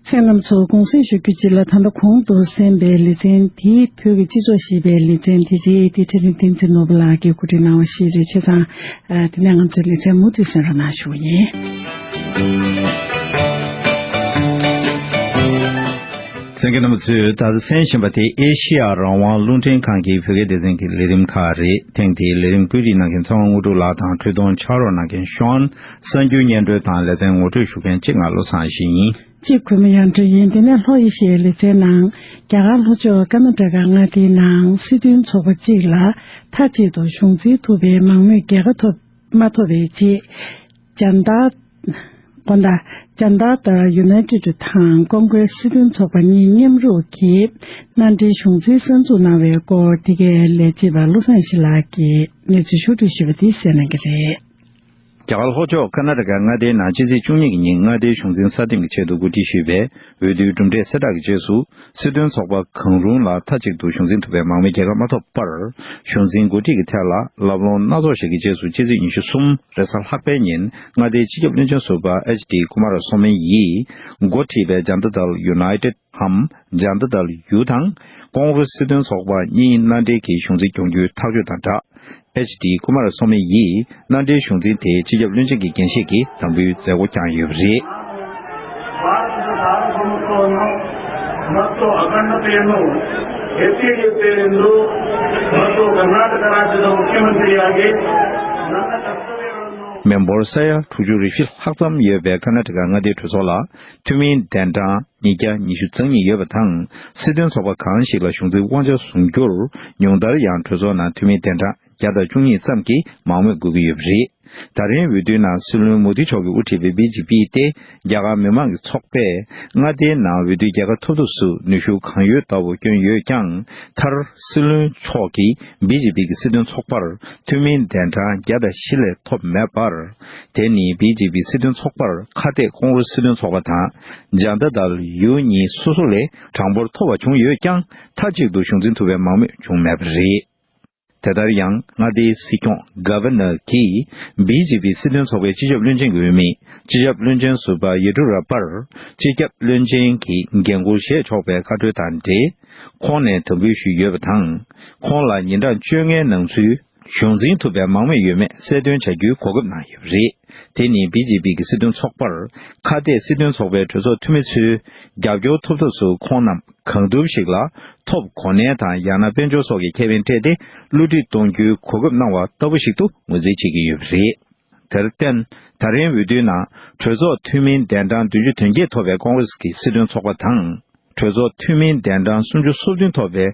གསན་མཁན་རྣམ་ཚོ་གོང་གསལ་ཞུ་རྒྱུ་གཅིག་ལ། ད་ལྟ་གོང་དུ་གསན་པའི་ལེ་ཚན་དེ་བོད་ཀྱི་སྤྱི་ཚོགས་ཞེས་པའི་ལེ་ཚན་དེ་རེད། དེ་ཕྲན་རིང་བསྟན་འཛིན་ནོར་བུ་ལགས་ཀྱིས་གོ་སྒྲིག་གནང་བ་ཞིག་རེད། བྱས་ཙང་། ཨ། དེ་ནས་ང་ཚོའི་ལེ་ཚན་མུ་མཐུད་གསན་རོགས་གནང་ཞུ་བ་ཡིན། གསན་མཁན་རྣམ་པ་ཚོས་ད་ལྟ་གསན་བཞིན་པ་དེ་ཨེ་ཤེ་ཡ་རང་དབང་རླུང་འཕྲིན་ཁང་གི་བོད་སྐད་སྡེ་ཚན་གྱི་ལས་རིམ་ཁག་རེད། ཐེངས་འདིའི་ལས་རིམ་བཀོད་སྒྲིག་གནང་མཁན་ཚེ་དབང་དངོས་གྲུབ་ལགས་དང་འཕྲོས་དོན་ཕྱག་རོགས་གནང་མཁན་ཤོན། གསར་འགྱུར་སྙན་སྒྲོན་དང་ལེ་ཚན་ངོ་སྤྲོད་ཞུ་མཁན་གཅིག་ང་བློ་བཟང་ཡེ་ཤེས་ཡིན། གཅིག་གུས་མོ་དབྱངས་སྒྲོན་ཡིན། དེ་ནས་ལྷོ་ཨེ་ཤི་ཡའི་ལེ་ཚན་ནང་། རྒྱ་གར་ལྷོ་ཕྱོགས་ཀར་ན་ཊ་ཀ་མངའ་སྡེའི་ནང་སྲིད་དོན་ཚོགས་པ་གཅིག་ལ་མཐའ་གཅིག་ཏུ་གཞུང་འཛིན་ཐུབ་པའི་མང་མོས་རྒྱལ་ཁ་ཐོབ་མ་ཐོབ་པའི་རྗེས། ཇན་ཏཱ། དགོངས་དག་ཇན་ཏཱ་དལ་ཡུ་ནའི་ཊེཌ་དང་ཀོང་གྷི་རེ་སི་སྲིད་དོན་ཚོགས་པ་གཉིས་མཉམ་རུབ་ཀྱིས་མནའ་འབྲེལ་གཞུང་འཛིན་གསར་འཛུགས་གནང་བའི་སྐོར། འདི་གའི་ལས་བྱེད་པ་བློ་བཟང་ཡེ་ཤེས་ལགས་ཀྱིས་གནས་ཚུལ་ཕྱོགས་བསྒྲིགས་ཞུས་པ་འདི་གསན་གནང་གི་རེད། རྒྱ་གར་ལྷོ་ཕྱོགས་ཀར་ན་ཊ་ཀའི་མངའ་སྡེའི་ནང་ཕྱི་ཚེས་བཅུ་གཉིས་ཀྱི་ཉིན་མངའ་སྡེའི་གཞུང་འཛིན་སྲ་བརྟན་གྱི་ཆེད་དུ་གོ་སྒྲིག་ཞུས་པའི་འོས་བསྡུའི་གྲུབ་འབྲས་གསལ་བསྒྲགས་ཀྱི་རྗེས་སུ། སྲིད་དོན་ཚོགས་པ་གང་རུང་ལ་མཐའ་གཅིག་ཏུ་གཞུང་འཛིན་ཐུབ་པའི་མང་མོས་རྒྱལ་ཁ་མ་ཐོབ་པར། གཞུང་འཛིན་འགོ་ཁྲིད་ཀྱི་ཐད་ལ་ལམ་ལྷོང་སྣ་ཚོགས་ཤིག་གི་རྗེས་སུ། ཕྱི་ཚེས་ཉི་ཤུ་གསུམ་རེས་གཟའ་ལྷག་པའི་ཉིན་མངའ་སྡེའི་སྤྱི་ཁྱབ་བློན་ཆེན་ཟུར་པ་ཨེཆ་ཌི་ཀུ་མ་ར་སོ་མི་ཡིས་འགོ་ཁྲིད་པའི་ཇན་ཏཱ་དལ་ཡུ་ནའི་ཊེཌ་འམ་ཇན་ཏཱ་དལ་ཡུ་དང་ཀོང་གྷི་རེ་སི་སྲིད་དོན་ཚོགས་པ་གཉིས་མནའ་འབྲེལ་གྱིས་གཞུང་འཛིན་སྐྱོང་རྒྱུའི་ཐག་གཅོད་དང་སྦྲགས། ཨེཆ་ཌི་ཀུ་མ་ར་སོ་མི་ཡིས་མནའ་འབྲེལ་གཞུང་འཛིན་དེ་སྤྱི་ཁྱབ་བློན་ཆེན་གྱི་འགན་བཞེས་ཀྱིས་དམ་འབུལ་མཛད་སྒོ་བསྐྱངས་ཡོད་པ་རེད། भारत के सार्वभौमत्व ಮತ್ತು ಅಖಂಡತೆಯನ್ನು ಎತ್ತಿ ಹಿಡಿಯುತ್ತೇವೆಂದು ಮತ್ತು ಕರ್ನಾಟಕ ರಾಜ್ಯದ ಮುಖ್ಯಮಂತ್ರಿಯಾಗಿ ನನ್ನ ಕರ್ತವ್ಯಗಳನ್ನು མི་འབོར་ས་ཡ་དྲུག་ཅུ་རེ་བཞི་ལྷག་ཙམ་ཡོད་པའི་ཀར་ན་ཊ་ཀ་མངའ་སྡེའི་གྲོས་ཚོགས་ལ་འཐུས་མིའི་གདན་གྲངས་ཉིས་བརྒྱ་ཉི་ཤུ་རྩ་གཉིས་ཡོད་པ་དང་། སྲིད་དོན་ཚོགས་པ་གང་ཞིག་ལ་གཞུང་འཛིན་དབང་ཆ་བཟུང་རྒྱུར་ཉུང་མཐར་ཡང་གྲོས་ཚོགས་ནང་འཐུས་མིའི་གདན་གྲངས་བརྒྱ་དང་བཅུ་གཉིས་ཙམ་གྱིས་མང་མོས་དགོས་ཀྱི་ཡོད་པ་རེད། ད་རིང་འོས་བསྡུའི་ནང་སྲིད་བློན་མོ་དི་མཆོག་གིས་དབུ་ཁྲིད་པའི་བི་ཇེ་པི་སྟེ། རྒྱ་གར་མི་མང་གི་ཚོགས་པས་མངའ་སྡེའི་ནང་འོས་བསྡུའི་རྒྱལ་ཁ་ཐོབ་ཐབས་སུ་ནུས་ཤུགས་གང་ཡོད་ལྟ་བུ་བསྐྱོན་ཡོད་ཀྱང་། མཐར་སྲིད་བློན་མཆོག་གིས་བི་ཇེ་པི་གི་སྲིད་དོན་ཚོགས་པར་འཐུས་མིའི་གདན་གྲངས་བརྒྱ་དང་བཞི་ལས་ཐོབ་མེད་པར། དེ་ནི་བི་ཇེ་པི་སྲིད་དོན་ཚོགས་པར་ཁ་གཏད་ཀོང་གྷི་རེ་སི་སྲིད་དོན་ཚོགས་པ་དང་ཇན་ཏཱ་དལ་ཡུ་གཉིས་སོ་སོ་ལས་གྲངས་འབོར་མཐོ་བ་བྱུང་ཡོད་ཀྱང་། མཐའ་གཅིག་ཏུ་གཞུང་འཛིན་ཐུབ་པའི་མང་མོས་བྱུང་མེད་པ་རེད། དེ་ལྟར་ཡང་མངའ་སྡེའི་སྲིད་སྐྱོང་གྷ་ཝར་ནར་གྱིས་བི་ཇེ་པི་སྲིད་དོན་ཚོགས་པའི་སྤྱི་ཁྱབ་བློན་ཆེན་གྱི་འོས་མི་སྤྱི་ཁྱབ་བློན་ཆེན་ཟུར་པ་ཡེ་ཌི་ཡུ་ར་པར་སྤྱི་ཁྱབ་བློན་ཆེན་གྱི་འགན་འཁུར་བཞེས་ཆོག་པའི་བཀའ་འཁྲོལ་དང་འབྲེལ། ཁོང་ནས་དམ་འབུལ་ཞུས་ཡོད་པ་དང་། ཁོང་ལ་ཉིན་གྲངས་བཅོ་ལྔའི་ནང་ཚུད་གཞུང་འཛིན་ཐུབ་པའི་མང་མོས་ཡོད་མེད་གསལ་སྟོན་བྱ་རྒྱུའི་གོ་སྐབས་གནང་ཡོད་པ་རེད། དེ་ནི་བི་ཇེ་པི་གི་སྲིད་དོན་ཚོགས་པར་ཁ་གཏད་སྲིད་དོན་ཚོགས་པའི་གྲོས་ཚོགས་འཐུས་མི་ཚོའི་རྒྱབ་སྐྱོར་ཐོབ་ཐབས་སུ་ཁོང་རྣམས་གང་ཐུབ་ཞིག་ལ་ཐོབ་གོ་གནས་དང་ཡང་ན་དཔལ་འབྱོར་སོགས་ཀྱི་ཁེ་ཕན་སྤྲད་དེ་བསླུ་བྲིད་གཏོང་རྒྱུའི་གོ་སྐབས་གནང་བ་ལྟ་བུ་ཞིག་ཏུ་ངོས་འཛིན་བྱེད་ཀྱི་ཡོད་པ་རེད། དེར་བརྟེན། ད་རིང་འོས་བསྡུའི་ནང་གྲོས་ཚོགས་འཐུས་མིའི་གདན་གྲངས་བདུན་ཅུ་དོན་བརྒྱད་ཐོབ་པའི་ཀོང་གྷི་རེ་སི་གི་སྲིད་དོན་ཚོགས་པ་དང་། གྲོས་ཚོགས་འཐུས་མིའི་གདན་གྲངས་སུམ་ཅུ་སོ་བདུན་ཐོབ་པའི་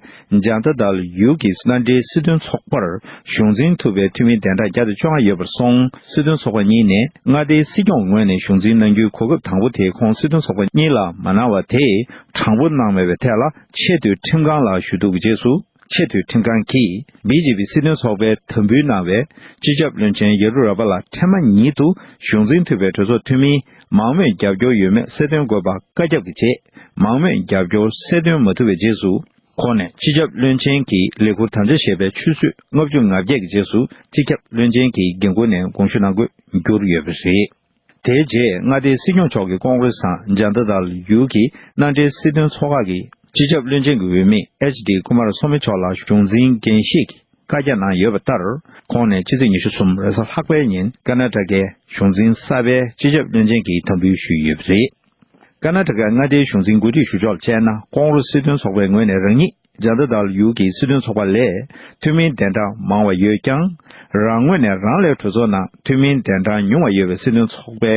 ཇན་ཏཱ་དལ་ཡུ་གི་མནའ་འབྲེལ་སྲིད་དོན་ཚོགས་པར་གཞུང་འཛིན་ཐུབ་པའི་འཐུས་མིའི་གདན་གྲངས་བརྒྱ་དང་བཅོ་ལྔ་ཡོད་པར་སོང་། སྲིད་དོན་ཚོགས་པ་གཉིས་ནས་མངའ་སྡེའི་སྲིད་སྐྱོང་ངོས་ནས་གཞུང་འཛིན་གནང་རྒྱུའི་གོ་སྐབས་དང་པོ་དེ་ཁོང་སྲིད་དོན་ཚོགས་པ་གཉིས་ལ་མ་གནང་བ་དེས་དྲང་པོ་གནང་མེད་པའི་ཐད་ལ་ཆེས་མཐོའི་ཁྲིམས་ཁང་ལ་ཞུ་གཏུག་གི་རྗེས་སུ། ཆེས་མཐོའི་ཁྲིམས་ཁང་གིས་བི་ཇེ་པི་སྲིད་དོན་ཚོགས་པའི་དམ་འབུལ་གནང་བའི་སྤྱི་ཁྱབ་བློན་ཆེན་ཡེ་ཌི་ཡུ་ར་པ་ལ་འཕྲལ་མ་ཉིད་དུ་གཞུང་འཛིན་ཐུབ་པའི་གྲོས་ཚོགས་འཐུས་མིའི་མང་མོས་རྒྱབ་སྐྱོར་ཡོད་མེད་གསལ་སྟོན་དགོས་པ་བཀའ་ཁྱབ་ཀྱི་རྗེས། མང་མོས་རྒྱབ་སྐྱོར་གསལ་སྟོན་མ་ཐུབ་པའི་རྗེས་སུ། ཁོང་ནས་སྤྱི་ཁྱབ་བློན་ཆེན་གྱི་ལས་ཁུར་དམ་བཅའ་བཞེས་པའི་ཆུད་ཟོས་ལྔ་བཅུ་ང་བརྒྱད་ཀྱི་རྗེས་སུ་སྤྱི་ཁྱབ་བློན་ཆེན་གྱི་འགན་ཁུར་ནས་དགོངས་ཞུ་གནང་དགོས་གྱུར་ཡོད་པ་རེད། དེའི་རྗེས་མངའ་སྡེའི་སྲིད་སྐྱོང་མཆོག་གིས་ཀོང་རེ་སི་དང་ཇན་ཏ་དལ་ཡུལ་གྱི་མནའ་འབྲེལ་སྲིད་དོན་ཚོགས་ཁག་གི་སྤྱི་ཁྱབ་བློན་ཆེན་གྱི་འོས་མི་ཨེཆ་ཌི་ཀུ་མར་སོ་མི་མཆོག་ལ་གཞུང་འཛིན་འགན་བཞེས་ཀྱི་བཀའ་རྒྱ་གནང་ཡོད་པ་ལྟར། ཁོང་ནས་ཕྱི་ཚེས་ཉི་ཤུ་གསུམ་རེས་གཟའ་ལྷག་པའི་ཉིན་ཀར་ནཱ་ཊ་ཀའི་གཞུང་འཛིན་གསར་པའི་སྤྱི་ཁྱབ་བློན་ཆེན་གྱི་དམ་འབུལ་ཞུས་ཡོད་པ་རེད། ཀར་ནཱ་ཊ་ཀའི་མངའ་སྡེའི་གཞུང་འཛིན་འགོ་ཁྲིད་ཞུ་ཕྱོགས་ལ་དཔྱད་ན། ཀོང་རེ་སི་སྲིད་དོན་ཚོགས་པའི་ངོས་ནས་རང་ཉིད་ཇན་ཏ་དལ་ཡུལ་གྱི་སྲིད་དོན་ཚོགས་པ་ལས་འཐུས་མི་གདན་གྲངས་མང་བ་ཡོད་ཀྱང་། རང་ངོས་ནས་རང་ལས་གྲོས་ཚོགས་ནང་འཐུས་མི་གདན་གྲངས་ཉུང་བ་ཡོད་པའི་སྲིད་དོན་ཚོགས་པའི་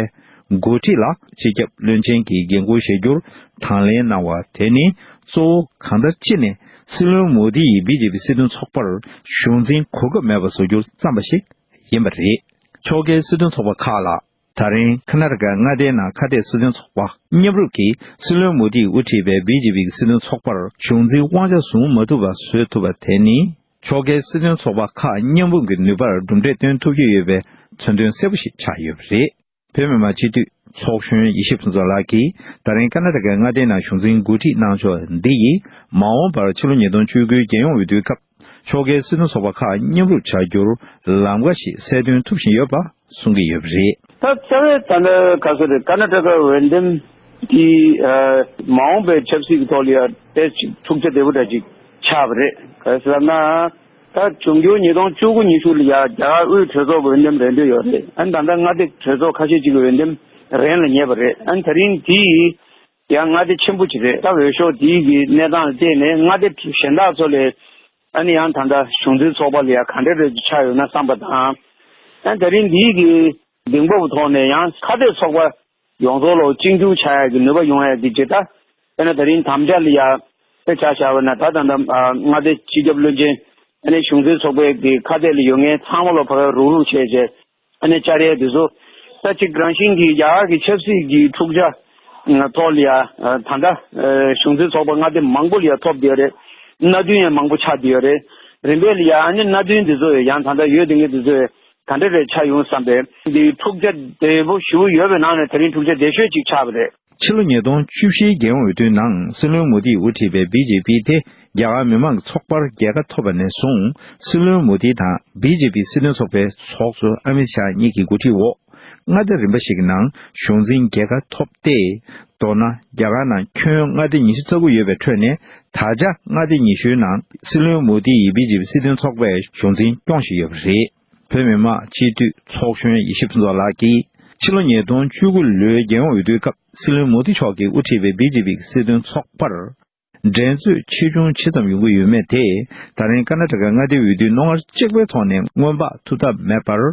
འགོ་ཁྲིད་ལ་སྤྱི་ཁྱབ་བློན་ཆེན་གྱི་འགན་ཁུར་བཞེས་རྒྱུར་དང་ལེན་གནང་བ་དེ་ནི། གཙོ་བོ་གང་ལྟར་ཅི་ནས་སྲིད་བློན་མོ་དི་ཡིས་བི་ཇེ་པི་སྲིད་དོན་ཚོགས་པར་གཞུང་འཛིན་གོ་སྐབས་མེད་པ་བཟོ་རྒྱུར་བརྩམས་པ་ཞིག་ཡིན་པ་རེད། ཕྱོགས་འགལ་སྲིད་དོན་ཚོགས་པ་ཁག་ལ། ད་རིང་ཁ་ན་ཏ་ཀ་མངའ་སྡེའི་ནང་ཁ་གཏད་སྲིད་དོན་ཚོགས་པ་མཉམ་རུབ་ཀྱིས་སྲིད་བློན་མོ་དིས་དབུ་ཁྲིད་པའི་བི་ཇེ་པི་གི་སྲིད་དོན་ཚོགས་པར་གཞུང་འཛིན་དབང་ཆ་བཟུང་མ་ཐུབ་པ་བཟོས་ཐུབ་པ་དེ་ནི། ཕྱོགས་འགལ་སྲིད་དོན་ཚོགས་པ་ཁག་མཉམ་སྤུངས་ཀྱི་ནུས་པར་གྲུབ་འབྲས་སྟོན་ཐུབ་ཀྱི་ཡོད་པའི་མཚོན་དོན་གསལ་པོ་ཞིག་ཆགས་ཡོད་པ་རེད། བོད་མི་མང་སྤྱི་འཐུས་ཚོགས་གཞོན་ཡེ་ཤེས་ཕུན་ཚོགས་ལགས་ཀྱིས་ད་རིང་ཀར་ནཱ་ཏ་ཀའི་མངའ་སྡེའི་ནང་གཞུང་འཛིན་འགོ་ཁྲིད་གནང་ཕྱོགས་འདི་ཡིས་མ་འོངས་པར་ཕྱི་ལོ་ཉིས་སྟོང་བཅུ་དགུའི་རྒྱལ་ཡོངས་འོས་བསྡུའི་སྐབས། ཕྱོགས་འགལ་སྲིད་དོན་ཚོགས་པ་ཁག་མཉམ་རུབ་བྱ་རྒྱུར་ལམ་ཁ་ཞིག་གསལ་སྟོན་ཐུབ་བཞིན་ཡོད་པ་གསུང་གི་ཡོད་པ་རེད། ད་རྩ་བའི་ད་ལྟ་ག་ཚོད་རེད། ཀར་ནཱ་ཊ་ཀ་འོས་འདེམས་དེ་མ་འོངས་པའི་ཆབ་སྲིད་ཀྱི་ཐོག་ལ་ཡང་དེ་ཐུགས་རྗེ་བདེ་པོ་འདྲ་ཅིག་ཆགས་པ་རེད། ག་རེ་ཟེར་ན། ད་འབྱུང་འགྱུར་ཉིས་སྟོང་བཅུ་དགུ་ཉི་ཤུ་ལ་ཡང་རྒྱ་གར་དབུས་གྲོས་ཚོགས་ཀྱི་འོས་འདེམས་རན་འདོད་ཡོད་རེད། ཨ་ནི་ད་ལྟ་མངའ་སྡེ་གྲོས་ཚོགས་ཁ་ཤས་ཅིག་གི་འོས་འདེམས་རན་ལ་ཉེ་བ་རེད། ཨ་ནི་ད་རིང་དེ་ཡང་མངའ་སྡེ་ཆེན་པོ་ཅིག་རེད། ད་འོས་ཤོག་དེའི་གི་གནས་སྟངས་ལ་བལྟས་ནས་མངའ་སྡེ་གཞན་དག་ཚོ་ལས་ཨ་ནི་ཡང་ད་ལྟ་གཞུང་འཛིན་ཚོགས་པ་ལ་ཡང་ག་འདྲ་རེ་ཆགས་ཡོད་ན་བསམ་པ་དང་། ཨ་ནི་ད་རིང་འདིའི་གི་གདེང་སྤོབས་ཐོག་ནས་ཡང་ཁ་གཏད་ཚོགས་པ་ཡོངས་རྫོགས་ལ་གཅིག་གྱུར་ཆགས་ཡག་གི་ནུས་པ་ཡོང་ཡག་གི་ཇི་ལྟ། དཔེར་ན་ད་རིང་དམ་བཅའ་ལ་ཡང་དཔེ་ཆ་བཞག་པ་ན། ད་ད་ལྟ་མངའ་སྡེ་སྤྱི་ཁྱབ་བློན་ཆེན་ཨ་ནི་གཞུང་འཛིན་ཚོགས་པའི་གི་ཁ་གཏད་ལ་ཡོད་མཁན་ཚང་མ་ལ་ཕ་ག་རུག་རུག་བྱས་བྱས། ཨ་ནི་བཅར་ཡས་དེ་ཚོ་ད་ཅིག་རང་བཞིན་གྱིས་རྒྱ་གར་གྱི་ཆབ་སྲིད་ཀྱི་འཁྲུག་ཆ་ཐོག་ལ་ཡ་ད་ལྟ་གཞུང་འཛིན་ཚོགས་པ་མངའ་སྡེ་མང་པོ་ལ་ཡ་ཐོབ་བསྡད་ཡོད་རེད། མནའ་མཐུན་ཡང་མང་པོ་ཆགས་བསྡད་ཡོད་རེད། རིམ་པས་ལ་ཡ་ཨ་ནི་མནའ་མཐུན་དེ་ཚོ་ཡང་ད་ལྟ་ཡོད་བསྡད་མཁན་དེ་ཚོ་ག་འདྲ་རེ་ཆགས་ཡོང་བསམ་པས། འདི་འཁྲུག་ཆ་བདེ་པོ་ཞེ་པོ་ཡོད་པའི་ནང་ནས་ད་རིང་འཁྲུག་ཆ་བདེ་ཤོས་ཅིག་ཆགས་པ་རེད། ཕྱི་ལོ་ཉིས་སྟོང་བཅུ་བཞིའི་རྒྱལ་ཡོངས་འོས་བསྡུའི་ནང་སྲིད་བློན་མོ་དིས་དབུ་ཁྲིད་པའི་བི་ཇེ་པི་དེ་རྒྱ་གར་མི་མང་གི་ཚོགས་པར་རྒྱལ་ཁ་ཐོབ་པ་ནས་བཟུང་། སྲིད་བློན་མོ་དི་དང་བི་ཇེ་པི་སྲིད་དོན་ཚོགས་པའི་ཚོགས་གཙོ་ཨ་མིད་ཤཱ་གཉིས་ཀྱི་འགོ་ཁྲིད་འོག་མངའ་སྡེ་རིམ་པ་ཞིག་གི་ནང་གཞུང་འཛིན་རྒྱལ་ཁ་ཐོབ་སྟེ། མདོར་ན་རྒྱ་གར་ནང་ཁྱོན་མངའ་སྡེ་ཉི་ཤུ་རྩ་དགུ་ཡོད་པའི་ཁྲོད་ནས་ད་ཆ་མངའ་སྡེ་ཉི་ཤུའི་ནང་སྲིད་བློན་མོ་དི་ཡིས་བི་ཇེ་པི་སྲིད་དོན་ཚོགས་པའི་གཞུང་འཛིན་སྐྱོང་བཞིན་ཡོད་པ་རེད། བོད་མི་མང་སྤྱི་འཐུས་ཚོགས་གཞོན་ཡེ་ཤེས་ཕུན་ཚོགས་ལགས་ཀྱིས་ཕྱི་ལོ་ཉིས་སྟོང་བཅུ་དགུ་ལོའི་རྒྱལ་ཡོངས་འོས་བསྡུའི་སྐབས་སྲིད་བློན་མོ་དི་མཆོག་གིས་དབུ་ཁྲིད་པའི་བི་ཇེ་པི་གི་སྲིད་དོན་ཚོགས་པར་འགྲན་རྩོད་ཆེ་ཆུང་ཇི་ཙམ་ཡོང་གི་ཡོད་མེད་དེ། ད་རིང་ཀར་ནཱ་ཊ་ཀ་མངའ་སྡེའི་འོས་བསྡུའི་རྣོ་ངར་གཅིག་པའི་ཐོག་ནས་སྔོན་དཔག་ཐུབ་ཐབས་མེད་པར།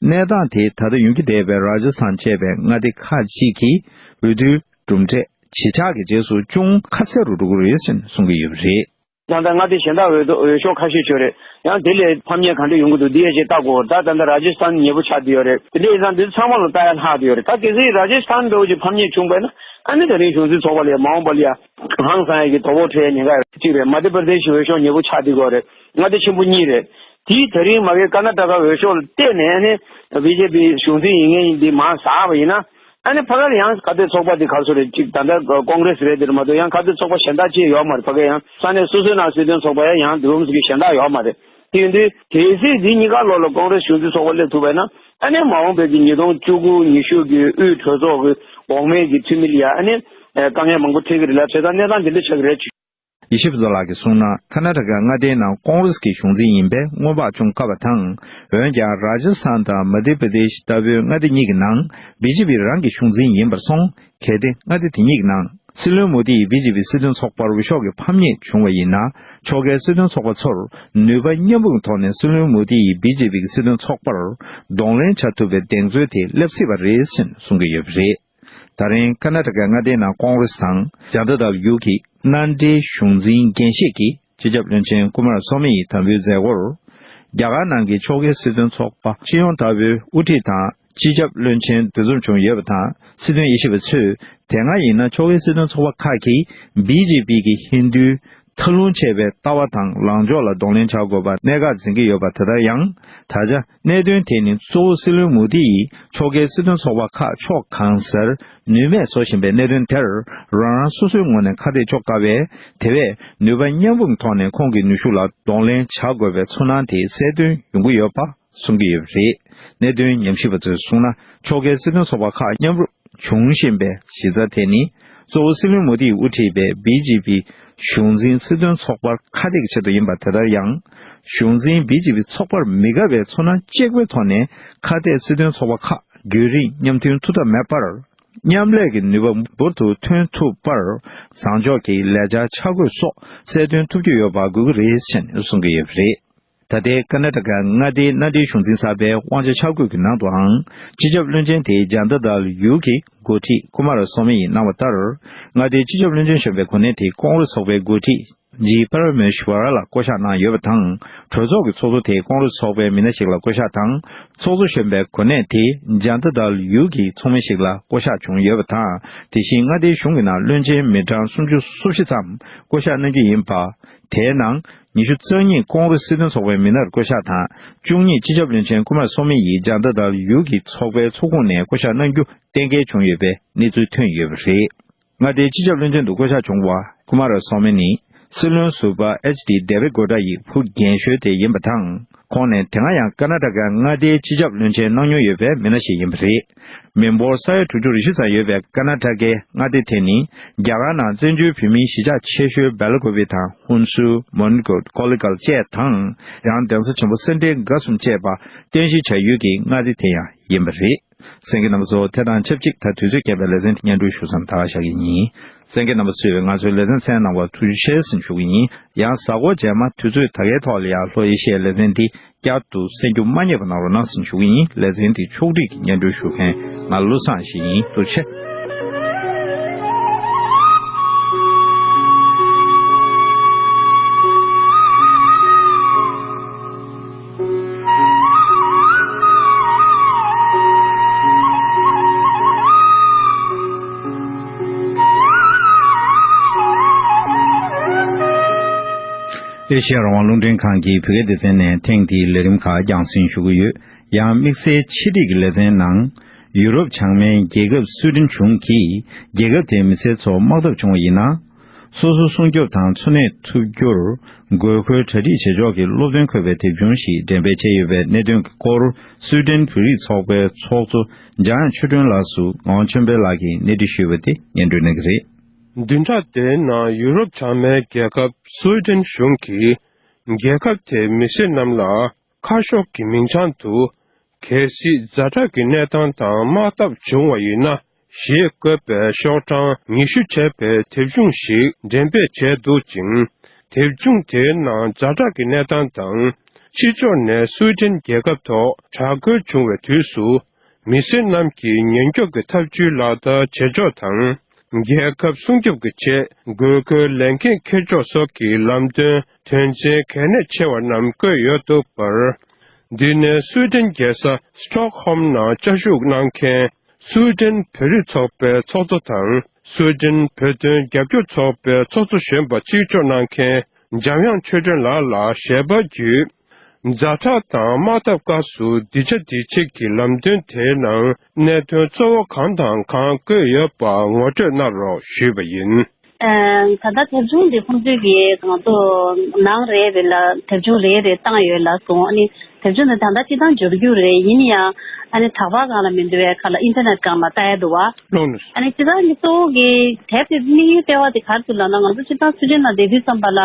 གནས་སྟངས་དེ་ད་ལྟ་ཡོང་གི་བསྡད་པའི་ར་ཇ་སི་ཐན་བཅས་པའི་མངའ་སྡེ་ཁག་ཅིག་གི་འོས་བསྡུའི་གྲུབ་འབྲས་གཞིས་ཆགས་ཀྱི་རྗེས་སུ་ཅུང་ཁ་གསལ་རུ་འགྲོ་གི་རེད་ཅེས་གསུང་གི་ཡོད་པ་རེད། ད་ལྟ་མངའ་སྡེ་གཞན་དག་འོས་ཐོ་འོས་ཤོག་ཁ་ཤས་ཡོད་རེད། ཡང་དེ་ལས་ཕམ་ཉེས་ག་འདྲ་ཡོང་གི་འདུག་འདི་ཡས་ཅིག་ལྟ་དགོས། ད་ད་ལྟ་ར་ཇ་སི་ཐན་ཉེ་པོ་ཆགས་བསྡད་ཡོད་རེད། དེ་འདྲ་ཡིན་ཙང་འདི་ཚང་མ་ལ་ལྟ་ཡ་ལྷག་བསྡད་ཡོད་རེད། ད་གལ་སྲིད་ར་ཇ་སི་ཐན་འདྲ་བོ་ཅིག་ཕམ་ཉེས་བྱུང་པས་ན། ཨ་ནི་ད་རིང་གཞུང་འཛིན་ཚོགས་པ་ལ་མ་འོངས་པ་ལ་ཡ་ཧང་སང་ཡ་གི་དོ་ཕོག་འཕྲད་ཡ་ཉེན་ཁ་གཅིག་རེད། མ་དྷྱ་པྲ་དེ་ཤི་འོས་ཤོག་ཉེ་པོ་ཆགས་བསྡད་ཡོད་རེད། མངའ་སྡེ་ཆེན་པོ་གཉིས་རེད། དེའི་ད་རིང་མ་གི་ཀར་ནཱ་ཊ་ཀ་འོས་ཤོག་ལ་བལྟས་ནས་ཨ་ནི་བི་ཇེ་པི་གཞུང་འཛིན་ཡིན་མཁན་ཡིན་འདི་མར་ཟགས་པ་ཡིན་ན། ཨ་ནི་ཕ་གར་ཡང་ཁ་གཏད་ཚོགས་པ་འདི་ག་ཚོད་རེད། གཅིག་ད་ལྟ་ཀོང་རེ་སི་རེད། དེ་རེད་མ་གཏོགས་ཡང་ཁ་གཏད་ཚོགས་པ་གཞན་དག་ཅིག་ཡོད་མ་རེད། ཕ་གར་ཡང་ས་གནས་སོ་སོའི་ནང་སྲིད་དོན་ཚོགས་པ་ཡང་ཡང་འདི་རུམ་གྱི་གཞན་དག་ཡོད་མ་རེད། དེ་ཡིན་དུས་གལ་སྲིད་འདི་གཉིས་ཀ་ལོག་ལ་ཀོང་རེ་སི་གཞུང་འཛིན་ཚོགས་པ་སླེབས་ཐུབ་པ་ཡིན་ན། ཨ་ནི་མ་འོངས་པའི་གི་ཉིས་སྟོང་བཅུ་དགུ་ཉི་ཤུ་གི་དབུས་གྲོས་ཚོགས་ཀྱི་འོག་མའི་གི་འཐུས་མི་ལ་ཡ་ཨ་ནི་དཀའ་ངལ་མང་པོ་འཕྲད་ཀྱི་རེད་ལ། བྱས་ཙང་གནས་སྟངས་འདི་འདྲ་ཆགས་ཀྱི་རེད། ཡེ་ཤེས་ཕུན་ཚོགས་ལགས་ཀྱིས་གསུངས་ན། ཁ་ན་ཊ་ཀ་མངའ་སྡེའི་ནང་ཀོང་རེ་སི་ཀྱི་གཞུང་འཛིན་ཡིན་པས་སྔོན་དཔག་ཅུང་དཀའ་བ་དང་། འོན་ཀྱང་ར་ཇ་སི་ཐན་དང་མ་དྷྱ་པྲ་དེ་ཤི་ལྟ་བུའི་མངའ་སྡེ་གཉིས་ཀྱི་ནང་བི་ཇེ་པི་རང་གི་གཞུང་འཛིན་ཡིན་པར་སོང་། གལ་ཏེ་མངའ་སྡེ་དེ་གཉིས་ཀྱི་ནང་སྲིད་བློན་མོ་དི་ཡིས་བི་ཇེ་པི་སྲིད་དོན་ཚོགས་པར་འོས་ཤོག་གི་ཕམ་ཉེས་བྱུང་བ་ཡིན་ན། ཕྱོགས་འགལ་སྲིད་དོན་ཚོགས་པ་ཚོར་ནུས་པ་མཉམ་སྤུངས་ཐོག་ནས་སྲིད་བློན་མོ་དི་ཡིས་བི་ཇེ་པི་གི་སྲིད་དོན་ཚོགས་པར་གདོང་ལེན་བྱ་ཐུབ་པའི་གདེང་ཚོད་དེ་སླེབས་སྲིད་པ་རེད་ཅེས་གསུང་གི་ཡོད་པ་རེད། ད་རིང་ཀར་ནཱ་ཊ་ཀའི་མངའ་སྡེའི་ནང་ཀོང་རེ་སི་དང་ཇན་ཏ་དལ་ཡུ་གི་མནའ་འབྲེལ་གཞུང་འཛིན་འགན་བཞེས་ཀྱིས་སྤྱི་ཁྱབ་བློན་ཆེན་ཀུ་མར་སོ་མི་ཡི་དམ་འབུལ་མཛད་སྒོར། རྒྱ་གར་ནང་གི་ཕྱོགས་འགལ་སྲིད་དོན་ཚོགས་པ་སྤྱི་ཡོངས་ལྟ་བུའི་དབུ་ཁྲིད་དང་སྤྱི་ཁྱབ་བློན་ཆེན་འདུ་འཛོམས་བྱུང་ཡོད་པ་དང་། སྲིད་དོན་དབྱེ་ཞིབ་པ་ཚོས་དེ་སྔ་ཡིན་ན་ཕྱོགས་འགལ་སྲིད་དོན་ཚོགས་པ་ཁག་གིས་བི་ཇེ་པི་གི་ཧིན་རྡུའི་ མཐའ་ལྷུང་ཆེ་བའི་ལྟ་བ་དང་ལངས་ཕྱོགས་ལ་གདོང་ལེན་བྱ་དགོས་པ་གནད་འགག་འཛིན་གྱི་ཡོད་པ། དེ་ལྟར་ཡང་། ད་ཆ་གནད་དོན་དེ་ནི་གཙོ་བོ་སྲིད་བློན་མོ་དི་ཡིས་ཕྱོགས་འགལ་སྲིད་དོན་ཚོགས་པ་ཁག་ཕྱོགས་གང་སར་ནུས་མེད་བཟོ་བཞིན་པའི་གནད་དོན་དེར། རང་རང་སོ་སོའི་ངོས་ནས་ཁ་གཏད་གཅོག་དཀའ་བས། དེ་བས་ནུས་པ་མཉམ་སྤུངས་ཐོག་ནས་ཁོང་གི་ནུས་ཤུགས་ལ་གདོང་ལེན་བྱ་དགོས་པའི་ཚོར་སྣང་དེ་གསལ་སྟོན་ཡོང་གི་ཡོད་པ་གསུང་གི་ཡོད་པ་རེད། གནད་དོན་ཉམས་ཞིབ་པ་ཚོས་གསུངས་ན། ཕྱོགས་འགལ་སྲིད་དོན་ཚོགས་པ་ཁག་མཉམ་རུབ་བྱུང་བཞིན་པའི་གཞི་རྩ་དེ་ནི། གཙོ་བོ་སྲིད་བློན་མོ་དིས་དབུ་ཁྲིད་པའི་བི་ཇེ་པི་གཞུང་འཛིན་སྲིད་དོན་ཚོགས་པར་ཁ་གཏད་ཀྱི་ཆེད་དུ་ཡིན་པ། དེ་ལྟར་ཡང་། གཞུང་འཛིན་བི་ཇེ་པི་ཚོགས་པར་མི་དགའ་བའི་ཚོར་སྣང་གཅིག་པའི་ཐོག་ནས་ཁ་གཏད་སྲིད་དོན་ཚོགས་པ་ཁག་རྒྱུན་རིང་མཉམ་མཐུན་ཐུབ་ཐབས་མེད་པར། མཉམ་ལས་ཀྱི་ནུས་པ་འབུར་དུ་ཐོན་ཐུབ་པར། བཟང་ཕྱོགས་ཀྱི་ལས་འཆར་ཆ་བགོས་སོགས་གསལ་སྟོན་ཐུབ་རྒྱུ་ཡོད་པ་དགོས་ཀྱི་རེད་ཅེས་གསུང་གི་ཡོད་པ་རེད། ད་ལྟའི་ཀར་ནཱ་ཊ་ཀ་མངའ་སྡེའི་མནའ་འབྲེལ་གཞུང་འཛིན་གསར་པའི་དབང་ཆ་འཆར་འགོད་ཀྱི་ནང་དུའང་། སྤྱི་ཁྱབ་བློན་ཆེན་དེ་ཇན་ཏ་དལ་ཡུ་གི་འགོ་ཁྲིད་ཀུ་མ་ར་སོ་མི་ཡིས་གནང་བ་ལྟར། མངའ་སྡེའི་སྤྱི་ཁྱབ་བློན་ཆེན་གཞོན་པའི་གོ་གནས་དེ་ཀོང་རེས་ཚོགས་པའི་འགོ་ཁྲིད་ཇི་པ་ར་མེ་ཤྭ་ར་ལ་བསྐོ་གཞག་གནང་ཡོད་པ་དང་། གྲོས་ཚོགས་ཀྱི་ཚོགས་གཙོ་དེ་ཀོང་རེས་ཚོགས་པའི་མི་སྣ་ཞིག་ལ་བསྐོ་གཞག་དང་། ཚོགས་གཙོ་གཞོན་པའི་གོ་གནས་དེ་ཇན་ཏ་དལ་ཡུ་གི་ཚོགས་མི་ཞིག་ལ་བསྐོ་གཞག་བྱུང་ཡོད་པ་དང་། དེ་བཞིན་མངའ་སྡེའི་གཞུང་གི་ནང་བློན་ཆེན་མི་གྲངས་སུམ་ཅུ་སོ་བཞི་ཙམ་བསྐོ་གཞག་གནང་རྒྱུ་ཡིན་པ། དེའི་ནང་། ཉི་ཤུ་རྩ་གཉིས་ཀོང་རེས་སྲིད་དོན་ཚོགས་པའི་མི་སྣར་བསྐོ་གཞག་དང་། བཅུ་གཉིས་སྤྱི་ཁྱབ་བློན་ཆེན་ཀུ་མར་སོ་མི་ཡིས་ཇན་ཏ་དལ་ཡུ་གི་ཚོགས་པའི་ཚོགས་ཁོངས་ནས་བསྐོ་གཞག་གནང་རྒྱུ་གཏན་འཁེལ་བྱུང་ཡོད་པའི་གནས་ཚུལ་ཐོན་ཡོད་པ་རེད། མངའ་སྡེའི་སྤྱི་ཁྱབ་བློན་ཆེན་དུ་བསྐོ་གཞག་བྱུང་བ་ཀུ་མར་སོ་མི་ནི། སྲིད་བློན་ཟུར་པ་ཨེཆ་ཌི་ཌེ་བིད་གོ་ཏྲ་ཡི་བུ་རྒན་ཤོས་དེ་ཡིན་པ་དང་། ཁོང་ནི་དེ་སྔ་ཡང་ཀར་ནཱ་ཊ་ཀའི་མངའ་སྡེའི་སྤྱི་ཁྱབ་བློན་ཆེན་གནང་མྱོང་ཡོད་པའི་མི་སྣ་ཞིག་ཡིན་པ་རེད། མི་འབོར་ས་ཡ་དྲུག་ཅུ་རེ་བཞི་ཙམ་ཡོད་པའི་ཀར་ནཱ་ཊ་ཀའི་མངའ་སྡེ་དེ་ནི། རྒྱ་གར་ནང་བཙན་བྱོལ་བོད་མིའི་གཞིས་ཆགས་ཆེ་ཤོས་སྦེ་ལ་ཀོ་བི་དང་ཧུན་སུར། མོན་གྷོ། ཀོ་ལི་གྷལ་བཅས་དང་། ཡང་གདན་ས་ཆེན་པོ་སེ་འབྲས་དགའ་གསུམ་བཅས་པ་རྟེན་གཞི་བྱ་ཡུལ་གྱི་མངའ་སྡེ་དེ་ཡང་ཡིན་པ་རེད། གསན་མཁན་རྣམ་པ་ཚོ། དེ་དང་ཆབས་ཅིག་ད་དུས་ཚོད་རྐྱེན་པས་ལེ་ཚན་དེ་སྙན་སྒྲོན་ཞུ་མཚམས་ད་ག་བཞག་གི་ཡིན། གསན་མཁན་རྣམ་པ་ཚོས་ང་ཚོའི་ལེ་ཚན་གསན་གནང་བར་ཐུགས་རྗེ་ཆེ་ཟེར་ཞུ་གི་ཡིན། ཡང་གཟའ་འཁོར་རྗེས་མ་དུས་ཚོད་ད་གའི་ཐོག་ལ་ཡང་ལྷོ་ཨེ་ཤི་ཡའི་ལེ་ཚན་འདི་བསྐྱར་དུ་གསན་རྒྱུ་མ་བསྙེལ་བ་གནང་རོགས་གནང་ཟེར་ཞུ་གི་ཡིན། ལེ་ཚན་འདི་ཕྱོགས་སྒྲིག་གིས་སྙན་སྒྲོན་ཞུ་མཁན་ང་བློ་བཟང་ཞིག་ཡིན། ཐུགས་རྗེ་ཆེ། ཨེ་ཤེ་ཡ་རང་དབང་རླུང་འཕྲིན་ཁང་གི་བོད་སྐད་སྡེ་ཚན་ནས་ཐེངས་འདིའི་ལས་རིམ་ཁག་རྒྱང་སྲིང་ཞུ་གི་ཡོད། ཡང་དམིགས་བསལ་ཕྱི་དྲིལ་གྱི་ལེ་ཚན་ནང་། ཡུ་རོབ་བྱང་མའི་རྒྱལ་ཁབ་སུའེ་ཏེན་གཞུང་གིས་རྒྱལ་ཁབ་དེའི་མི་སེར་ཚོ་དམག་འཐབ་བྱུང་བ་ཡིན་ན། སོ་སོ་སྲུང་སྐྱོབ་དང་འཚོ་གནས་ཐུབ་རྒྱུར་དགོས་མཁོའི་གྲ་སྒྲིག་བྱེད་ཕྱོགས་ཀྱི་སློབ་སྟོན་འཁོད་པའི་དེབ་ཆུང་ཞིག་འགྲེམས་སྤེལ་བྱས་ཡོད་པའི་གནད་དོན་གྱི་སྐོར། སུའེ་ཏེན་བོད་རིགས་ཚོགས་པའི་ཚོགས་གཙོ་འཇམ་དབྱངས་ཆོས་སྒྲོན་ལགས་སུ་ངག་དབང་ཆོས་འཕེལ་ལགས་ཀྱིས་གནས་འདྲི་ཞུས་པ་དེ་སྙན་སྒྲོན་གནང་གི་རེད། བདུན་ཕྲག་དེའི་ནང་ཡུ་རོབ་བྱང་མའི་རྒྱལ་ཁབ་སུའེ་ཏེན་གཞུང་གིས། རྒྱལ་ཁབ་དེའི་མི་སེར་རྣམས་ལ། ཁ་ཤོག་གི་མིང་བྱང་དུ། གལ་སྲིད་ཛ་དྲག་གི་གནས་སྟངས་དང་དམག་འཐབ་བྱུང་བ་ཡིན་ན། ཞེས་བཀོད་པའི་ཤོག་གྲངས་ཉི་ཤུ་བྱས་པའི་དེབ་ཆུང་ཞིག་འགྲེམས་སྤེལ་བྱས་འདུག་ཅིང་། དེབ་ཆུང་དེའི་ནང་ཛ་དྲག་གི་གནས་སྟངས་དང་། ཕྱི་ཕྱོགས་ནས་སུའེ་ཏེན་རྒྱལ་ཁབ་ཐོག་དྲག་རྒོལ་བྱུང་བའི་དུས་སུ། མི་སེར་རྣམས་ཀྱིས་ཉེན་སྐྱོབ་ཀྱི་ཐབས་ཇུས་ལག་བསྟར་བྱེད་ཕྱོགས་དང་། རྒྱལ་ཁབ་སྲུང་སྐྱོབ་ཀྱི་ཆེད་དགོས་མཁོའི་ལས་འགན་འཁྱེར་ཕྱོགས་སོགས་ཀྱི་ལམ་སྟོན་དོན་ཚན་གལ་གནད་ཆེ་བ་རྣམས་བཀོད་ཡོད་འདུག་པར། འདི་ནས་སུའེ་ཏེན་རྒྱལ་ས་སི་ཊོག་ཧོམ་ནང་བཅའ་བཞུགས་གནང་མཁན་སུའེ་ཏེན་བོད་རིགས་ཚོགས་པའི་ཚོགས་གཙོ་དང་སུའེ་ཏེན་བོད་དོན་རྒྱབ་སྐྱོར་ཚོགས་པའི་ཚོགས་གཙོ་གཞོན་པ་གཅིག་ལྕོགས་གནང་མཁན་འཇམ་དབྱངས་ཆོས་སྒྲོན་ལགས་ལ་ཞལ་པར་བརྒྱུད། ཛ་དྲག་དང་དམག་འཐབ་སྐབས་སུ་འདི་ཆ་འདི་བྱེད་ཀྱི་ལམ་སྟོན་དེའི་ནང་གནད་དོན་གཙོ་བོ་གང་དང་གང་བཀོད་ཡོད་པ་ངོ་སྤྲོད་གནང་རོགས་ཞུས་པ་ཡིན། ད་ལྟ་དེབ་ཆུང་འདི་ཁོང་ཚོས་ཀྱིས་ང་ཚོ་ནང་རེ་རེ་ལ་དེབ་ཆུང་རེ་རེ་བཏང་ཡོད་ལ་སོང་། ཨ་ནི་དེབ་ཆུང་འདི་ད་ལྟ་སྤྱི་བཏང་འབྱོར་རྒྱུ་རེད། ཡིན་ཡང་ཨ་ནི་དྲ་པར་སྒང་ལ་མི་འདུག་པས། ཁ་ལ་ཨིན་ཊར་ནེཊ་སྒང་ལ་ལྟ་ཡ་འདུག་བ། ལགས་ལགས་སོ། ཨ་ནི་སྤྱི་བཏང་གི་གཙོ་བོ་གི་དེབ་དེ་དམིགས་ཡུལ་ལྟེ་བ་དེ་ག་རེ་འདུག་ལབ་ན། ང་ཚོ་སྤྱི་བཏང་སུའེ་ཏེན་ནང་བསྡད་དུས་ཙམ་པ་ལ་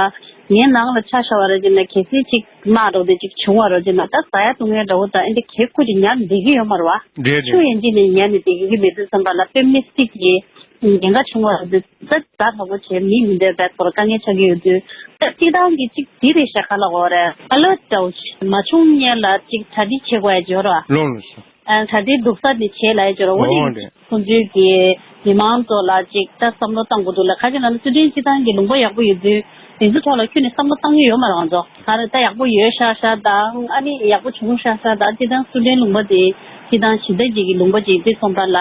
ངའི་ནང་ལ་ཆ་བཞག་པ་རེད་ཅེ་ན། གལ་སྲིད་ཅིག་དམག་འདྲ་བོ་དེ་ཅིག་བྱུང་བ་རེད་ཅེ་ན། ད་ཟ་ཡ་བཏུང་ཡ་འདྲ་བོ་དང་ཨེ་འདྲ་གས་ཁུ་ཅིག་ཉར་ནས་བསྡད་ཀྱི་ཡོད་མ་རེད་བ། རེད་རེད། ཆུ་ཡན་ཅིག་ནས་ཉར་ནས་བསྡད་ཀྱི་མེད་དུས་ཙམ་པ་ལ་དཔེ་མི་སྲིད་ཀྱི་ཉེན་ཁ་བྱུང་བ་རེད་དུས། ད་ཛ་དྲག་པོ་བྱས་མིས་མི་འདོད་པའི་སྐོར་དཀའ་ངལ་ཆགས་ཀྱི་ཡོད་དུས། ད་སྤྱི་བཏང་གི་ཅིག་འདི་རེད་ཤག་ག་ལ་འོ་རེད། ཨ་ལོ་འདྲ་བོ་མ་བྱུང་སྔོན་ལ་ཅིག་གྲ་སྒྲིག་བྱེད་དགོས་ཡ་ཅིག་ཡོད་རེད་བ། ལགས་ལགས་སོ། ཨ། གྲ་སྒྲིག་སྡུག་ས་ནས་བྱས་ལབ་ཡ་ཅིག་རེད། འོ་འོ་ནི་རེད། ཁོང་ཚོའི་གི་མི་མང་ཚོ་ལ་ཅིག་ད་བསམ་བློ་གཏང་དགོས་འདུག་ལ། ག་ཅི་ལབ་ན་སུའེ་ཏེན་སྤྱི་བཏང་གི་ལུང་པ་ཡག་པོ་ཡོད་དུས་དེ་ཚོ་ཐོག་ལ་ཁྱོན་ནས་བསམ་བློ་གཏང་གི་ཡོད་མ་རེད་ང་ཚོ། ག་རེ་ད་ཡག་པོ་ཡོད་ཤག་ཤག་དང་ཨ་ནི་ཡག་པོ་བྱུང་ཤག་ཤག་དང་། སྤྱི་བཏང་སུའེ་ཏེན་ལུང་པ་དེ་སྤྱི་བཏང་ཞི་བདེ་ཅིག་གི་ལུང་པ་ཅིག་དེ་སོང་པ་ལ་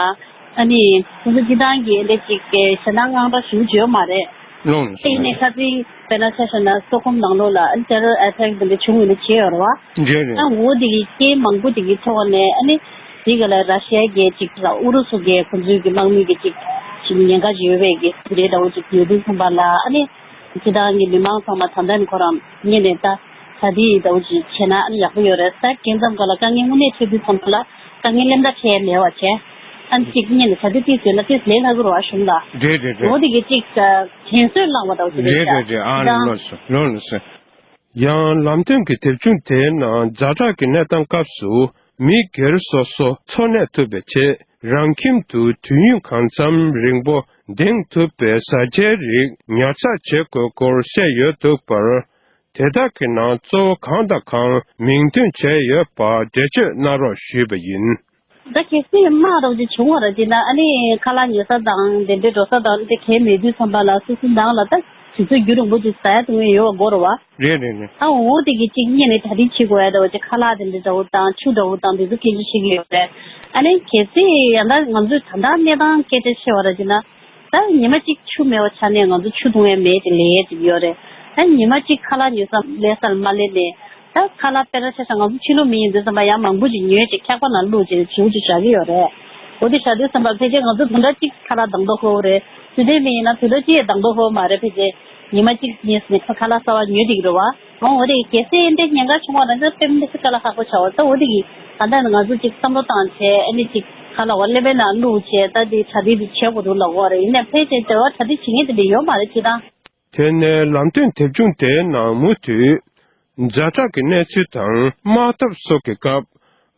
ཨ་ནི་ཁོང་ཚོ་སྤྱི་བཏང་གི་ཨེ་འདྲ་ཅིག་གི་ཞེད་སྣང་དངངས་སྐྲག་ཞེ་པོ་ཅིག་ཡོད་མ་རེད། ལོང་། དེ་ནས་ཁ་ཚིག་དཔེར་ན་ཆ་བཞག་ན་སོག་ཁོམ་ནང་ལོགས་ལ་ཨ་ནི་terror attack་འདི་འདྲ་བྱུང་ཡོད་ན་བྱས་ཡོད་རེད་བ། རེད་རེད། ཨ་འོ་དེ་གི་རྐྱེན་མང་པོ་དེ་གི་ཐོག་ནས་ཨ་ནི་དེ་ག་ལ་ར་ཤི་ཡ་གི་ཅིག་ཨུ་རུ་སུ་གི་ཁོང་ཚོའི་གི་དམག་མི་གི་ཅིག་ཅིག་ཉེན་ཁ་ཅིག་ཡོད་པའི་གི་དེ་འདྲ་འདྲ་བོ་ཅིག་ཡོད་དུས་ཙམ་པ་ལ་ཨ་ནི་སྤྱི་བཏང་གི་མི་མང་ཚང་མ་ད་ལྟ་ནས་ཁོ་རང་ཉིད་ནས་ད་ད་དེ་ཡི་འདྲ་བོ་ཅིག་བྱས་ན་ཨ་ནི་ཡག་པོ་ཡོད་རེད་ཟེར། རྐྱེན་ཙམ་ག་ལ་དཀའ་ངལ་དངོས་གནས་འཕྲད་དུས་ཙམ་པ་ལ་དཀའ་ངལ་སླེབས་ད་འཕྲད་མེད་པ་བྱས། ཨ་ནི་གཅིག་གཉིས་ནས་ད་དེ་ཏིས་ཡོད་ན་ཏིས་ལས་སླ་གི་རེད་བ་གཞུང་ལ། རེད་རེད་རེད། འོ་དེ་གི་གཅིག་དྲན་གསོས་བསླངས་པ་འདྲ་བོ་ཅིག་རེད་རེད་ཤག་རེད་རེད། ཨ་ནི་ལགས་སོ་ལགས་སོ། ཡང་ལམ་སྟོན་གྱི་དེབ་ཆུང་དེའི་ནང་ཛ་དྲག་གི་གནས་སྟངས་སྐབས་སུ་མི་སྒེར་སོ་སོ་འཚོ་གནས་ཐུབ་པའི་ཆེད་རང་ཁྱིམ་དུ་དུས་ཡུན་གང་འཚམ་རིང་པོ་ལྡིང་ཐུབ་པའི་བཟའ་བཅའི་རིགས་ཉར་ཚགས་བྱེད་དགོས་སྐོར་བཤད་ཡོད་འདུག་པར། དེ་དག་གི་ནང་གཙོ་བོ་གང་དང་གང་མིང་འདོན་བྱས་ཡོད་པ་འགྲེལ་བརྗོད་གནང་རོགས་ཞུས་པ་ཡིན། ད་གལ་སྲིད་དམག་རོགས་ཀྱི་བྱུང་བ་ར་ཅིག་ན་ཨ་ནི་ཁ་ལག་ཉོ་ས་དང་དེ་འདྲའི་འགྲོ་ས་དང་དེ་གས་མེད་དུས་ཙམ་པ་ལ་སོ་སོའི་ནང་ལ་ད་དུས་ཚོད་རྒྱུན་རིང་པོ་ཅིག་ཟ་ཡ་འཐུང་ཡ་ཡོད་པ་དགོས་རེད་བ། རེད་རེད་རེད། ཨ་འོ་དེ་གི་གཅིག་གཉིས་ནས་གྲ་སྒྲིག་བྱེད་དགོས་ཡ་འདྲ་བོ་ཅིག་ཁ་ལག་དེ་འདྲ་འདྲ་བོ་དང་ཆུ་འདྲ་བོ་དང་དེ་ཚོ་སྐད་ཆ་བཤད་ཀྱི་ཡོད་རེད། ཨ་ནི་གལ་སྲིད་ཡང་ད་ང་ཚོས་ད་ལྟ་གནས་སྟངས་སྐད་ཆ་བཤད་པ་ར་ཅིག་ན། ད་ཉི་མ་གཅིག་ཆུ་མེད་པ་ཆ་ནས་ང་ཚོ་ཆུ་འཐུང་ཡས་མེད་དེ་ལས་ཡས་ཅིག་ཡོད་རེད། ད་ཉི་མ་གཅིག་ཁ་ལག་ཉོ་ས་ལས་སར་མ་སླེབས་ནས་ད་ཁ་ལག་དཔེར་ན་ཆ་བཞག་ང་ཚོ་ཕྱི་ལོགས་མི་ཡིན་དུས་ཙམ་པ་ཡང་མང་པོ་ཅིག་ཉོས་ཅིག་འཁྱག་པ་ནང་བླུགས་ཅིག་བྱིའུ་ཅིག་བཞག་གི་ཡོད་རེད། འོ་དེ་བཞག་དུས་ཙམ་པ་ཕལ་ཆེར་ང་ཚོ་དུང་ཕྲག་གཅིག་ཁ་ལག་འདང་དོ་ཧོ་རེད། དུས་དེ་མི་ཡིན་ན་དུང་ཕྲག་གཅིག་ཡས་འདང་དོ་ཧོ་མ་རེད། ཕལ་ཆེར་ཉི་མ་གཅིག་གཉིས་ནས་ཁ་ཁ་ལག་གསར་པ་ཉོས་བསྡད་ཀྱི་རེད་བ། ཨོ་འོ་དེ་གལ་སྲིད་འདི་ཉེན་ཁ་བྱུང་བ་ན་ད་དཔེ་མི་སྲིད་དཀའ་ལས་ཁག་པོ་ཆགས་པ་ད་འོ་དེ་གི་ད་ལྟ་ང་ཚོ་ཅིག་བསམ་བློ་བཏང་བྱས་ཨ་ནི་ཅིག་ཁ་ལག་བ་ཀླད་པའི་ནང་བླུགས་བྱས་ད་དེ་གྲ་སྒྲིག་དེ་བྱེད་དགོས་འདུག་ལབ་དགོས་རེད། ཡིན་ནའི་ཕལ་ཆེར་དེ་བ་གྲ་སྒྲིག་བྱེད་མཁན་དེ་འདྲ་ཡོད་མ་རེད་ཅི་ད། དེ་ནས་ལམ་སྟོན་དེབ་ཆུང་དེའི་ནང་མུ་མཐུད་ཛ་དྲག་གི་གནས་ཚུལ་དང་དམག་འཐབ་སོགས་ཀྱི་སྐབས་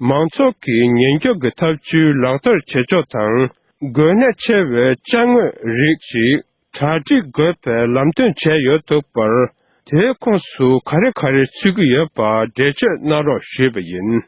མང་ཚོགས་ཀྱི་ཉེན་སྐྱོབ་ཀྱི་ཐབས་ཇུས་ལག་བསྟར་བྱེད་ཕྱོགས་དང་དགོས་གནད་ཆེ་བའི་ཅ་དངོས་རིགས་ཤིག་གྲ་སྒྲིག་དགོས་པའི་ལམ་སྟོན་བྱས་ཡོད་འདུག་པར། དེའི་ཁོངས་སུ་ག་རེ་ག་རེ་ཚུད་ཀྱི་ཡོད་པ་འགྲེལ་བརྗོད་གནང་རོགས་ཞུས་པ་ཡིན།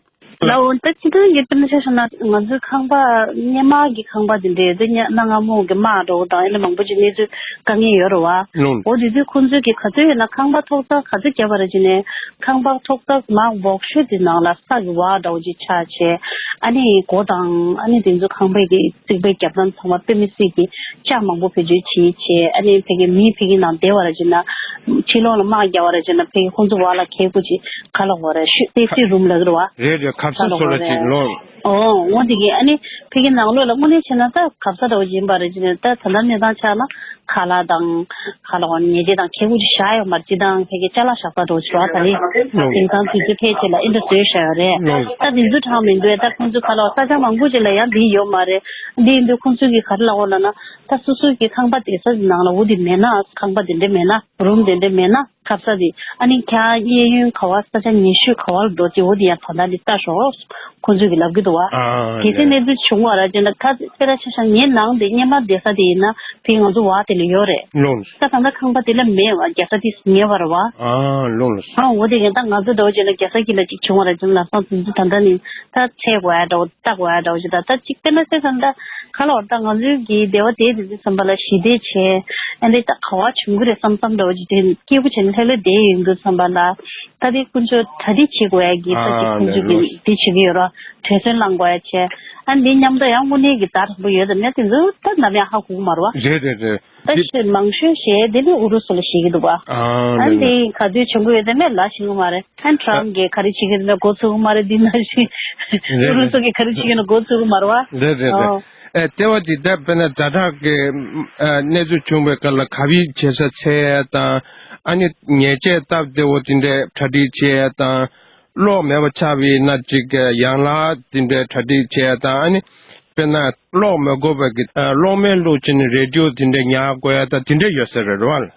ལའོ། ད་སྤྱི་བཏང་གི་དཔེར་ན་ཆ་བཞག་ན་ང་ཚོའི་ཁང་པ་སྔོན་མ་གི་ཁང་པ་དེ་འདྲའི་དེ་གནའ་སྔ་མོ་གི་དམག་འདྲ་བོ་དང་ཨེ་འདྲ་མང་པོ་ཅིག་གནས་ཚུལ་དཀའ་ངལ་ཡོད་རེད་བ། ལོང་། འོ་དེ་དུས་ཁོང་ཚོས་ཀྱི་ག་ཚོད་ཡོད་ན་ཁང་པ་ཐོག་ས་ག་ཚོད་བརྒྱབ་པ་རེད་ཅེ་ནས་ཁང་པ་ཐོག་ས་མ་འོག་ཤོད་དེ་ནང་ལ་ས་གི་བ་འདྲ་བོ་ཅིག་ཆགས་བྱས་ཨ་ནི་སྒོ་དང་ཨ་ནི་དེ་ཚོ་ཁང་པའི་གི་རྩིག་པའི་རྒྱབ་ལྡང་ཚང་མ་དཔེ་མི་སྲིད་ཀྱི་ལྕགས་མང་པོ་བེད་སྤྱོད་བྱེད་བྱས་ཨ་ནི་ཕ་གི་མི་ཕ་གི་ནང་བསྡད་པ་ར་བྱས་ན་ཕྱི་ལོགས་ལ་དམག་རྒྱག་པ་ར་བྱས་ན་ཕ་གི་ཁོང་ཚོ་བ་ལ་ཁེལ་དགོས་ཅིག་ག་ལ་འོ་རེད་ཤུ་ཏེ་སི་རུམ་ལ་རེད་བ། རེད་རེད། གབ་ས་ཚོ་ལ་ཅིག་ལོ། ཨོ་འོ་དེ་གི་ཨ་ནི་ཕ་གི་ནང་ལོགས་ལ་དངོས་གནས་བྱས་ན་ད་གབ་ས་འདྲ་བོ་ཡིན་པ་རེད་ཅེ་ནས་ད་ད་ལྟ་གནས་སྟངས་ཆགས་ན་ཁ་ལག་དང་ཁ་ལག་ཉལ་ཆས་དང་ཁེ་གུ་ཅིག་བཞག་ཡོད་མ་རེད། ཅི་དང་ཕ་གི་ཅ་ལག་བཞག་ས་འདྲ་བོ་ཅིག་རེད་བ། ད་རེད་དེང་སང་དུས་ཚོད་ཕལ་ཆེར་ལ་ཨེ་འདྲ་བཟོས་བཞག་ཡོད་རེད། ད་དེ་ཚོ་དྲང་མི་འདུག་ད་ཁོང་ཚོ་ཁ་ལག་ས་ཆ་མང་པོ་ཅིག་ལ་ཡང་འདི་ཡོད་མ་རེད། འདི་ཡིན་དུས་ཁོང་ཚོ་གི་ག་རེ་ལབ་དགོས་ལབ་ན་ད་སོ་སོ་གི་ཁང་པ་བསྡད་ས་ནང་ལ་འོ་དེ་མེད་ན་ཁང་པ་དེ་འདྲ་མེད་ན་རུམ་དེ་འདྲ་མེད་ན། ཁབ་ས་དེ་ཨ་ནི་ཁྱ་གཡས་གཡོན་ག་བ་ས་ཆ་ཉེ་ཤོས་ག་བ་ལ་འགྲོ་ཅིག་འོ་དེ་ཡང་ད་ལྟ་འདི་ལྟ་ཤོག་ཁོང་ཚོས་ཀྱི་ལབ་ཀྱི་འདུག་བ། ཨ་གལ་སྲིད་ལེ། གནས་ཚུལ་བྱུང་བ་ར་ཅེ་ན་ཁ་དཔེ་ར་ཆ་བཞག་ངའི་ནང་དེ་སྔོན་མ་བསྡད་ས་དེ་ཡིན་ན་ཕི་ང་ཚོ་བ་དེ་ལ་ཡོད་རེད། ལོང་། ད་ད་ལྟ་ཁང་པ་དེ་ལ་མེད་བ་རྒྱ་ས་དེ་ཉེ་བ་ར་བ། ཨ་ལོང་ལོང་། ཨ་འོ་དེ་ཡིན་ད་ང་ཚོ་འདྲ་བོ་ཅེ་ན་རྒྱ་ས་ཀྱི་ལ་ཅིག་བྱུང་བ་ར་ཅེ་ན་ལམ་སང་དེ་ཚོ་ད་ལྟ་ནི་ད་ཚད་དགོས་ཡ་འདྲ་བོ་ལྟ་དགོས་ཡ་འདྲ་བོ་ཅིག་ད་ད་ཅིག་དཔེ་ན་ཚེ་ད་ད་ཁ་ལོ་ད་ང་ཚོའི་གི་སྡེ་བ་དེ་དེ་ཚོ་ཙམ་པ་ལ་ཞི་བདེ་བྱས་ཨ་འདྲ་ད་ག་བ་བྱུང་གི་རེད་བསམ་བསམ་འདྲ་བོ་ཅིག་དེ་སྐྱིད་པོ་བྱས་ནས་ལྷོད་ལྷོད་བསྡད་ཡོང་དུས་ཙམ་པ་ལ། ད་དེ་ཀུན་སྤྱོད་གྲ་སྒྲིག་བྱེད་དགོས་ཡ་གི་ད་ཅིག་ཨ་ཀུན་སྤྱོད་ལེ་ཀྱི་ལོ། དེ་བྱེད་ཀྱི་ཡོད་ར་དྲན་གསོ་བསླང་དགོས་ཡ་བྱས་ཨ་འདི་མཉམ་དུ་ཡང་དངོས་གནས་ཀྱི་བརྡ་དྲག་པོ་ཡོད་དམ་མེད་དེ་ཚོ་ད་ནམ་ཡང་ཧ་གོ་གི་མ་རེད་བ། རེད་རེད་རེད། ད་འདི་ཤི་མང་ཤོས་ཞེས་དེ་ནི་ཨུ་རུ་སུ་ལ་ཞེད་ཀྱི་འདུག་བ། ཨ་ཨ་ལེ་ལེ། འདི་ག་དུས་བྱུང་གི་ཡོད་དེ་མེད་ལ་ཤེས་གི་མ་རེད། ཨ་ཊ་རམ་གྱིས་ག་རེ་བྱེད་ཀྱི་ཡོད་མེད་མགོ་ཚོས་གི་མ་རེད། འདི་ནང་བཞིན་རེད་ཨུ་རུ་རེད། སུ་གིས་ག་རེ་བྱེད་ཀྱི་ཡོད་མེད་མགོ་ཚོས་གི་མ་རེད་བ། རེད་རེད་རེད། ཨོ། ཨེ་ལྟེ་བ་འདི་ད་དཔེར་ན་ཛ་དྲག་གི་ཨ་གནས་ཚུལ་བྱུང་བའི་སྐབས་ལ་ག་བའི་བྱེད་ས་འཚོལ་ཡ་དང་ཨ་ནི་ཉལ་ཆས་སྟབས་བདེ་བོ་དེ་འདྲའི་གྲ་སྒྲིག་བྱེད་ཡ་དང་། གློག་མེད་པ་ཆགས་པ་ཡིན་ན་ཅིག་ཡན་ལག་དེ་འདྲའི་གྲ་སྒྲིག་བྱས་དང་ཨ་ནི་དཔེར་ན་གློག་མི་དགོས་པའི་གི་ཨ་གློག་མེ་བླུགས་བྱས་ནས་རེ་ཌི་ཡོ་དེ་འདྲའི་ཉར་དགོས་ཡ་དང་དེ་འདྲ་ཡོད་ས་རེད་རེད་བ།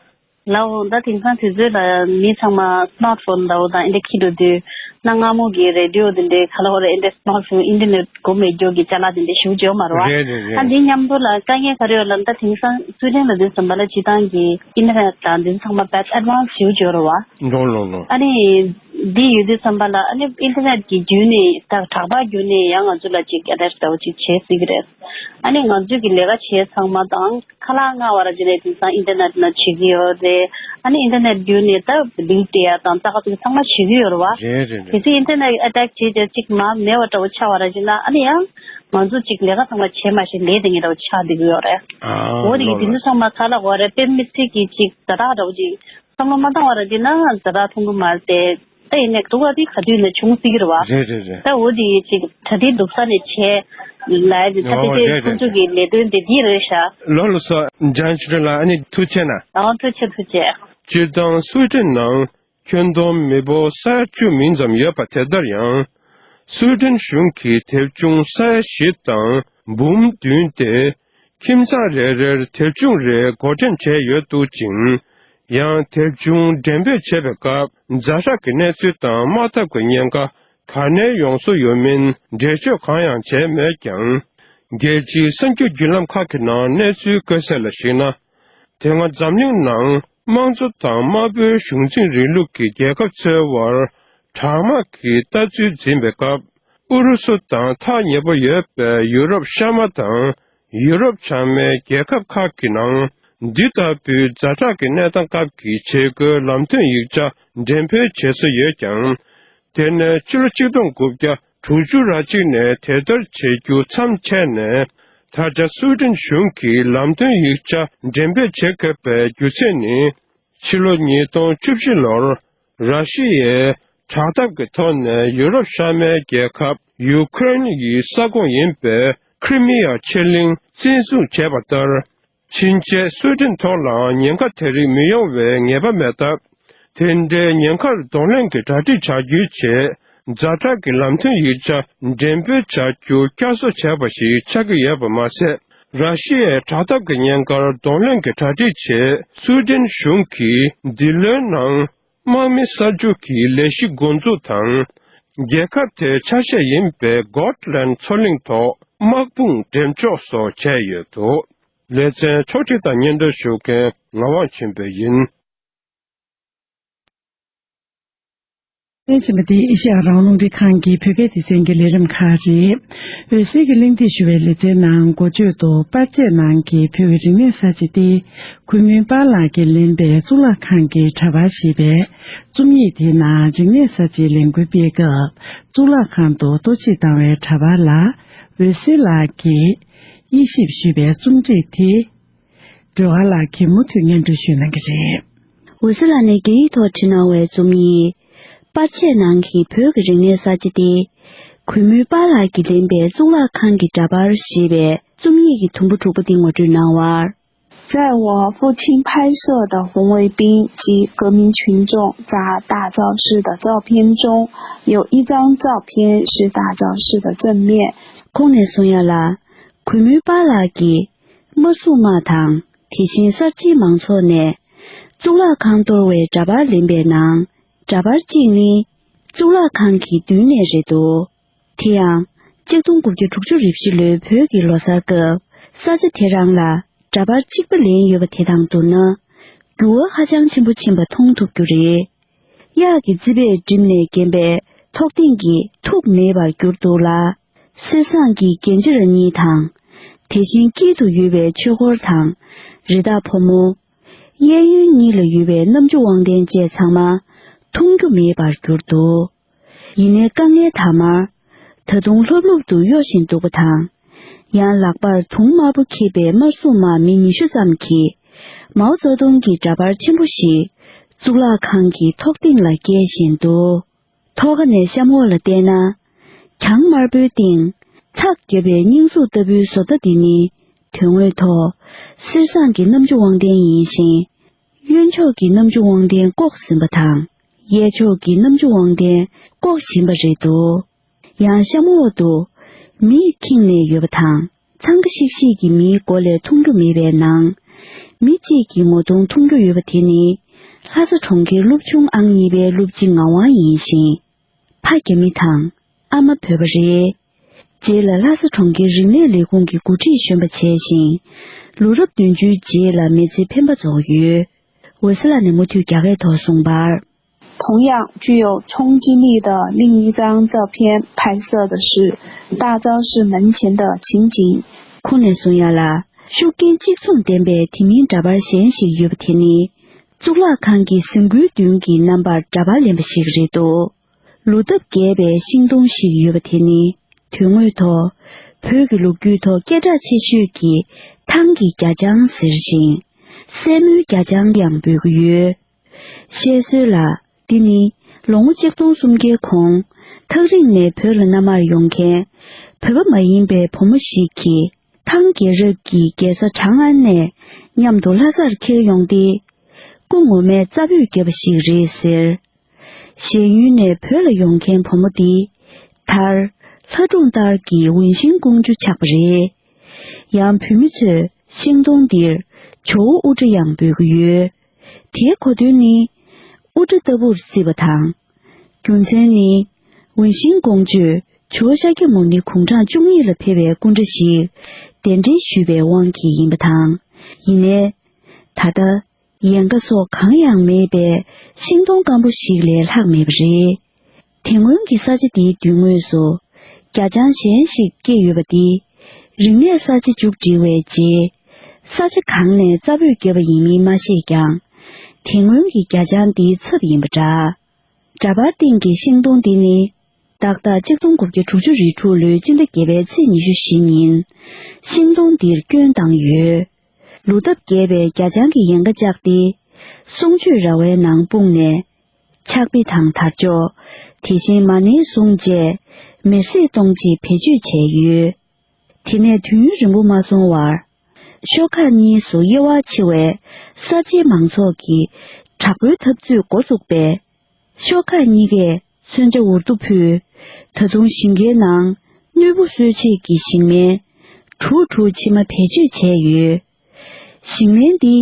ལའོ། ད་དེང་སང་དུས་ཚོད་ལ་མི་ཚང་མ་སི་མཱར་ཕོན་འདྲ་བོ་དང་ཨེ་འདྲ་འཁྱེར་འགྲོ་དུས་གནའ་སྔ་མོ་གི་རེ་ཌི་ཡོ་དེ་འདྲའི་ག་ལ་བ་རེད་ཨེ་འདྲ་སི་མཱར་ཕོན་ཨིན་ཊར་ནེཊ་སྒོ་མེད་རྒྱུ་གི་ཅ་ལག་དེ་འདྲ་ཞེ་པོ་ཅིག་ཡོད་མ་རེད་བ། རེད་རེད་རེད། ཨ་འདི་མཉམ་དུ་ལ་དཀའ་ངལ་ག་རེ་ཡོད་ལབ་ན་ད་དེང་སང་སུའི་ཌེན་ལ་དུས་ཙམ་པ་ལ་སྤྱི་བཏང་གི་ཨིན་ཊར་ནེཊ་དང་འདི་ཚོ་ཚང་མ་དཔེ་ཨེཌ་ཝན་སི་ཞེ་པོ་ཅིག་ཡོད་རེད་བ། འགྲོ་ལོ་ལོ། ཨ་ནི། འདི་ཡོད་དུས་ཙམ་པ་ལ་ཨ་ནི་ཨིན་ཊར་ནེཊ་ཀྱི་བརྒྱུད་ནས་ད་དྲ་པ་བརྒྱུད་ནས་ཡང་ང་ཚོ་ལ་ཅིག་ཨེ་ཌ་རེ་སི་འདྲ་བོ་ཅིག་བྱེད་སྲིད་ཀྱི་རེད། ཨ་ནི་ང་ཚོས་ཀྱི་ལས་ཀ་བྱེད་ཚང་མ་དང་ཁ་ལག་མངགས་པ་ར་ཅིག་ནས་དེང་སང་ཨིན་ཊར་ནེཊ་ནང་བྱེད་ཀྱི་ཡོད་རེད། ཨ་ནི་ཨིན་ཊར་ནེཊ་བརྒྱུད་ནས་ད་བིལ་སྤྲད་ཡ་དང་ད་ག་ཚོད་ཚང་མ་བྱེད་ཀྱི་ཡོད་རེད་བ། རེད་རེད་རེད། གལ་སྲིད་ཨིན་ཊར་ནེཊ་ཨེ་ཊེག་བྱེད་བྱས་ཅིག་མ་མེད་པ་འདྲ་བོ་ཆགས་པ་ར་ཅིག་ན་ཨ་ནི་ཡང་། ང་ཚོ་ཅིག་ལས་ཀ་ཚང་མ་བྱས་མ་ཤེས་ལས་དེ་ངེད་འདྲ་བོ་ཆགས་བསྡད་ཀྱི་ཡོད་རེད། ཨ་འོ་དེ་གི་ལོ་དེ་ལོ། ཚོ་ཚང་མ་ག་ལ་འོ་རེད། དཔེ་མི་སྲིད་ཀྱི་ཅིག་ཛ་དྲག་འདྲ་བོ་ཅིག་བསམ་བློ་མ་བཏང་བ་ར་དེ་ན་ཛ་དྲག་མཐོང་གི་མ་རེད་དེ། ད་ཡིན་ནའི་སྡུག་པ་དེ་ག་དུས་ནས་བྱུང་སྲིད་ཀྱི་རེད་བ། རེད་རེད་རེད། ད་འོ་དེ་ཅིག་གྲ་སྒྲིག་སྡུག་ས་ནས་བྱས་ལ་ད་ཨོ་ཕལ་ཆེར་རེད་ཁོང་རེད་ཚོ་རེད། གི་ལས་དོན་དེ་འདི་རེད་ཤག་ལོ་ལོ་སོ་འཇང་ཆུ་ལ་ཨ་ནི་ཐུགས་ཆེ་ན། ཨང་ཐུགས་ཆེ་ཐུགས་ཆེ། སྤྱིར་བཏང་སུའེ་ཏེན་ནང་ཁྱོན་བསྡོམས་མི་འབོར་ས་ཡ་བཅུ་མིན་ཙམ་ཡོད་པ་དེ་ལྟར་ཡང་། སུའེ་ཏེན་གཞུང་གིས་དེབ་ཆུང་ས་ཡ་བཞི་དང་འབུམ་བདུན་སྟེ། ཁྱིམ་ཚང་རེ་རེར་དེབ་ཆུང་རེ་འགོ་འདྲེན་བྱས་ཡོད་འདུག་ཅིང་། ཡང་དེབ་ཆུང་འགྲེམས་སྤེལ་བྱེད་པའི་སྐབས་ཛ་དྲག་གི་གནས་ཚུལ་དང་དམག་འཐབ་ཀྱི་ཉེན་ཁ་ག་ནས་ཡོང་བཟོ་ཡོད་མིན་འགྲེལ་བརྗོད་གང་ཡང་བྱས་མེད་ཀྱང་། རྒྱལ་སྤྱིའི་གསར་འགྱུར་བརྒྱུད་ལམ་ཁག་གི་ནང་གནས་ཚུལ་བཀོད་གསལ་ལ་གཞིགས་ན། དེ་སྔ་འཛམ་གླིང་ནང་དམངས་གཙོ་དང་དམར་པོའི་གཞུང་འཛིན་རིང་ལུགས་ཀྱི་རྒྱལ་ཁབ་ཚོའི་དབར་དྲག་དམག་གི་ལྟ་ཚུལ་འཛིན་པའི་སྐབས། ཨུ་རུ་སུ་དང་ཐག་ཉེ་པོ་ཡོད་པའི་ཡུ་རོབ་ཤར་མ་དང་ཡུ་རོབ་བྱང་མའི་རྒྱལ་ཁབ་ཁག་གི་ནང་འདི་ལྟ་བུའི་ཛ་དྲག་གི་གནས་སྟངས་སྐབས་ཀྱི་བྱེད་སྒོའི་ལམ་སྟོན་ཡིག་ཆ་འགྲེམས་སྤེལ་བྱེད་སྲོལ་ཡོད་ཀྱང་། དེ་ནས་ཕྱི་ལོ་ཆིག་སྟོང་དགུ་བརྒྱ་དྲུག་ཅུ་ར་གཅིག་ནས་དེ་ལྟར་བྱེད་རྒྱུ་མཚམས་ཆད་ནས། ད་ཆ་སུའེ་ཏེན་གཞུང་གིས་ལམ་སྟོན་ཡིག་ཆ་འགྲེམས་སྤེལ་བྱེད་དགོས་པའི་རྒྱུ་མཚན་ནི། ཕྱི་ལོ་ཉིས་སྟོང་བཅུ་བཞི་ལོར་ར་ཤི་ཡའི་དྲག་འཐབ་ཀྱི་ཐོག་ནས་ཡུ་རོབ་ཤར་མའི་རྒྱལ་ཁབ་ཡུ་ཀེ་རེན་ཡི་ས་ཁོངས་ཡིན་པའི་ཁི་རི་མི་ཡ་ཆེ་གླིང་བཙན་བཟུང་བྱས་པ་ལྟར། ཕྱིན་ཆད་སུའེ་ཏེན་ཐོག་ལའང་ཉེན་ཁ་དེ་རིགས་མི་ཡོང་བའི་ངེས་པ་མེད་སྟབས། དེ་འདྲའི་ཉེན་ཁར་གདོང་ལེན་གྱི་གྲ་སྒྲིག་བྱ་རྒྱུའི་ཆེད། ཛ་དྲག་གི་ལམ་སྟོན་ཡིག་ཆ་འགྲེམས་སྤེལ་བྱ་རྒྱུ་བསྐྱར་གསོ་བྱས་པ་ཞིག་ཆགས་ཀྱི་ཡོད་པ་མ་ཟད། ར་ཤི་ཡའི་དྲག་འཐབ་ཀྱི་ཉེན་ཁར་གདོང་ལེན་གྱི་གྲ་སྒྲིག་ཆེད་སུའེ་ཏེན་གཞུང་གིས་འདི་ལོའི་ནང་དམག་མི་གསར་འཇུག་གི་ལས་གཞི་འགོ་འཛུགས་དང་། རྒྱལ་ཁབ་དེའི་ཆ་ཤས་ཡིན་པའི་གོཊ་ལན་མཚོ་གླིང་ཐོག་དམག་དཔུང་འགྲེམས་འཇོག་སོགས་བྱས་ཡོད་འདུག་ལེ་ཚན་ཕྱོགས་སྒྲིག་དང་སྙན་སྒྲོན་ཞུ་མཁན་ངག་དབང་ཆོས་འཕེལ་ཡིན། ལྷན་རྒྱས་པ་འདི་ཨེ་ཤེ་ཡ་རང་དབང་རླུང་འཕྲིན་ཁང་གི་བོད་སྐད་སྡེ་ཚན་གྱི་ལས་རིམ་ཁག་རེད། འོད་ཟེར་གྱི་གླེང་སྟེགས་ཞུ་བའི་ལེ་ཚན་ནང་འགོ་བརྗོད་དུ་པར་ཆས་ནང་གི་བོད་ཀྱི་རིག་གནས་གསར་བརྗེ་སྟེ། གུས་མོན་པཱ་ལགས་ཀྱིས་ལེན་པའི་གཙུག་ལག་ཁང་གི་འདྲ་པར་ཞེས་པའི་རྩོམ་ཡིག་དེའི་ནང་རིག་གནས་གསར་བརྗེའི་ལས་འགུལ་སྤེལ་སྐབས་གཙུག་ལག་ཁང་དུ་ལྟོ་ཆས་བཏང་བའི་འདྲ་པར་ལ་འོད་ཟེར་ལགས་ཀྱིས་དབྱེ་ཞིབ་ཞུས་པའི་རྩོམ་སྒྲིག་དེ། སྒྲོལ་དཀར་ལགས་ཀྱིས་མུ་མཐུད་སྙན་སྒྲོན་ཞུ་གནང་གི་རེད། འོད་ཟེར་ལགས་ནས་རྒྱ་ཡིག་ཐོག་བྲིས་གནང་བའི་རྩོམ་ཡིག་པར་ཆས་ནང་གི་བོད་ཀྱི་རིག་གནས་གསར་བརྗེ་སྟེ། གུས་མོན་པཱ་ལགས་ཀྱིས་ལེན་པའི་གཙུག་ལག་ཁང་གི་འདྲ་པར་ཞེས་པའི་རྩོམ་ཡིག་གི་དུམ་བུ་དྲུག་པ་འདི་ངོ་སྤྲོད་གནང་བར། 在我父亲拍摄的红卫兵及革命群众砸大昭寺的照片中，有一张照片是大昭寺的正面。 ཁོང་ནས་གསུང་ཡ་ལ། གུས་མོན་པཱ་ལགས་ཀྱིས། དམར་སྲུང་དམག་དང་དེ་བཞིན་གསར་བརྗེའི་མང་ཚོགས་ནས་གཙུག་ལག་ཁང་གཏོར་བའི་འདྲ་པར་ལེན་པའི་ནང་འདྲ་པར་གཅིག་ནི་གཙུག་ལག་ཁང་གི་མདུན་ནས་རེད་འདུག་དེ་ཡང་གཅིག་སྟོང་དགུ་བརྒྱ་དྲུག་ཅུ་རེ་བཞི་ལོའི་བོད་ཀྱི་ལོ་གསར་སྐབས་ས་ཆ་དེ་རང་ལ་འདྲ་པར་གཅིག་པ་ལེན་ཡོད་པ་དེ་དང་བསྡུར་ན་འགྱུར་བ་ཧ་ཅང་ཆེན་པོ་ཕྱིན་པ་མཐོང་ཐུབ་རྒྱུ་རེད། གཡག་གི་རྩིད་པས་བསྒྲིབས་ནས་བརྒྱན་པའི་ཐོག་སྟེང་གི་ཐུག་མེད་པར་གྱུར་འདུག་ལ། གསེར་ཟངས་ཀྱི་རྒྱན་ཆ་ར་གཉིས་དང་། དེ་བཞིན་དཀྱིལ་དུ་ཡོད་པའི་ཆོས་འཁོར་དང་། རི་དྭགས་ཕོ་མོ། གཡས་གཡོན་གཉིས་ལ་ཡོད་པའི་རྣམ་འགྱུར་དབང་ལྡན་བཅས་ཚང་མ་མཐོང་རྒྱུ་མེད་པར་གྱུར་འདུག་ཡིན་ནའི་དཀའ་ངལ་དག་མར་ད་དུང་ལྷོབ་ལྷོབ་ཏུ་གཡོ་བཞིན་འདུག་པ་དང་། ཡང་ལག་པར་དུང་དམར་པོ་འཁྱེར་པའི་དམར་སྲུང་དམག་མི་ཉི་ཤུ་ཙམ་གྱིས་མའོ་ཙེ་ཏུང་གི་འདྲ་པར་ཆེན་པོ་ཞིག་གཙུག་ལག་ཁང་གི་ཐོག་སྟེང་ལ་བཀལ་བཞིན་འདུག་ཐོག་ཁ་ནས་གཤམ་འོག་ལ་བལྟས་ན། གྱང་དམར་པོའི་སྟེང་ཚགས་བརྒྱབ་པའི་སྙིང་གཟུགས་ལྟ་བུའི་བཟོ་ལྟ་འདི་ནི་དོན་དངོས་ཐོག་གསེར་ཟངས་ཀྱི་རྣམ་འགྱུར་དབང་ལྡན་ཡིན་ཞིང་། གཡོན་ཕྱོགས་ཀྱི་རྣམ་འགྱུར་དབང་ལྡན་བཀོག་ཟིན་པ་དང་། གཡས་ཕྱོགས་ཀྱི་རྣམ་འགྱུར་དབང་ལྡན་བཀོག་བཞིན་པ་རེད་འདུག་ཡང་གཤམ་འོག་ཏུ་མིས་ཁེངས་ནས་ཡོད་པ་དང་། འཚང་ཁ་ཤིག་ཤིག་གི་མིའི་མགོ་ལས་མཐོང་རྒྱུ་མེད་པའི་ནང་། མི་གཅིག་གི་ངོ་གདོང་མཐོང་རྒྱུ་ཡོད་པ་དེ་ནི། ལྷ་ས་གྲོང་ཁྱེར་སློབ་ཆུང་ཨང་གཉིས་པའི་སློབ་སྤྱི་ངག་དབང་ཡིན་ཞིང་། ཕ་རྒྱ་མི་དང་། ཨ་མ་བོད་པ་རེད། རྗེས་ལ་ལྷ་ས་གྲོང་ཁྱེར་རིག་གནས་ལས་ཁུངས་ཀྱི་འགོ་ཁྲིད་གཞོན་པ་བྱས་ཤིང་། ལོ་རབས་བདུན་ཅུའི་རྗེས་ལ་མི་ཚེ་འཕེན་པ་རྫོགས་ཡོད། འོད་ཟེར་ལགས་ནས་མུ་མཐུད་རྒྱ་སྐད་ཐོག་གསུངས་པར། 同样具有冲击力的另一张照片拍摄的是大昭寺门前的情景。 ཁོང་ནས་གསུང་ཡ་ལ། ཤུགས་རྐྱེན་གཅིག་མཚུངས་ལྡན་པའི་དེ་མིན་འདྲ་པར་གཞན་ཞིག་ཡོད་པ་དེ་ནི། གཙུག་ལག་ཁང་གི་གཟིམ་ཁུལ་མདུན་གྱི་རྣམ་པར་འདྲ་པར་ལེན་པ་ཞིག་རེད་འདུག་ལོ་འདབ་རྒྱས་པའི་ཤིང་སྡོང་ཞིག་ཡོད་པ་དེ་ནི། དོན་དངོས་ཐོག་བོད་ཀྱི་ལོ་རྒྱུས་ཐོག་སྐད་གྲགས་ཆེ་ཤོས་ཀྱི་ཐང་གི་རྒྱ་ལྕང་ཟེར་ཞིང་། སྲས་མོའི་རྒྱ་ལྕང་ཡང་འབོད་ཀྱི་ཡོད། བཤད་སྲོལ་ལ། འདི་ནི་ལོ་ངོ་གཅིག་སྟོང་སུམ་བརྒྱའི་གོང་ཐག་རིང་ནས་བོད་ལ་མནའ་མར་ཡོང་མཁན་བོད་པ་མ་ཡིན་པའི་བུ་མོ་ཞིག་གིས་ཐང་རྒྱལ་རབས་ཀྱི་རྒྱལ་ས་ཁྲང་ཨན་ནས་མཉམ་དུ་ལྷ་སར་འཁྱེར་ཡོང་སྟེ། སྐུ་ངོ་མས་རྩ་འབོད་བརྒྱབ་པ་ཞིག་རེད་ཟེར། གཞན་ཡུལ་ནས་བོད་ལ་ཡོང་མཁན་བུ་མོ་འདི། མཐར། ལྷ་སྒྲུང་ལྟར་གྱི་འུན་ཤིང་ཀོང་ཇོ་ཆགས་པ་རེད། ཡང་བོད་མི་ཚོས་ཤིང་སྡོང་འདིར་ཇོ་བོ་དབུ་སྐྲ་ཡང་འབོད་ཀྱི་ཡོད། དེའི་གོ་དོན་ནི། དབུ་སྐྲ་ལྟ་བུར་བརྩིས་པ་དང་། རྒྱུ་མཚན་ནི། འུན་ཤིང་ཀོང་ཇོས་ཇོ་བོ་ཤཱཀྱ་མུ་ནེ་དགུང་གྲངས་བཅུ་གཉིས་ལ་ཕེབས་པའི་སྐུ་འདྲ་ཞིག་གདན་འདྲེན་ཞུས་པའི་དབང་གིས་ཡིན་པ་དང་། ཡིན་ནའི། ད་ལྟ། ཡལ་ག་སོགས་གང་ཡང་མེད་པའི་ཤིང་སྡོང་སྐམ་པོ་ཞིག་ལས་ལྷག་མེད་པ་རེད། དེ་སྔོན་གྱི་ས་ཆ་འདིའི་མདུན་ངོས་སུ་རྒྱ་ལྕང་གཞན་ཞིག་སྐྱེས་ཡོད་པ་འདི། རིག་གནས་གསར་བརྗེ་མཇུག་བསྒྲིལ་བའི་རྗེས། ས་ཆ་གང་ནས་རྩ་འབོད་བརྒྱབ་པ་ཡིན་མིན་མ་ཤེས་ཀྱང་། དེ་སྔོན་གྱི་རྒྱ་ལྕང་འདིའི་ཚབ་ཡིན་པ་འདྲ། འདྲ་པར་སྟེང་གི་ཤིང་སྡོང་འདི་ནི། ཏག་ཏག་གཅིག་སྟོང་དགུ་བརྒྱ་དྲུག་ཅུ་རེ་དྲུག་ལོའི་སྤྱི་ཟླ་བརྒྱད་པའི་ཚེས་ཉི་ཤུ་བཞི་ཉིན། ཤིང་སྡོང་འདིར་སྐྱོན་བཏང་ཡོད། ལོ་འདབ་རྒྱས་པའི་རྒྱ་ལྕང་གི་ཡལ་ག་བཅག་སྟེ། གསུང་ཆོས་ར་བའི་ནང་སྤུངས་ནས། ཕྱག་དཔེ་དང་དར་ལྕོག་དེ་བཞིན་མ་ཎི་བཟུང་བཅས་མེར་སྲེག་གཏོང་ཆེད་བེད་སྤྱོད་བྱས་ཡོད། དེ་ནས་དུས་ཡུན་རིང་པོ་མ་སོང་བར། ཤོག་ཁག་གཉིས་སུ་དབྱེ་བ་ཕྱེ་བའི་གསར་བརྗེའི་མང་ཚོགས་ཀྱི་དྲག་པོའི་འཐབ་རྩོད་འགོ་བཙུགས་པས། ཤོག་ཁག་གཉིས་ཀས་མཚོན་ཆ་འུར་རྡོ་ཕུལ། ད་དུང་ཞིང་ཁའི་ནང་གནོད་འབུ་གསོད་ཆེད་ཀྱི་ཞིང་སྨན་གྲུ་གུ་གྲུ་གུ་ཕྱི་མ་བེད་སྤྱོད་བྱས་ཡོད། ཞིང་སྨན་འདི་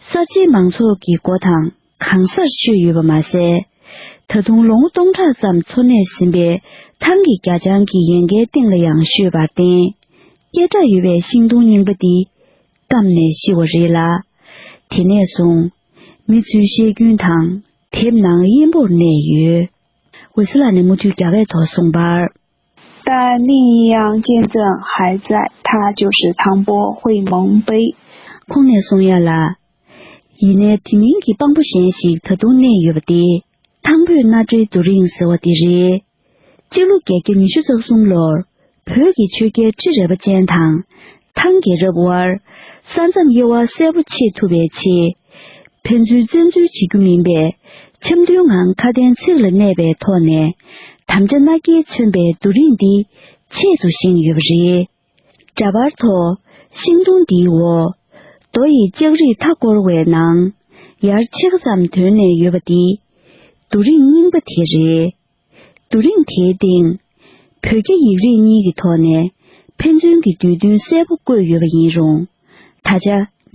གསར་བརྗེའི་མང་ཚོགས་ཀྱི་མགོ་དང་གང་སར་བཤོས་ཡོད་པ་མ་ཟད། ད་དུང་ལོ་ངོ་སྟོང་ཕྲག་ཙམ་འཚོ་གནས་ཟིན་པའི་ཐང་གི་རྒྱ་ལྕང་གི་ཡལ་གའི་སྟེང་ལ་ཡང་བཤོས་པར་བརྟེན། སྐད་གྲགས་ཡོད་པའི་ཤིང་སྡོང་རྙིང་པ་འདི་སྐམ་ནས་ཤི་བ་རེད་ལ། དེ་ནས་བཟུང་མི་ཚོའི་བཤད་རྒྱུན་དང་དེབ་ནང་དབྱིན་པོར་གནས་ཡོད། འོད་ཟེར་ལགས་ནས་མུ་མཐུད་རྒྱ་སྐད་ཐོག་གསུངས་པར། 但另一样见证还在，它就是唐伯会盟碑。 ཁོང་ནས་གསུང་ཡ་ལ། ཡིན་ནའི་དེ་མིན་གྱི་དཔང་པོ་གཞན་ཞིག་ད་དུང་གནས་ཡོད་པ་སྟེ། ཐང་བོད་གནའ་འབྲེལ་རྡོ་རིང་ཟེར་བ་དེ་རེད། སྤྱི་ལོ་བརྒྱད་བརྒྱ་ཉི་ཤུ་རྩ་གསུམ་ལོར་བོད་ཀྱི་ཆོས་རྒྱལ་ཁྲི་རལ་པ་ཅན་དང་ཐང་རྒྱལ་རབས་དབར་ས་མཚམས་དབྱེ་བ་གསལ་པོ་ཕྱེ་ཐུབ་པའི་ཆེད། ཕན་ཚུན་བཙན་འཛུལ་བྱེད་རྒྱུ་མིན་པའི་འཆམ་མཐུན་ངང་ཁ་དན་ཚིག་ལ་གནས་པའི་ཐོག་ནས་དམ་བཅའ་མནའ་སྐྱེལ་མཚོན་པའི་རྡོ་རིང་འདི་ཆེད་དུ་བཞེངས་ཡོད་པ་རེད། འདྲ་པར་ཐོག་ཤིང་སྡོང་འདིའི་འོག་རྡོ་ཡི་ལྕགས་རིས་མཐའ་བསྐོར་བའི་ནང་ཡར་ཕྱེད་ཀ་ཙམ་དོན་ནས་ཡོད་པ་འདི་རྡོ་རིང་རྙིང་པ་དེ་རེད། རྡོ་རིང་དེའི་སྟེང་བོད་རྒྱ་ཡིག་རིགས་གཉིས་ཀྱི་ཐོག་ནས་ཕན་ཚུན་གྱི་དུས་སྟོན་གསལ་པོ་བཀོད་ཡོད་པ་ཡིན་རུང་། ད་ཆ་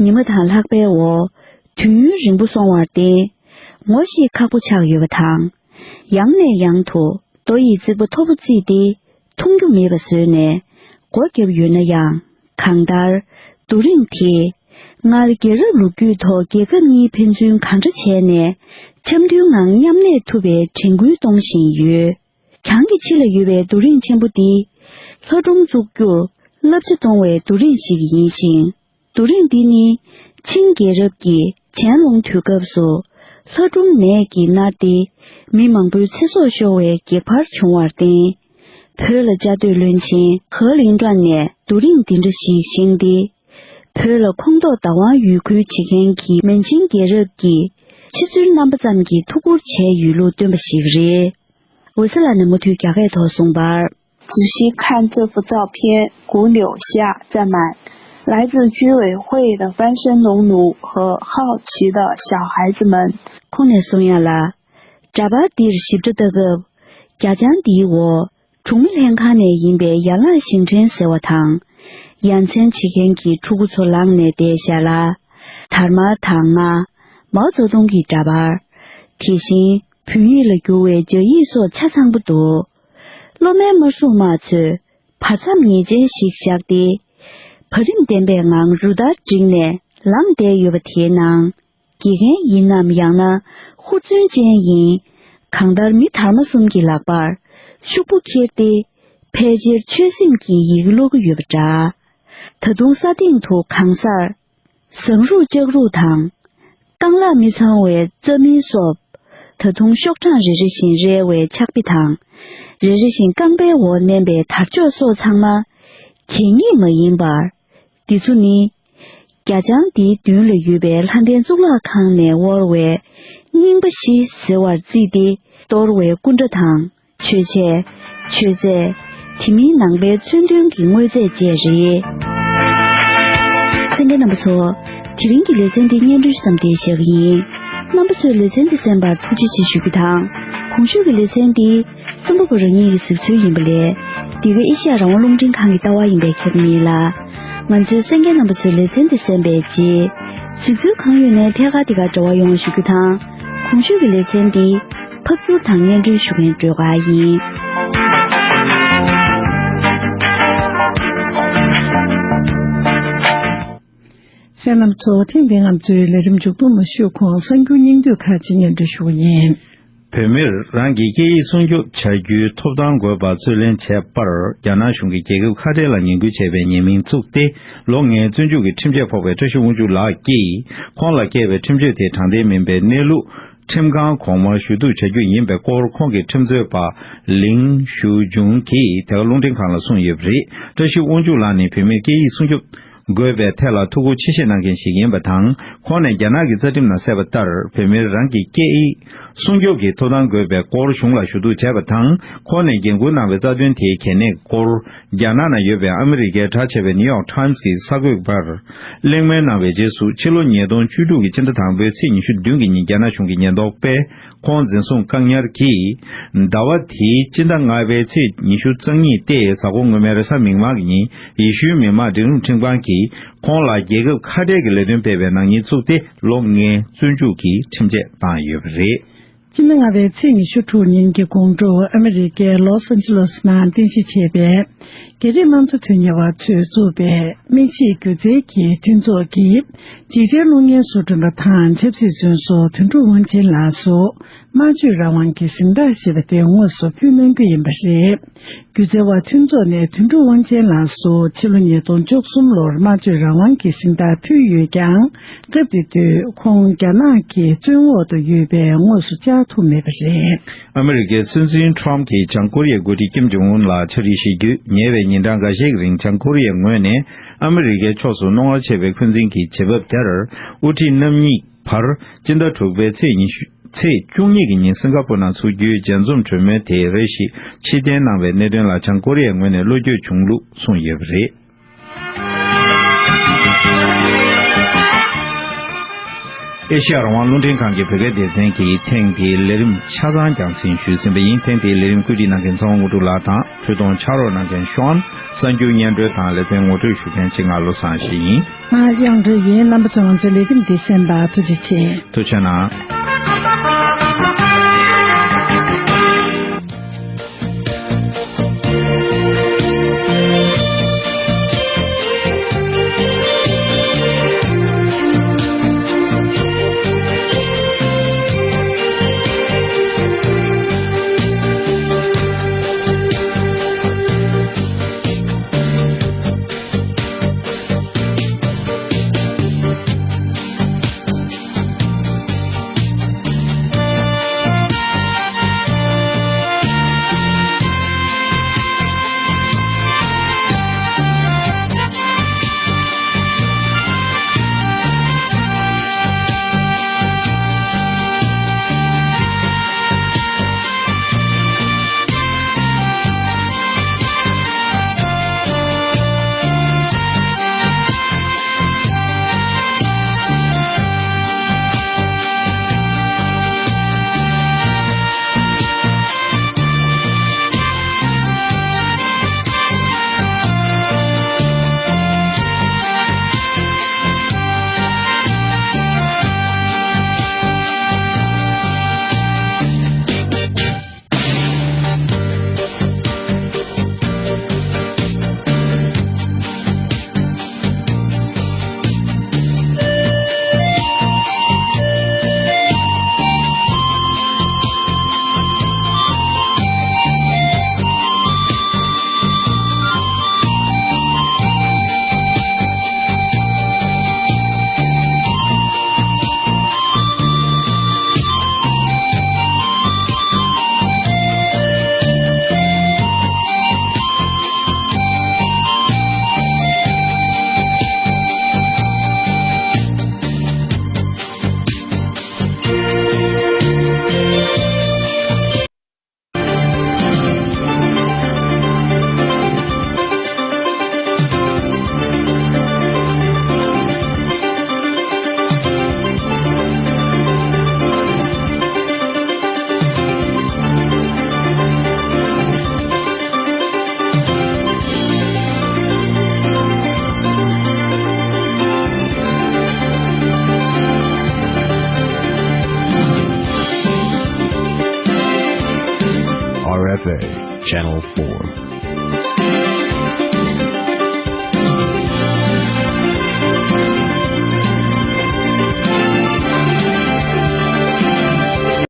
ཉི་མ་དང་ལྷགས་པའི་འོག་དུས་ཡུན་རིང་པོ་སོང་བར་བརྟེན་ངོ་ཤེས་ཁག་པོ་ཆགས་ཡོད་པ་དང་། ཡང་ནས་ཡང་དུ་རྡོ་ཡི་རྩིག་པ་མཐོ་པོ་བརྩིས་ཏེ་མཐོང་རྒྱུ་མེད་པ་བཟོས་ནས་སྒོ་བརྒྱབ་ཡོད་ན་ཡང་། གང་ལྟར་རྡོ་རིང་དེས་སྔར་རྒྱལ་རབས་ལོ་རྒྱུས་ཐོག་རྒྱལ་ཁབ་གཉིས་ཕན་ཚུན་གང་འདྲ་བྱས་ནས་འཆམ་མཐུན་ངང་མཉམ་གནས་ཐུབ་པའི་དྲན་སྐུལ་གཏོང་བཞིན་ཡོད། གྱང་གི་ཕྱི་ལ་ཡོད་པའི་རྡོ་རིང་ཆེན་པོ་འདི་ལྷ་སྒྲུང་བཙུགས་རྒྱུར་བསླབ་བྱ་གཏོང་བའི་རྡོ་རིང་ཞིག་ཡིན་ཞིང་། རྡོ་རིང་འདི་ནི་ཆིང་རྒྱལ་རབས་ཀྱི་ཆན་ལུང་དུས་སྐབས་སུ་ལྷ་སྒྲུང་ནས་ཀྱིས་མནར་ཏེ་མི་མང་པོའི་ཚེ་སྲོག་ཤོར་བའི་གེགས་བར་བྱུང་བར་བརྟེན། བོད་ལ་བཅའ་སྡོད་བློན་ཆེན་ཧེ་ལིང་ཀྲན་ནས་རྡོ་རིང་འདི་འདྲ་ཞིག་བཞེངས་ཏེ། བོད་ལ་ཁོངས་གཏོགས་བདག་དབང་ཡུལ་ཁུལ་བྱེད་མཁན་གྱི་མན་ཆིང་རྒྱལ་རབས་ཀྱི་ཕྱི་ཚུལ་རྣམ་པ་ཙམ་གྱིས་ཐུགས་ཁུར་བྱས་ཡོད་ལུགས་སྟོན་པ་ཞིག་རེད། འོད་ཟེར་ལགས་ནས་མུ་མཐུད་རྒྱ་སྐད་ཐོག་གསུངས་པར། 仔细看这幅照片，古柳下占满来自居委会的翻身农奴和好奇的小孩子们。 ཁོང་ནས་གསུང་ཡ་ལ། འདྲ་པར་འདིར་ཞིབ་ཕྲ་ལྟ་སྐབས། རྒྱ་ལྕང་འདིའི་འོག་གྲོང་མི་ལྷན་ཁང་ནས་ཡིན་པའི་ཡར་ལངས་ཞིང་བྲན་ཟེར་བ་དང་། ཡ་མཚན་བྱེད་མཁན་གྱི་ཕྲུ་གུ་ཚོ་ལངས་ནས་བསྡད་བཞག་ལ། དར་དམར་དང་རྔ། མའོ་ཙེ་ཏུང་གི་འདྲ་པར། དེ་བཞིན་བོད་ཡིག་ལ་བསྒྱུར་བའི་སྦྱར་ཡིག་སོགས་ཆ་ཚང་པོ་འདུག་སློབ་མའི་དམར་སྲུང་དམག་ཚོས་བར་མཚམས་ངེས་ཅན་ཞིག་བཞག་སྟེ། བང་རིམ་ལྡན་པའི་ངང་རུ་སྟར་བསྒྲིགས་ནས་ལངས་བསྡད་ཡོད་པ་དེའི་ནང་། དགེ་རྒན་ཡིན་ནམ་ཡང་ན་ཧུར་བརྩོན་ཅན་ཡིན། གང་ལྟར་མི་དར་མ་གསུམ་གྱི་ལག་པར་ཤུག་པོ་འཁྱེར་ཏེ་ཕལ་ཆེར་ཆོས་སེམས་ཀྱིས་ཡི་གེ་ཀློག་གི་ཡོད་པ་འདྲ། ད་དུང་ས་སྟེང་དུ་གང་སར་ཟངས་རུག་ལྕགས་རུག་དང་། རྐང་ལག་མི་ཚང་བའི་རྩྭ་མིན་སོགས། ད་དུང་ཤོག་གྲངས་རེ་རེ་བཞིན་རལ་བའི་ཕྱག་དཔེ་དང་། རེ་རེ་བཞིན་རྐང་པའི་འོག་མནན་པའི་དར་ལྕོག་སོགས་ཚང་མ། གད་སྙིགས་མ་ཡིན་པར། འདི་ཚོ་ནི། རྒྱ་ལྕང་འདིའི་མདུན་ལ་ཡོད་པའི་ལྷ་ལྡན་གཙུག་ལག་ཁང་ནས་དབོར་བའི་རྙིང་པ་བཞི་ཟེར་བར་བརྩིས་ཏེ་གཏོར་བའི་སྐུ་འདྲ་དང་། མཆོད་ཆས། མཆོད་རྫས། དེ་མིན་ནང་པའི་མཚོན་དོན་གྱི་དངོས་རྫས་བཅས་རེད། གསན་མཁན་རྣམ་པ་ཚོ། དེ་རིང་གི་ལེ་ཚན་འདི་སྙན་སྒྲོན་ཙམ་དེ་བཞག་གི་ཡིན། རྣམ་པ་ཚོས་ལེ་ཚན་འདི་གསན་པར་ཐུགས་རྗེ་ཆེ་ཞུ་རྒྱུ་དང་། གོང་ཞུས་ཀྱི་ལེ་ཚན་འདི་རྩོམ་པ་པོ་རང་ཉིད་ཀྱི་གཟིགས་ཚུལ་ཡིན་པ་ལས། འདི་ག་ཨེ་ཤ་ཡ་རང་དབང་རླུང་འཕྲིན་ཁང་གི་ལྟ་བ་ཡིན་པས་ཁྱབ་མེད་ལ། ང་ཚོའི་གསན་མཁན་རྣམ་པ་ཚོས་ལེ་ཚན་འདི་གསན་པའི་རྗེས། གཟིགས་ཚུལ་གང་ཡོད་ནས་ཐད་ཀར་འདི་གར་འབྲེལ་བ་ཡོང་བ་ཞུ་རྒྱུ་དང་། གོང་ཞུས་ཀྱི་ལེ་ཚན་འདི་ཕབ་བསྒྱུར་དང་སྙན་སྒྲོན་ཞུ་མཁན་སྒྲོལ་དཀར་ཡིན། གསན་མཁན་རྣམ་པ་ཚོ། ཐེངས་འདིའི་ང་ཚོའི་ལས་རིམ་མཇུག་བསྡོམས་མ་ཞུས་གོང་། གསར་འགྱུར་སྙིང་བསྡུས་ཁག་ཅིག་སྙན་སྒྲོན་ཞུ་གི་ཡིན། བོད་མིར་རང་གི་སྐད་ཡིག་སྲུང་སྐྱོབ་བྱ་རྒྱུའི་ཐོབ་ཐང་དགོས་པ་རྩོད་ལེན་བྱས་པར། རྒྱ་ནག་གཞུང་གིས་རྒྱལ་ཁབ་ཁ་བྲལ་ལ་ངན་སྐུལ་བྱས་པའི་ཉེས་མིང་བཙུགས་ཏེ། ལོ་ལྔའི་བཙོན་འཇུག་གི་ཁྲིམས་ཆད་ཕོག་པའི་བཀྲ་ཤིས་དབང་ཕྱུག་ལགས་ཀྱིས། ཁོང་ལ་བཀལ་བའི་ཁྲིམས་ཆད་དེ་དྲང་བདེན་མིན་པའི་གནས་ལུགས། ཁྲིམས་ཁང་གོང་མར་ཞུ་གཏུག་བྱ་རྒྱུ་ཡིན་པའི་སྐོར། ཁོང་གི་ཁྲིམས་རྩོད་པ་ལིང་ཞུ་ཅུང་གིས་དེ་ག་རླུང་འཕྲིན་ཁང་ལ་གསུངས་ཡོད་པ་རེད། བཀྲ་ཤིས་དབང་ཕྱུག་ལགས་ནི་བོད་མིར་སྐད་ཡིག་སྲུང་སྐྱོབ་དགོས་པའི་ཐད་ལ་ཐུགས་ཁུར་ཆེ་བཞེས་གནང་མཁན་ཞིག་ཡིན་པ་དང་། ཁོང་ནས་རྒྱ་ནག་གི་རྩ་ཁྲིམས་ནང་གསལ་བ་ལྟར། བོད་མིར་རང་གི་སྐད་ཡིག་སྲུང་སྐྱོབ་ཀྱི་ཐོབ་ཐང་དགོས་པའི་སྐོར་གཞུང་ལ་ཞུ་གཏུག་བྱས་པ་དང་། ཁོང་ནས་འགན་འཁུར་གནང་བའི་རྩ་དོན་དེའི་གལ་གནད་སྐོར། རྒྱ་ནག་ནང་ཡོད་པའི་ཨ་མི་རི་ཀའི་གྲགས་ཆེ་བའི་ནིའུ་ཡོག་ཊའིམ་སི་གི་གསར་འགོད་པར་གླེང་མོལ་གནང་བའི་རྗེས་སུ། ཕྱི་ལོ་ཉིས་སྟོང་བཅུ་དྲུག་གི་སྤྱི་ཟླ་དང་པོའི་ཚེས་ཉི་ཤུ་བདུན་གྱི་ཉིན། རྒྱ་ནག་གཞུང་གི་ཉེན་རྟོག་པས་ཁོང་འཛིན་བཟུང་བཀག་ཉར་གྱིས། ཟླ་བ་དེའི་སྤྱི་ཟླ་ལྔ་པའི་ཚེས་ཉི་ཤུ་རྩ་གཉིས་ཏེ། གཟའ་འཁོར་སྔོན་མའི་རེས་གཟའ་མིག་དམར་གྱི་ཉིན། ཡེ་ཤུའི་མི་དམངས་སྒྲིག་ལམ་ཁྲིམས་ཁང་གིས་ཁོང་ལ་རྒྱལ་ཁབ་ཁ་བྲལ་གྱི་ལས་དོན་སྤེལ་བའི་ནག་ཉེས་བཙུགས་ཏེ། ལོ་ལྔའི་བཙོན་འཇུག་གི་ཁྲིམས་ཆད་བཏང་ཡོད་པ་རེད། སྤྱི་ཟླ་ལྔ་པའི་ཚེས་ཉི་ཤུ་དྲུག་ཉིན་གྱི་དགོང་དྲོ། ཨ་མི་རི་ཀའི་ལོས་ཨན་ཇི་ལོས་ནང་རྟེན་གཞི་བྱས་པའི་རྒྱ་རིགས་དམངས་གཙོ་དོན་གཉེར་བ་ཚོས་བཙུགས་པའི་སྨན་དཔྱད་སྒྱུ་རྩལ་གྱི་མཐུན་ཚོགས་ཀྱིས། འཇིགས་བྲལ་གློག་བརྙན་བཟོ་སྐྲུན་པ་དང་ཆབ་སྲིད་བཙོན་ཟུར་དོན་གྲུབ་དབང་ཆེན་ལགས་སུ། སྨྲ་བརྗོད་རང་དབང་གི་གཟེངས་རྟགས་ཞེས་པ་དེ་དངོས་སུ་ཕུལ་གནང་རྒྱུ་ཡིན་པ་རེད། སྒྱུ་རྩལ་བ་མཐུན་ཚོགས་ནས་དོན་གྲུབ་དབང་ཆེན་ལགས་སུ་ཕྱི་ལོ་ཉིས་སྟོང་བཅུ་གསུམ་ལོར་སྨྲ་བརྗོད་རང་དབང་གི་གཟེངས་རྟགས་ཕུལ་ཡོད་ཀྱང་། སྐབས་དེ་དུས་ཁོང་རྒྱ་ནག་གི་བཙོན་འོག་ཏུ་ཡོད་པས་དངོས་སུ་བཅར་ཐུབ་མེད་པ་རེད། ཨ་མི་རི་ཀའི་སྲིད་འཛིན་ཁྲོམ་གྱིས་བྱང་ཀོ་རི་ཡའི་འགོ་ཁྲིད་ཀིམ་ཇོང་ཨུན་ལ་ཕྱག་བྲིས་ཞུ་རྒྱུ། ཉེ་བའི་ཉིན་གྲངས་འགའ་ཤས་རིང་བྱང་ཀོ་རི་ཡའི་ངོས་ནས་ཨ་མི་རི་ཀའི་ཕྱོགས་སུ་རྣོ་ངར་ཆེ་བའི་འཁོན་འཛིན་གྱི་བྱེད་བབ་དེར། དབུ་ཁྲིད་རྣམ་གཉིས་བར་སྤྱི་ཟླ་དྲུག་པའི་ཚེས་ཉི་ཤུ། ཚེས་བཅུ་གཉིས་ཀྱི་ཉིན་སིང་ག་པུར་ནང་ཚོགས་རྒྱུའི་མཇལ་འཛོམས་གྲོས་མོལ་དེ་རེ་ཞིག་ཕྱིར་འཐེན་གནང་བའི་གནད་དོན་ལ། བྱང་ཀོ་རི་ཡའི་ངོས་ནས་བློ་འགྱོད་བྱུང་ལུགས་གསུངས་ཡོད་པ་རེད། ཨེ་ཤེ་ཡ་རང་དབང་རླུང་འཕྲིན་ཁང་གི་བོད་སྐད་སྡེ་ཚན་གྱིས་ཐེངས་འདིའི་ལས་རིམ་ཆ་ཚང་རྒྱང་སྲིང་ཞུས་ཟིན་པ་ཡིན། ཐེངས་འདིའི་ལས་རིམ་བཀོད་སྒྲིག་གནང་མཁན་ཚེ་དབང་དངོས་གྲུབ་ལགས་དང་། བོད་དོན་ཕྱག་རོགས་གནང་མཁན་ཤོན། གསར་འགྱུར་སྙན་སྒྲོན་དང་ལེ་ཚན་ངོ་སྤྲོད་ཞུ་མཁན་ཆེད་མངགས་བློ་བཟང་ཞིག་ཡིན། ང་དབྱངས་སྒྲོལ་ཡིན། རྣམ་པ་ཚོས་ང་ཚོའི་ལས་རིམ་འདི་གསན་པར་ཐུགས་རྗེ་ཆེ། ཐུགས་རྗེ་གནང་། Channel four.